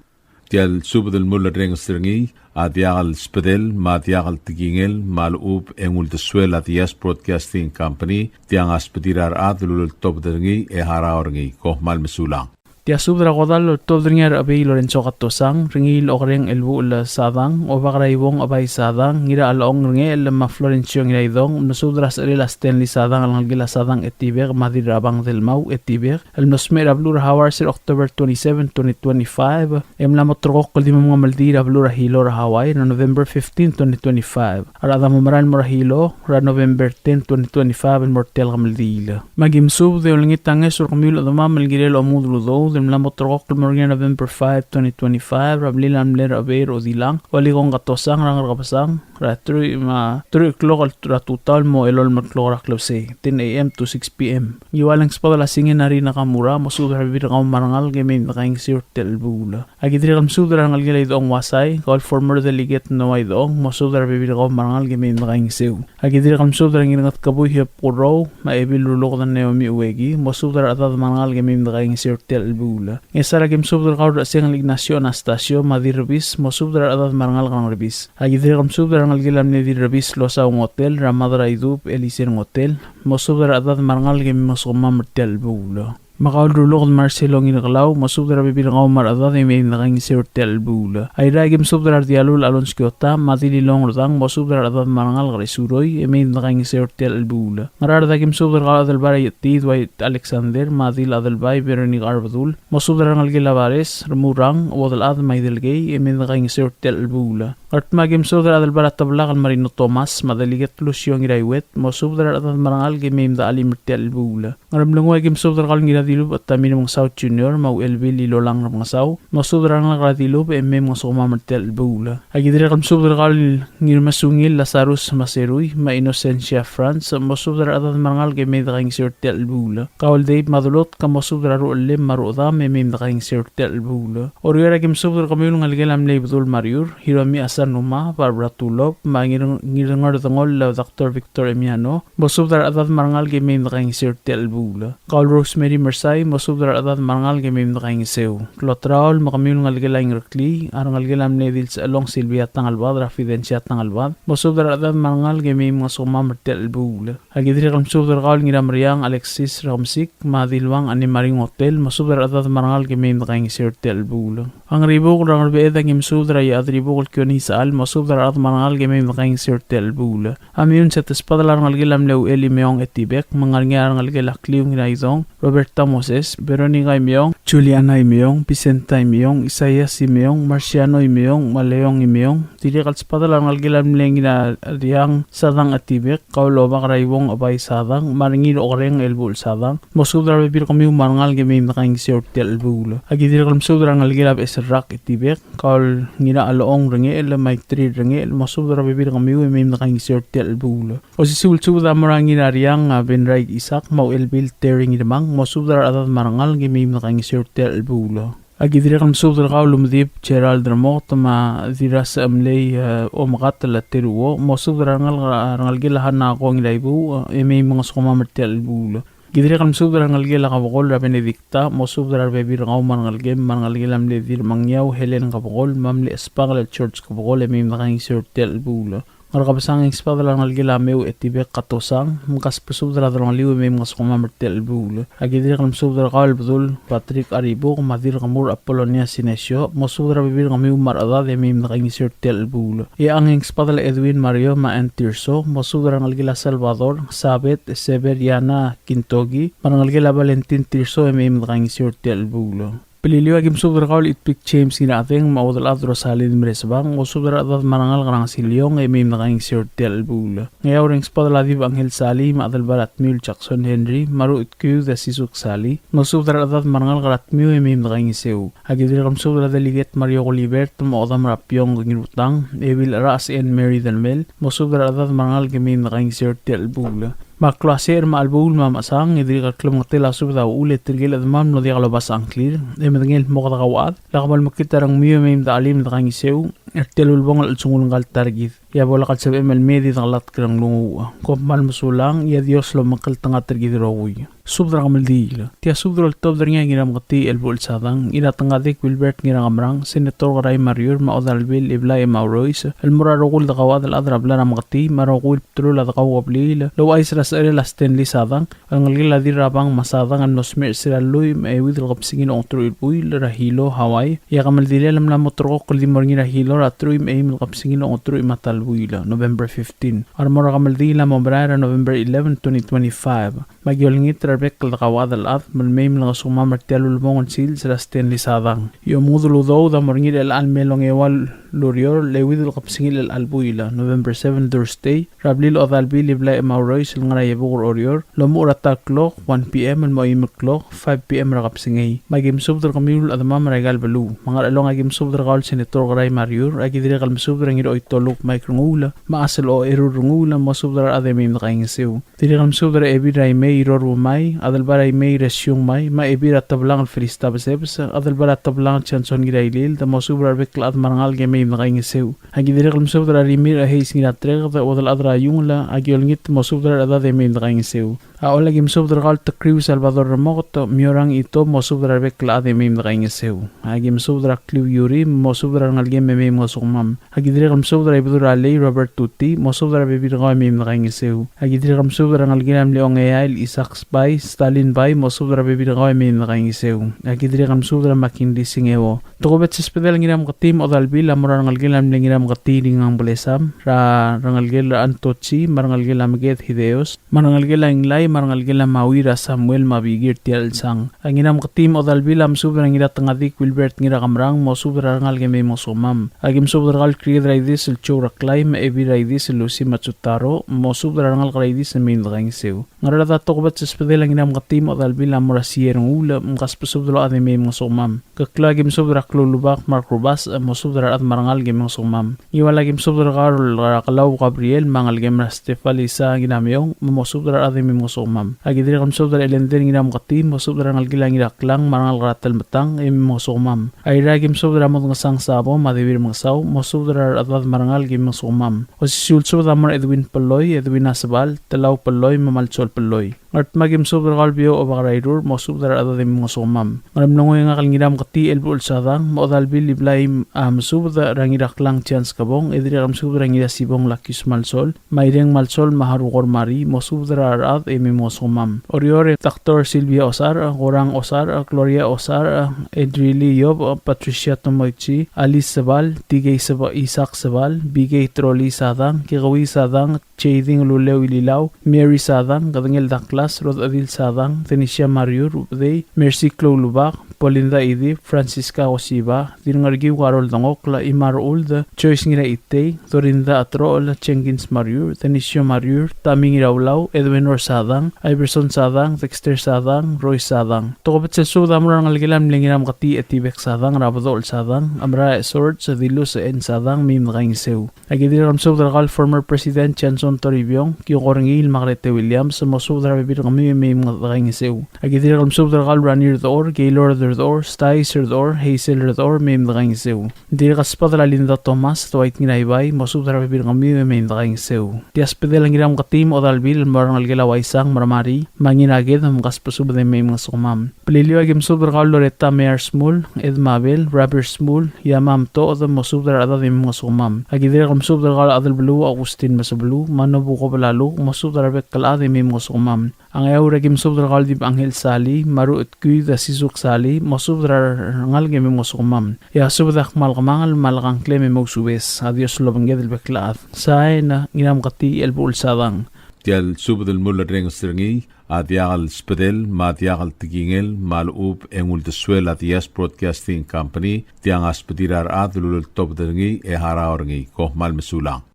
Tia el subed el mulerrenges er ngii a diak el sbedel me a diak el tekingel me a lechub e ng uldesuel a Diaz Broadcasting Company, tiang a sbedir a rechad el uleltobed er ngii e harau er ngii. Kom kmal mesulang. Tia subed er a kodall el oltobed er ngii a Rechebei Lorenzo Katosang, Rengiil Okereng Elbuchel Sadang, Obak er a Ibong Ebai Sadang, Ngirachelong Rengechel me a Florencio Ngiraidong, mosubed er a secherel a Stanley Sadang el ngelekel a Sadang Etibek me a Dirrabang Delmau Etibek, el mlo smecher er a beluu er a Hawaii er sel October twenty-seven, twenty twenty-five, e mla mo terrekokl el di mo mengemeldiil er a beluu er a Hilo er a Hawaii er a November fifteen, twenty twenty-five. A rechad a mo merael el mo er a Hilo er a November ten, twenty twenty-five el mo er tia el kemeldiil. Me a ki mesubed e olengit a ngeso er kemiu el chedemam el kirel a omudel udoud el mla mo terrekokl el mo er ngii er a November five, twenty twenty-five, er a blil a mle Rechebei er a Odilang, Olikong Katosang er a Ngerkebesang, er a truich me a, truich el klok er a tutau el mo elolem el klok er a klebesei, ten A M to six P M. Ngiwal e ng sbedel a Singen Harry Nakamura, mosubed er a rebebil er kau me a rengalek e mei me dekaingeseu er tia el chelebuul. A ki dirrek el mesubed er a rengelekel a Idechong Wasai, kau el former delegate Noah Idechong, mosubed er a rebebil er kau me a rengalek e mei me dekaingeseu. A ki dirrek el mesubed er a Ngirngetkebui Hiob Kurou, me a Ebil Ruluked Naomi Ueki, mosubed er a rechedad me a rengalek e mei me dekaingeseu er tia el chelebuul. Ngchesar a ki mesubed er kau el Rechesengel Ignacio Anastasio, me a Dirrebis, mosubed er a rechedad me a rengalek er a Ngerbis. A ki dirrek el mesubed er a rengelekel a mle Dirrebis Losau Ngotel, er a Mad er a Idub Elisir Ngotel, mosubed er a rechedad me a rengalek e mei mngosukemam er tia el chelebuul. Me kau el Ruluked Marcelo Ngirkelau, mosubed er a rebebil er kau me a rechedad e mei me dekaingeseu er tia el chelebuul. Airai a ki mesubed er a Rdialul Alonso Kiota, me a Dililong Rdang, mosubed er a rechedad me a rengalek er a Isuroi, e mei me dekaingeseu er tia el chelebuul. Ngaraard a ki mesubed er kau el Adelbai er a Iechetiid Dwight Alexander, me a Dil Adelbai Veronica Arbedul, mosubed er a rengelekel a Bares, Remurang, Uodelchad me a Idelkei, e mei me dekaingeseu er tia el chelebuul. Ngardmau a ki mesubed er a Adelbai er a Teblak el Marino Thomas, me a Delegate Lucio Ngiraiuet, mosubed er a rechedad me a rengalek e mei me dechelim er tia el chelebuul. Ngeremlengui a ki mesubed er kau el Ngiradilubech Tommy Remengesau Junior, me a Uchelbil Ilolang Remengesau, mosubed er a rengalek er a Dilubech e mei mngosukemam er tia el chelebuul. A ki dirrek el mesubed er kau el Ngirmesungil Lazarus Maserui, me a Innocencia Franz, mosubed er a rechedad me a rengalek e mei me dekaingeseu er tia el chelebuul. Kau el Dave Madulot, ka mosubed er a ruchellem me a ruchedam e mei me dekaingeseu er tia el chelebuul. Oreor a ki mesubed er kemiu el ngelekel a mle Ibedul Mariur, Hiromi Asanuma, Barbara Tulop, me a Ngir-, Ngirngerdengoll el Doctor Victor Emiano, mosubed er a rechedad me a rengalek e mei me dekaingeseu er tia el chelebuul. Kau el Rosemary Mercedes Sai, mosubed er a rechedad me a rengalek e mei me dekaingeseu. Klotraol me kemiu el ngelekel a Ingereklii, a rengelekel a mle Dilsechelong Silvia Tangelbad, er a Fidencia Tangelbad, mosubed er a rechedad me a rengalek e mei me ngesukemam er tia el chelebuul. Aki dirrek el mesubed er kau el Ngirameriang Alexis Rekemesik, me a Diluang Anne Marie Ngotel, mosubed er a rechedad me a rengalek e mei me dekaingeseu er tia el chelebuul. A Ngeribukel er a Ngerbeched, aki mesubed er a Iechadribukel Kione Isechal, mosubed er a rechad me a rengalek e mei me dekaingeseu er tia el chelebuul. A Meyuns e te sbadel a rengelekel a mle Uchel Imeong Etibek, me ng ngar er ngii a rengelekel a Kliu Ngiraidong, Roberta Moses, Veronica Imeong, Juliana Imeong, Vicenta Imeong, Isaias Imeong, Marciano Imeong, me a Leong Imeong. Dirrek el sbadel a rengelekel a mle Ngirariang Sadang Etibek, kau el Obak er a Iuong Ebai Sadang, me a Rengiil Okereng Elbuchel Sadang, mosubed er a rebebil er kemiu me a rengalek e mei me dekaingeseu er tia el chelebuul. Aki dirrek el mesubed er a rengelekel a Beches el Rak Etibek, kau el Ngirachelechong Rengechel, Maitri Rengechel, mosubed er a rebebil er kemiu e mei me dekaingeseu er tia el chelebuul. Osisiu el subed a mo er a Ngirariang, a, Benraik Isak, me a Uchelbil Terry Ngirmang, mosubed er a rechedad me a rengalek e mei me dekaingeseu er tia el chelebuul. Aki dirrek el mesubed er kau el Umedib Gerald Remoket, me a Dirrasechemlei, e, Omekat el Teruo, mosubed er a rengalek, a rengelekel a Hanako Ngiraibuuch, e mei me ngesukemam er tia el chelebuul. Ki dirrek el mesubed er a rengelekel a Kebekol er a Benedicta, mosubed er a rebebil er kau me a rengelekem, me a rengelekel a mle Dirremengiau Helen Kebekol, me a mle Chesbakel el George Kebekol, e mei me dekaingeseu er tia el chelebuul. Ngerkebesang e ng sbadel a rengelekel a Meu Etibek Katosang, me kasbesubed er a delongeliu e mei me ngesukemam er tia el chelebuul. Aki dirrek el mesubed er kau el Bedul Patrick Aribuk, me a Dirrekemur Apolonia Sinesio, mosubed er a rebebil er kemiu me a rechedad e mei me dekaingeseu er tia el chelebuul. Iechang e ng sbadel a Edwin Mario me a Ann Tirso, mosubed er a rengelekel a Salvador, Sabet, Severiana Kintoki, me a rengelekel a Valentin Tirso e mei me dekaingeseu er tia el chelebuul. Beliliou, aki mesubed er kau el Itpik James Ngirachedeng, me a Uodelchad Rosalin Meresbang, mosubed er a rechedad me a rengalek er a Ngesiliong e mei me dekaingeseu er tia el chelebuul. Ngeaur e ng sbadel a Dib Angel Sali, me a Adelbai er a Tmiu el Jackson Henry, me a Ruchedkiud a Sisuk Sali, mosubed er a rechedad me a rengalek er a Tmiu e mei me dekaingeseu. Aki dirrek el mesubed er a Delegate Mario Gulibert, me a Odam er a Piong Ngirutang, Ebil Rachas Ann Mary Delmel, mosubed er a rechedad me a rengalek e mei me dekaingeseu er tia el chelebuul. Me a klou a secher me a chelebuul me a mechesang, e dirrek el klemengetel a subed a uchul e tirke el chedemam el mlo diak lobasech a ngklir e medengei el kmo kede kauchad, lak bo lemekngit a rengmiu e mei me dechelim e dekaingeseu er tia el ulebongel el chelsengul ngka el ta er kid. E a bo lak el sebechem el mei e di dekelatk er a nglunguuch. Kom kmal mesulang, e a Dios lomekngeltengat er kid el rokui. Subed er a kemeldiil. Tia subed el oltobed er ngii a Ngirameketii Elbuchel Sadang, Ngiratengadik Wilbert Ngirakemerang, Senator Kerai Mariur, me a Odalbil Iblai Emaurois, el mo er a rokui el dekauchad el chad er a blai er a Meketii, me a rokui el bdelul a dekaukebliil el ouchais er a secherel a Stanley Sadang, el ngelekel a Dirrabang me a Sadang, el mlo smecher er sel lluich me a euid el kebesengil a ongeteruich el buil er a Hilo, Hawaii. E a kemeldilel a mla mo ulterekokl el di mo er ngii er a Hilo er a teruich me a eim el kebesengil a ongeteruich me a ta el buil, November fifteen. A remo er a kemeldiil a mo merael er a November eleven, twenty twenty-five. Me aki olengit er a rebek el dekauchad el chad me le mei me lengesukemam er tia el ulebongel el sils er a Stanley Sadang. E omengudel udoud a mo er ngii er chelecha el mei el ongeua el ureor el euid el kebesengil er chelecha el buil, November seven, Thursday, er a blil Odalbil Iblai Emaurois el ngar er a Iebukel er Oreor, el omuchel er a ta el klok, one P M, el mo eim el klok, five P M, er a kebesengei. Me aki mesubed er kemiu el chedemam er aika el beluu. Me a Ngerchelong, aki mesubed er kau el Senator Kerai Mariur, aki dirrek el mesubed er a Ngiroitoluk Mike Renguul, me a Chasel Ocherur Renguul, mosubed er a rechad e mei me dekaingeseu. Dirrek el mesubed er a Ebil er a Imei Iror Umai, Adelbai er a Imei Resiung Mai, me a Ebil er a Teblang el Felista Besebes, Adelbai er a Teblang el Johnson Ngirailild, mosubed er a rebek el chad me a rengalek e mei me dekaingeseu. Aki dirrek el mesubed er a Rimirch a Heis Ngiratereked, Uodelchad er a Iungel, aki olengit mosubed er a rechedad e mei me dekaingeseu. A Ollei, aki mesubed er kau el Tekriu Salvador Remoket, Miorang Ito, mosubed er a rebek el chad e mei me dekaingeseu. Aki mesubed er a Kliu Yuri, mosubed er a rengelekem e mei me ngesukemam. Aki dirrek el mesubed er a Ibedul er a Lei Robert Tuti, mosubed er a rebebil er kau e mei me dekaingeseu. Aki dirrek el mesubed er a rengelekel a mle Ongeai el Isaac Bai, Stalin Bai, mosubed er a rebebil er kau e mei me dekaingeseu. Aki dirrek el mesubed er a Makin Disingeo. Tokubets el sbedel a Ngirameketii me a Odalbil a mo er a rengelekel a mle Ngirameketii Ringang Belesam, er a rengelekel a Antochi, me a rengelekel a Meked Hideos, me a rengelekel a Inglai, me a rengelekel a Maui er a Samuel me a Bikir Tial Chelsang. A Ngirameketii me a Odalbil a mesubed er a Ngiratengadik Wilbert Ngirakemerang, mosubed er a rengalek e mei me ngesukemam. Aki mesubed er kau el Kried er a Idis el Joe Reklai, me a Ebil er a Idis el Lucy Matsutaro, mosubed er a rengalek er a Idis e mei me dekaingeseu. Ngaraard a tokubets el sbedel a Ngirameketii me a Odalbil a mo er a Sier Ngulem, mkasbesubed el ochad e mei me ngesukemam. Keklau, aki mesubed er a Kloulubak Mark Rubasech, mosubed er a rechad me a rengalek e mei me ngesukemam. Ngiwal, aki mesubed er kau el Kelau Gabriel, me a ngelekem er a Stefalisa Ngirameong, me mosubed er a rechad e mei me ngesukemam. Aki dirrek el mesubed er a Elender Ngirameketii, mosubed er a rengelekel a Ngiraklang, me a rengalek er a Telmetang, e mei me ngesukemam. Airai, aki mesubed er a Modngesang Sabo, me a David Mengesau, mosubed er a rechedad me a rengalek e mei me ngesukemam. Osisiu el subed a mo er a Edwin Peloi, Edwin Asebal, Telau Peloi, me a Malsol Peloi. Ngardmau a ki mesubed er kau el Bio Obak er a Irur, mosubed er a rechedad e mei mngesukemam. Ngeremlengui a ngak el Ngiramketii Elbuchel Sadang, me a Odalbil Iblai a mesubed er a Ngiraklang Chance Kebong, e dirrek el mesubed er a Ngirasibong Lakius Malsol, me a Ireng Malsol me a Harukor Mari, mosubed er a rechad e mei mngesukemam. Oreor e Doctor Sylvia Osarch, Gorang Osarch, Gloria Osarch, Edrili Yob, Patricia Tomoichi, Alice Sebal, T K Seba-, Isaac Sebal, B K Troli Sadang, Kekewii Sadang, Chading Luleu Ililau, Mary Sadang, Kedengel Douglas, Rodadil Sadang, Thenesia Mariur, Ubedei, Mercy Kloulubak, Paulinda Idip, Francisca Osiba, Dirngerkiu Karol Dengokl, Imar Uld, Joyce Ngiraitei, Dorinda Atrochel, Jenkins Mariur, Thenesia Mariur, Tami Ngiraulau, Edwin Ror Sadang, Iverson Sadang, Dexter Sadang, Roy Sadang. Tokubets el subed a mo er a rengelekel a mle Ngiramketii Etibek Sadang, er a Bedochel Sadang, Amra Sorge, Dilus N. Sadang, mei me dekaingeseu. A ki dirrek el mesubed er kau el former President Johnson Toribiong, Kioko Rengiil, Margaret Williams, mosubed er a rebebil er kemiu e mei me dekaingeseu. A ki dirrek el mesubed er kau el Rani Rdechor, Gaylord Rdechor, Stais Rdechor, Hazel Rdechor, mei me dekaingeseu. Dirrek el sbedel a Linda Thomas, Dwight Ngiraibai, mosubed er a rebebil er kemiu e mei me dekaingeseu. Tia sbedel a Ngiramketii me a Odalbil el mo er a rengelekel a Uaisang me a Remari, me a Ngiraked, me kasbesubed e mei mngesukemam. Beliliou a ki mesubed er kau el Loretta Meyer Smul, Ed Mabel, Robert Smul, Yamam Toched, mosubed er a rechedad e mei mngesukemam. A ki dirrek el mesubed er kau el Adelbeluu Augustin Mesebeluu, me a Nobuko Belaluk, mosubed er a rebek el chad e mei mngesukemam. A Ngeaur a ki mesubed er kau el Dib Angel Sali, me a Ruchedkuid a Sisuk Sali, mosubed er a rengalek e mei mngesukemam. E a subed a kmal kemanget me a lak a ngklem e mousubes. A Dios lobengked el bek el chad. Sain, Ngiramketii Elbuchel Sadang. Tia el subed el mulerrenges er ngii a diak el sbedel me a diak el tekingel me a lechub e ng uldesuel a Diaz Broadcasting Company, tiang a sbedir a rechad el uleltobed er ngii e harau er ngii. Kom kmal mesulang.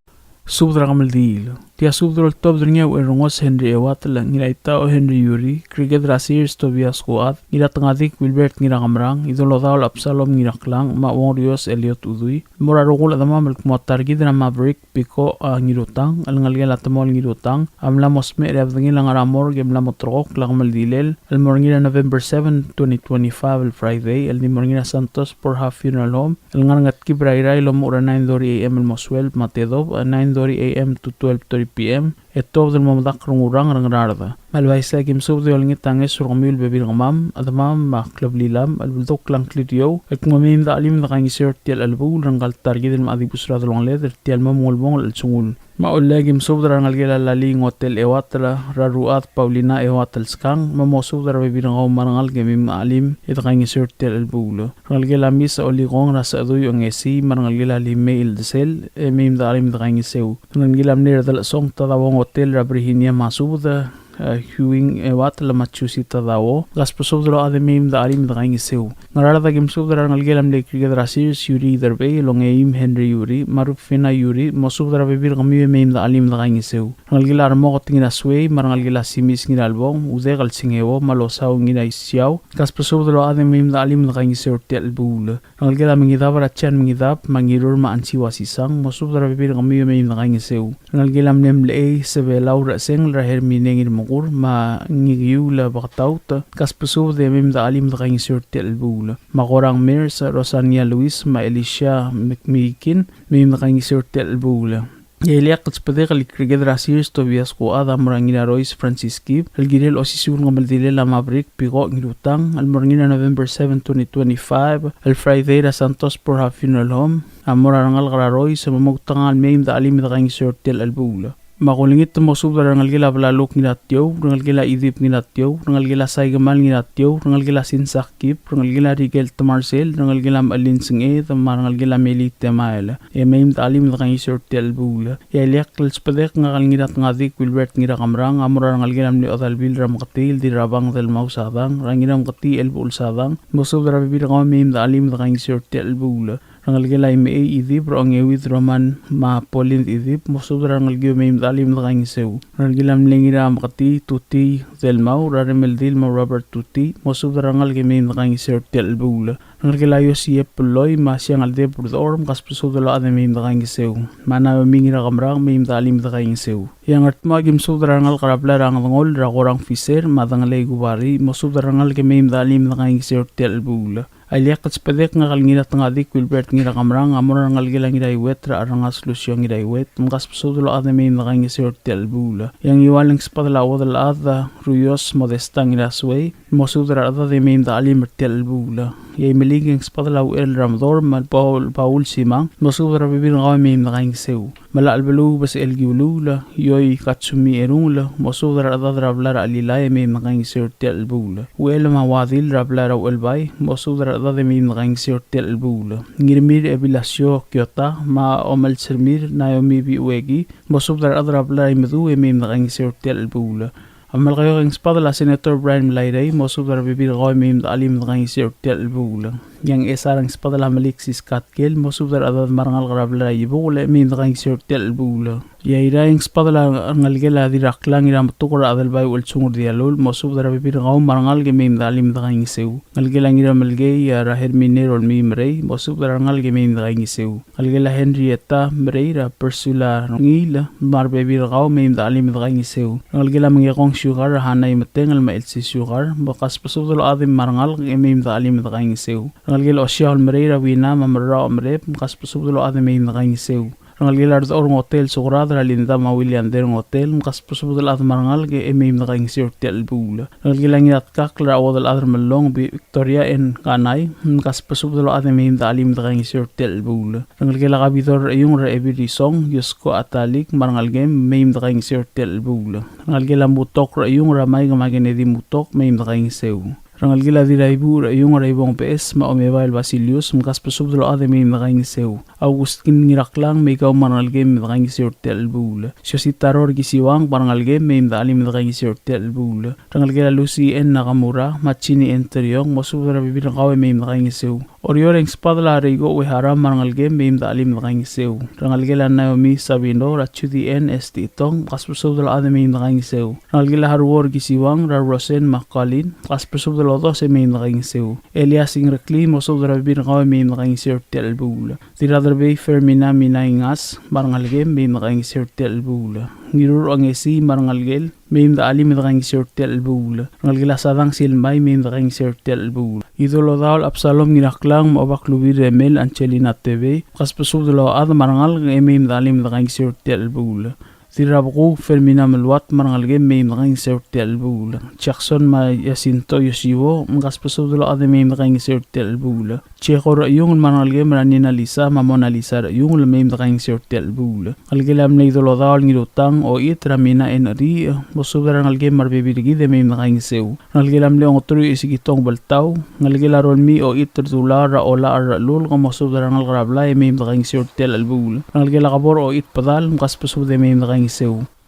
Subed er a kemeldiil. Tia subed el oltobed er ngii a Ucherrengos Henry Ewatel, Ngiraitau Henry Yuri, Kriked er a Sers Tobias Kuad, Ngiratengadik Wilbert Ngirakemerang, Idolodaol Absalom Ngiraklang, me a Uongrios Eliot Udui, el mo er a rokui el chedemam el kmo a ta er kid er a Maverick Piko, a, Ngirutang, el ngelekel a Temol Ngirutang, a mla mo smecher e a bedengel a ngar er a morgue e mla mo terrekokl a kemeldilel el mo er ngii er a November seven, twenty twenty-five, el Friday, el di mo er ngii er a Santos Borja Funeral Home, el ngar er a Ngetkib er a Irrai el omuchel er a nine thirty A M el mo suelb, me a tedobech, a, nine thirty A M to twelve thirty P M, e tuobed el mo medakl er a Ngurang er a Ngaraard. Me a le uaisei e a ki mesubed e olengit a ngeso er kemiu el bebil er kemam, chedemam me a kleblilam el beldukl a ngklir er eou, el kmo mei me de chelim e de kaingeseu er tia el chelebuul er ngka el ta er kid el mla dibus er a delongeled er tia el mo mengelebongel el chelsengul. Me a Ollei e a ki mesubed er a rengelekel a Lali Ngotel Ewatel, er a Ruchad Paulina Ewatel Skang, me mosubed er a rebebil er kau me a rengalek e mei me de chelim e de kaingeseu er tia el chelebuul. Rengelekel a Mis Olikong er a Sechedui Ongesii, me a rengelekel a Limei Ildesel, e mei me de chelim e de kaingeseu. Rengelekel a mle Redelchesong Tadao Ngotel er a Virginia Masubed, e, Huing Ewatel me a Jusi Tadao, kasbesubed el ochad e mei me de chelim e de kaingeseu. Ngaraard a ki mesubed er a rengelekel a mle Kriked er a Sers Yuri Iderbei, el Ongeim Henry Yuri, me a Rufina Yuri, mosubed er a rebebil er kemiu e mei me de chelim e de kaingeseu. Rengelekel a Remoket Ngirasuei, me a rengelekel a Simis Ngiralbong, Udek el Singeo, me a Losau Ngiraisiau, kasbesubed el ochad e mei me de chelim e de kaingeseu er tia el chelebuul. Rengelekel a Mengidab er a Jan Mengidab, me a Ngirur me a Ansiu Asisang, mosubed er a rebebil er kemiu e mei me de kaingeseu. Rengelekel a mle Mlechei Sebelau er a Chesengel er a Hermine Ngirmekur, me a Ngikiul Beketaut, kasbesubed e mei me de chelim e de kaingeseu er tia el chelebuul. Me a Korang Mers, Rosania Luis, me a Elisha Mekmikin, mei me de kaingeseu er tia el chelebuul. E a ileakl el sbedek el Kriked er a Sers Tobias Kuad a mo er a Ngirarois Francis Kib, el kirel osisiu el kemeldilel a Maverick Piko Ngirutang, el mo er ngii er a November seven, twenty twenty-five, el Friday er a Santos Borja Funeral Home, a mo er a rengalek er a Rois, me moutekangel el mei me de chelim e de kaingeseu er tia el chelebuul. Me a kulengit el mosubed er a rengelekel a Belaluk Ngiratiou, rengelekel a Idip Ngiratiou, rengelekel a Saikemal Ngiratiou, rengelekel a Sinsak Kib, rengelekel a Rikel Temarsel, rengelekel a Melin Senged, me a rengelekel a Meli Temael. E mei me de chelim e de kaingeseu er tia el chelebuul. E a ileakl el sbedek ngak el Ngiratengadik Wilbert Ngirakemerang a mo er a rengelekel a mle Odalbil er a Meketii el Dirrabang Delmau Sadang, er a Ngiramketii Elbuchel Sadang, mosubed er a rebebil er kau e mei me de chelim e de kaingeseu er tia el chelebuul. Rengelekel a Imechei Idip, er a Ongeuid Roman me a Pauline Idip, mosubed er a rengelekiu e mei me de chelim e de kaingeseu. Rengelekel a mle Ngirameketii Tutii Delmau, er a Remeldil me a Robert Tutii, mosubed er a rengalek e mei me de kaingeseu er tia el chelebuul. Rengelekel a Iosii Epeloi me a Siangeldeb Rdechor, mkasbesubed el ochad e mei me dekaingeseu. Me a Naomi Ngirakemrang, mei me dechelim e dekaingeseu. E a Ngardmau a ki mesubed er a rengalek er a blai er a Ngedengoll er a Korang Fisher me a Dengelei Kubari, mosubed er a rengalek e mei me dechelim e dekaingeseu er tia el chelebuul. A ileakl el sbedek ngak el Ngiratngadik Wilbert Ngirakemrang a mo er a rengelekel a Ngiraiuet er a Cherrengas Lucio Ngiraiuet, mkasbesubed el ochad e mei me dekaingeseu er tia el chelebuul. E a Ngiwal e ng sbedel a Uodelchad Ruios Modesta Ngirasuei, mosubed er a rechedad e mei me dechelim er tia el chelebuul. E a Imeliik e ng sbedel a Uchel er a Medorm me a Paul, Paul Simang, mosubed er a rebebil er kau e mei me dekaingeseu. Melachelbeluu Besechel Kiuluul, Ioi Katsumi Erungel, mosubed er a rechedad er a blai er a Chelilai e mei me dekaingeseu er tia el chelebuul. Uchel me a Uadil er a blai er a Uchelbai, mosubed er a rechedad e mei me dekaingeseu er tia el chelebuul. Ngirmir Ebilasio Kiota me a Omelsermir Naomi Biueki, mosubed er a rechedad er a blai er a Imeduu e mei me dekaingeseu er tia el chelebuul. A Melekeok e ng sbedel a Senator Brian Melairei, mosubed er a rebebil er kau e mei me dechelim e dekaingeseu er tia el chelebuul. E a Ngchesar e ng sbedel a Melik Siskatkel, mosubed er a rechedad me a rengalek er a blai er a Ibukel e mei me dekaingeseu er tia el chelebuul. E a Irrai e ng sbedel a rengelekel a Dirraklang Ngirametuker er a Adelbai Uchelsung er Dialuul, mosubed er a rebebil er kau me a rengalek e mei me dechelim e dekaingeseu. Ngelekel a Ngiramelkei er a Hermine Rolmii Merei, mosubed er a rengalek e mei me dekaingeseu. Ngelekel a Henrietta Merei er a Persula Ngiil me a rebebil er kau e mei me dechelim e dekaingeseu. Ngelekel a Mengekong Sugar er a Hana Imetengel me a Elsie Sugar, mkasbesubed el ochad me a rengalek e mei me dechelim e dekaingeseu. Ngelekel a Osiaol Merei er a Wina me a Merrau Merep, mkasbesubed el ochad e mei me dekaingeseu. Rengelekel a Rdechor Ngotel Sukrad er a Linda me a William Derngotel, mkasbesubed el ochad me a rengalek e mei me dekaingeseu er tia el chelebuul. Rengelekel a Ngiratkakl er a Uodelchad er a Mellong Victoria N. Kanai, mkasbesubed el ochad e mei me dechelim e dekaingeseu er tia el chelebuul. Rengelekel a Kabidor er a Iung er a Ebil Risong Yosko Atalik me a rengelekem, mei me dekaingeseu er tia el chelebuul. Rengelekel a Mutok er a Iung er a Maik me a Kennedy Mutok, mei me dekaingeseu. Rengelekel a Diraibuuch er a Iung er a Ibong Beches me a Omebael Basilius, mkasbesubed el ochad e mei me dekaingeseu. Augustin Ngiraklang, me kau me a rengelekem, mei me dekaingeseu er tia el chelebuul. Siositaro er a Kisiuang me a rengelekem, mei me dechelim e dekaingeseu er tia el chelebuul. Rengelekel a Lucy N. Nakamura me a Jeannie N. Teriong, mosubed er a rebebil er kau e mei me dekaingeseu. Oreor e ng sbedel a Reiko Uehara me a rengelekem, mei me dechelim e dekaingeseu. Rengelekel a Naomi Sabino er a Judy N. Estitong, mkasbesubed el ochad e mei me dekaingeseu. Rengelekel a Haruo er a Kisiuang er a Rosen me a Colin, mkasbesubed el ochad e mei me dekaingeseu. Elias Ingrekli, mosubed er a rebebil er kau e mei me dekaingeseu er tia el chelebuul. Dirraderbei Fermina Minaingas me a rengelekem, mei me dekaingeseu er tia el chelebuul. Ngirur Ongesii me a rengelekel, mei me dechelim e dekaingeseu er tia el chelebuul. Rengelekel a Sadang Silmai, mei me dekaingeseu er tia el chelebuul. Idolodaol Absalom Ngiraklang me a Obaklubil Remel Angelina Tebei, mkasbesubed el ochad me a rengalek e mei me dechelim e dekaingeseu er tia el chelebuul. Dirrabekuu Fermina Meluat me a rengelekem, mei me dekaingeseu er tia el chelebuul. Jackson me a Jacinto Yoshiwo, mkasbesubed el ochad e mei me dekaingeseu er tia el chelebuul. Jeko er a Iungel me a rengelekem er a Nina Lisa me a Mona Lisa er a Iungel, mei me dekaingeseu er tia el chelebuul. Ngelekel a mle Idolodaol Ngirutang Oit er a Mina N. Ri, mosubed er a rengelekem me a rebebil er kid e mei me dekaingeseu. Ngelekel a mle Ongeteruich Isikitong Beltau, ngelekel a Rolmii Oit er a Dulai er a Ola er a Lulk, mosubed er a rengalek er a blai e mei me dekaingeseu er tia el chelebuul. Ngelekel a Kebor Oit Bedal, mkasbesubed e mei me dekaingeseu.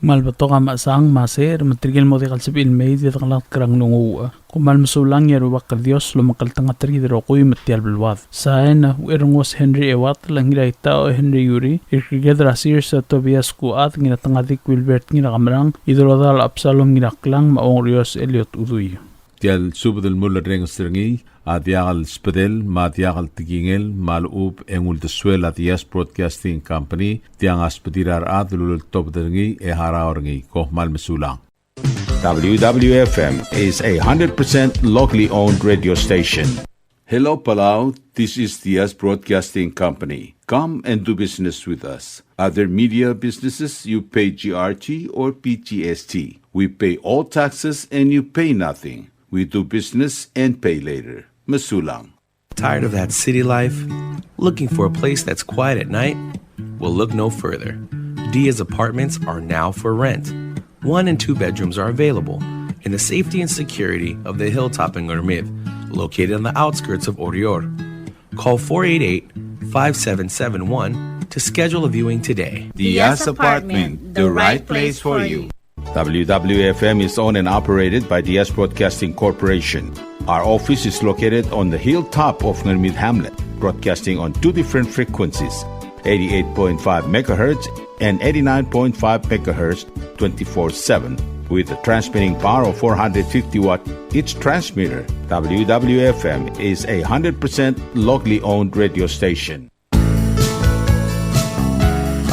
Me a le betok a mechesang me a secher, me tirke el mo diak el sebechir el mei, e di dekelatk er a nglunguuch. Kom kmal mesulang, e a Rubak el Dios a lomekngeltengat er kid el rokui me tia el beluad. Sain, Uchelrengos Henry Euatel, Ngiraitau Henry Yuri, Irkiked er a Sears Tobias Kuat, Ngiratngadik Wilbert Ngirakemrang, Idolodaol Absalom Ngiraklang, me a Ongrios Elliot Udui. Tia el subed el mulerrenges er ngii a diak el sbedel me a diak el tekingel me a lechub e ng uldesuel a Diaz Broadcasting Company, tiang a sbedir a rechad el uleltobed er ngii e harau er ngii. Kom kmal mesulang. W W F M is a hundred percent locally owned radio station. Hello, Palau. This is Diaz Broadcasting Company. Come and do business with us. Other media businesses, you pay G R T or P G S T. We pay all taxes and you pay nothing. We do business and pay later. Mesulang. Tired of that city life? Looking for a place that's quiet at night? Well, look no further. Diaz Apartments are now for rent. One and two bedrooms are available in the safety and security of the hilltop in Ngermid, located on the outskirts of Oreor. Call four eight eight, five seven seven one to schedule a viewing today. Diaz Apartment, the right place for you. W W F M is owned and operated by Diaz Broadcasting Corporation. Our office is located on the hilltop of Ngermid Hamlet, broadcasting on two different frequencies, eighty-eight point five megahertz and eighty-nine point five megahertz, twenty-four seven. With a transmitting power of four hundred fifty watt each transmitter, W W F M is a hundred percent locally owned radio station.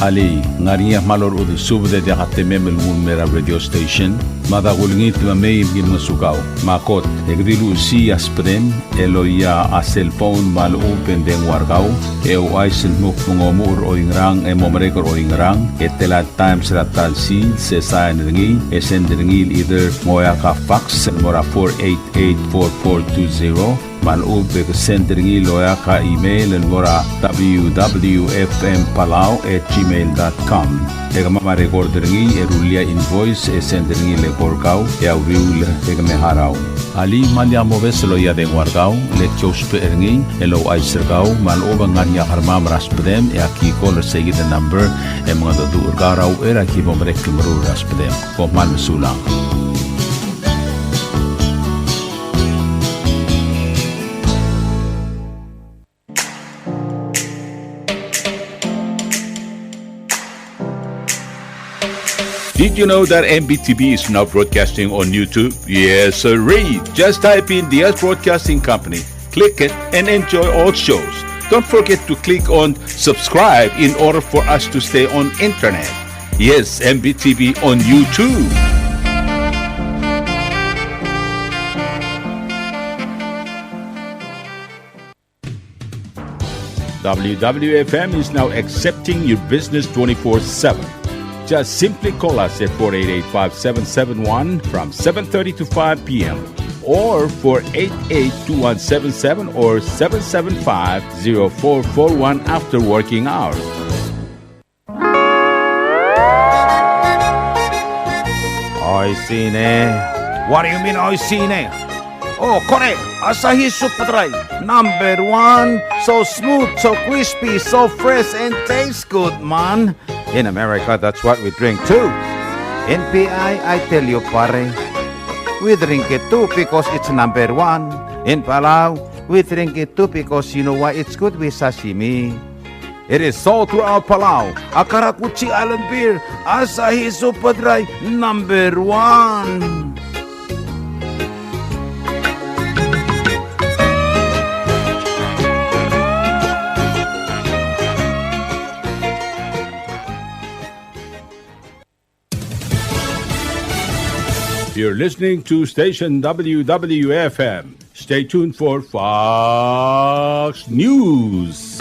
Alii, ng ngar er ngii a kmal orechudel subed e diak a temem el nguu el mei er a radio station? Mada kulengit me mei me ki ngosukau. Me a kot, e ke di luchesii a subedem el oia a cell phone me a lechub e ng dengua er kau, e ouchais el dmu kmo ng omuchel er oingerang e mo merek er oingerang, e tela el times er a ta el sils, e sain er ngii, e send er ngii el either ng oeak a fax el mo er a four eight eight four four two zero, me a lechub e ke send er ngii el oeak a email el mo er a W W F M Palau at gmail dot com. E kemam a record er ngii e rullii a invoice e send er ngii el eko er kau e a uriul e ke me harau. Alii, me lak mobes el loia a dengua er kau, le ki ousbech er ngii el ouchais er kau me a lechub e ng ngar er ngii a kermam er a subedem e aki call er seikid el number e mengedecheduch er kau er a uchei er a ki bo merek el meruul er a subedem. Kom kmal mesulang. Did you know that M B T V is now broadcasting on YouTube? Yes, sirree. Just type in Diaz Broadcasting Company, click it, and enjoy all shows. Don't forget to click on subscribe in order for us to stay on internet. Yes, M B T V on YouTube. W W F M is now accepting your business twenty-four seven. Just simply call us at four eight eight, five seven seven one from seven thirty to five p m or four eight eight, two one seven seven or seven seven five, zero four four one after working hours. Oishii ne. What do you mean, oishii ne? Oh, kore, Asahi Super Dry, number one. So smooth, so crispy, so fresh, and tastes good, man. In America, that's what we drink too. In P I, I tell you, pare, we drink it too because it's number one. In Palau, we drink it too because you know why? It's good with sashimi. It is sold throughout Palau. A karakuchi island beer, Asahi Super Dry, number one. You're listening to station W W F M. Stay tuned for Fox News.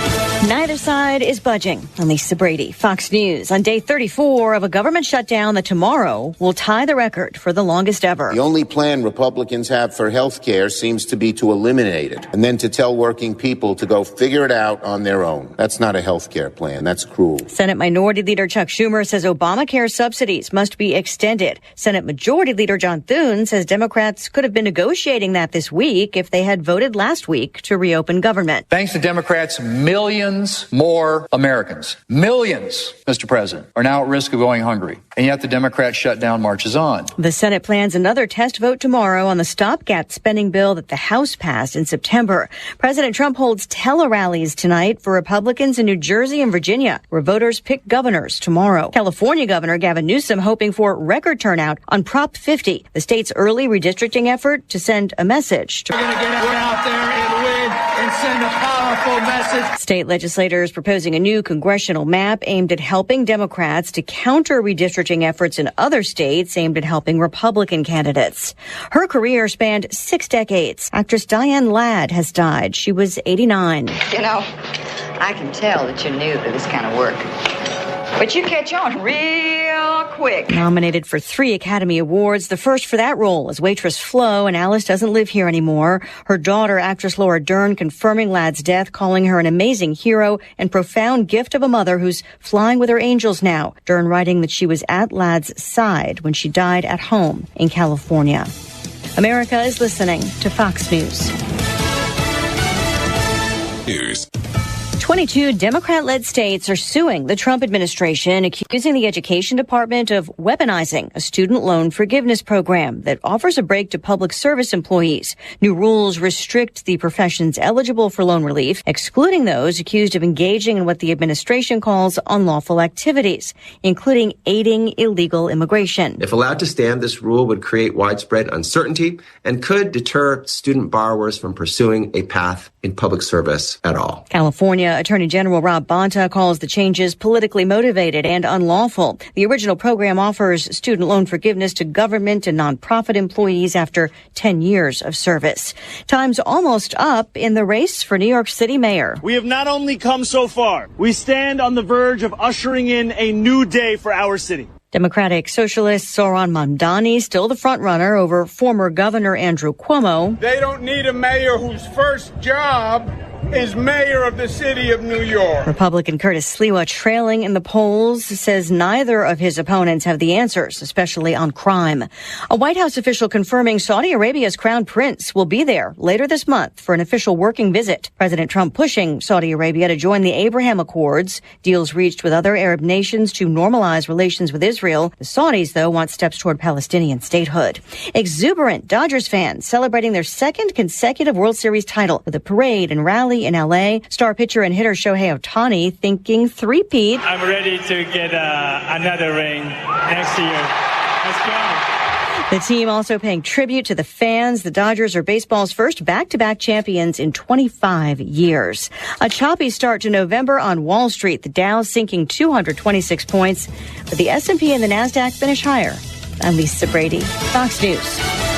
Neither side is budging. I'm Lisa Brady, Fox News, on day thirty-four of a government shutdown that tomorrow will tie the record for the longest ever. The only plan Republicans have for health care seems to be to eliminate it and then to tell working people to go figure it out on their own. That's not a health care plan. That's cruel. Senate Minority Leader Chuck Schumer says Obamacare subsidies must be extended. Senate Majority Leader John Thune says Democrats could have been negotiating that this week if they had voted last week to reopen government. Thanks to Democrats, millions more Americans, millions, Mister President, are now at risk of going hungry. And yet the Democrat shutdown marches on. The Senate plans another test vote tomorrow on the stopgap spending bill that the House passed in September. President Trump holds tele-rallies tonight for Republicans in New Jersey and Virginia, where voters pick governors tomorrow. California Governor Gavin Newsom hoping for record turnout on Prop fifty, the state's early redistricting effort to send a message to... We're gonna get out there and win and send a powerful message. State legislators proposing a new congressional map aimed at helping Democrats to counter redistricting efforts in other states aimed at helping Republican candidates. Her career spanned six decades. Actress Diane Ladd has died. She was eighty-nine. You know, I can tell that you're new to this kind of work. But you catch on real quick. Nominated for three Academy Awards, the first for that role as waitress Flo in Alice Doesn't Live Here Anymore. Her daughter, actress Laura Dern, confirming Ladd's death, calling her an amazing hero and profound gift of a mother who's flying with her angels now. Dern writing that she was at Ladd's side when she died at home in California. America is listening to Fox News. News. Twenty-two Democrat-led states are suing the Trump administration, accusing the Education Department of weaponizing a student loan forgiveness program that offers a break to public service employees. New rules restrict the professions eligible for loan relief, excluding those accused of engaging in what the administration calls unlawful activities, including aiding illegal immigration. If allowed to stand, this rule would create widespread uncertainty and could deter student borrowers from pursuing a path in public service at all. California Attorney General Rob Bonta calls the changes politically motivated and unlawful. The original program offers student loan forgiveness to government and nonprofit employees after ten years of service. Time's almost up in the race for New York City mayor. We have not only come so far, we stand on the verge of ushering in a new day for our city. Democratic Socialist Zohran Mamdani still the frontrunner over former Governor Andrew Cuomo. They don't need a mayor whose first job is mayor of the city of New York. Republican Curtis Sliwa trailing in the polls, says neither of his opponents have the answers, especially on crime. A White House official confirming Saudi Arabia's crown prince will be there later this month for an official working visit. President Trump pushing Saudi Arabia to join the Abraham Accords, deals reached with other Arab nations to normalize relations with Israel. The Saudis, though, want steps toward Palestinian statehood. Exuberant Dodgers fans celebrating their second consecutive World Series title with a parade and rally in L A. Star pitcher and hitter Shohei Ohtani thinking three-peat. I'm ready to get uh, another ring next year. Let's go. The team also paying tribute to the fans. The Dodgers are baseball's first back-to-back champions in twenty-five years. A choppy start to November on Wall Street. The Dow sinking two hundred twenty-six points, but the S and P and the Nasdaq finish higher. I'm Lisa Brady, Fox News.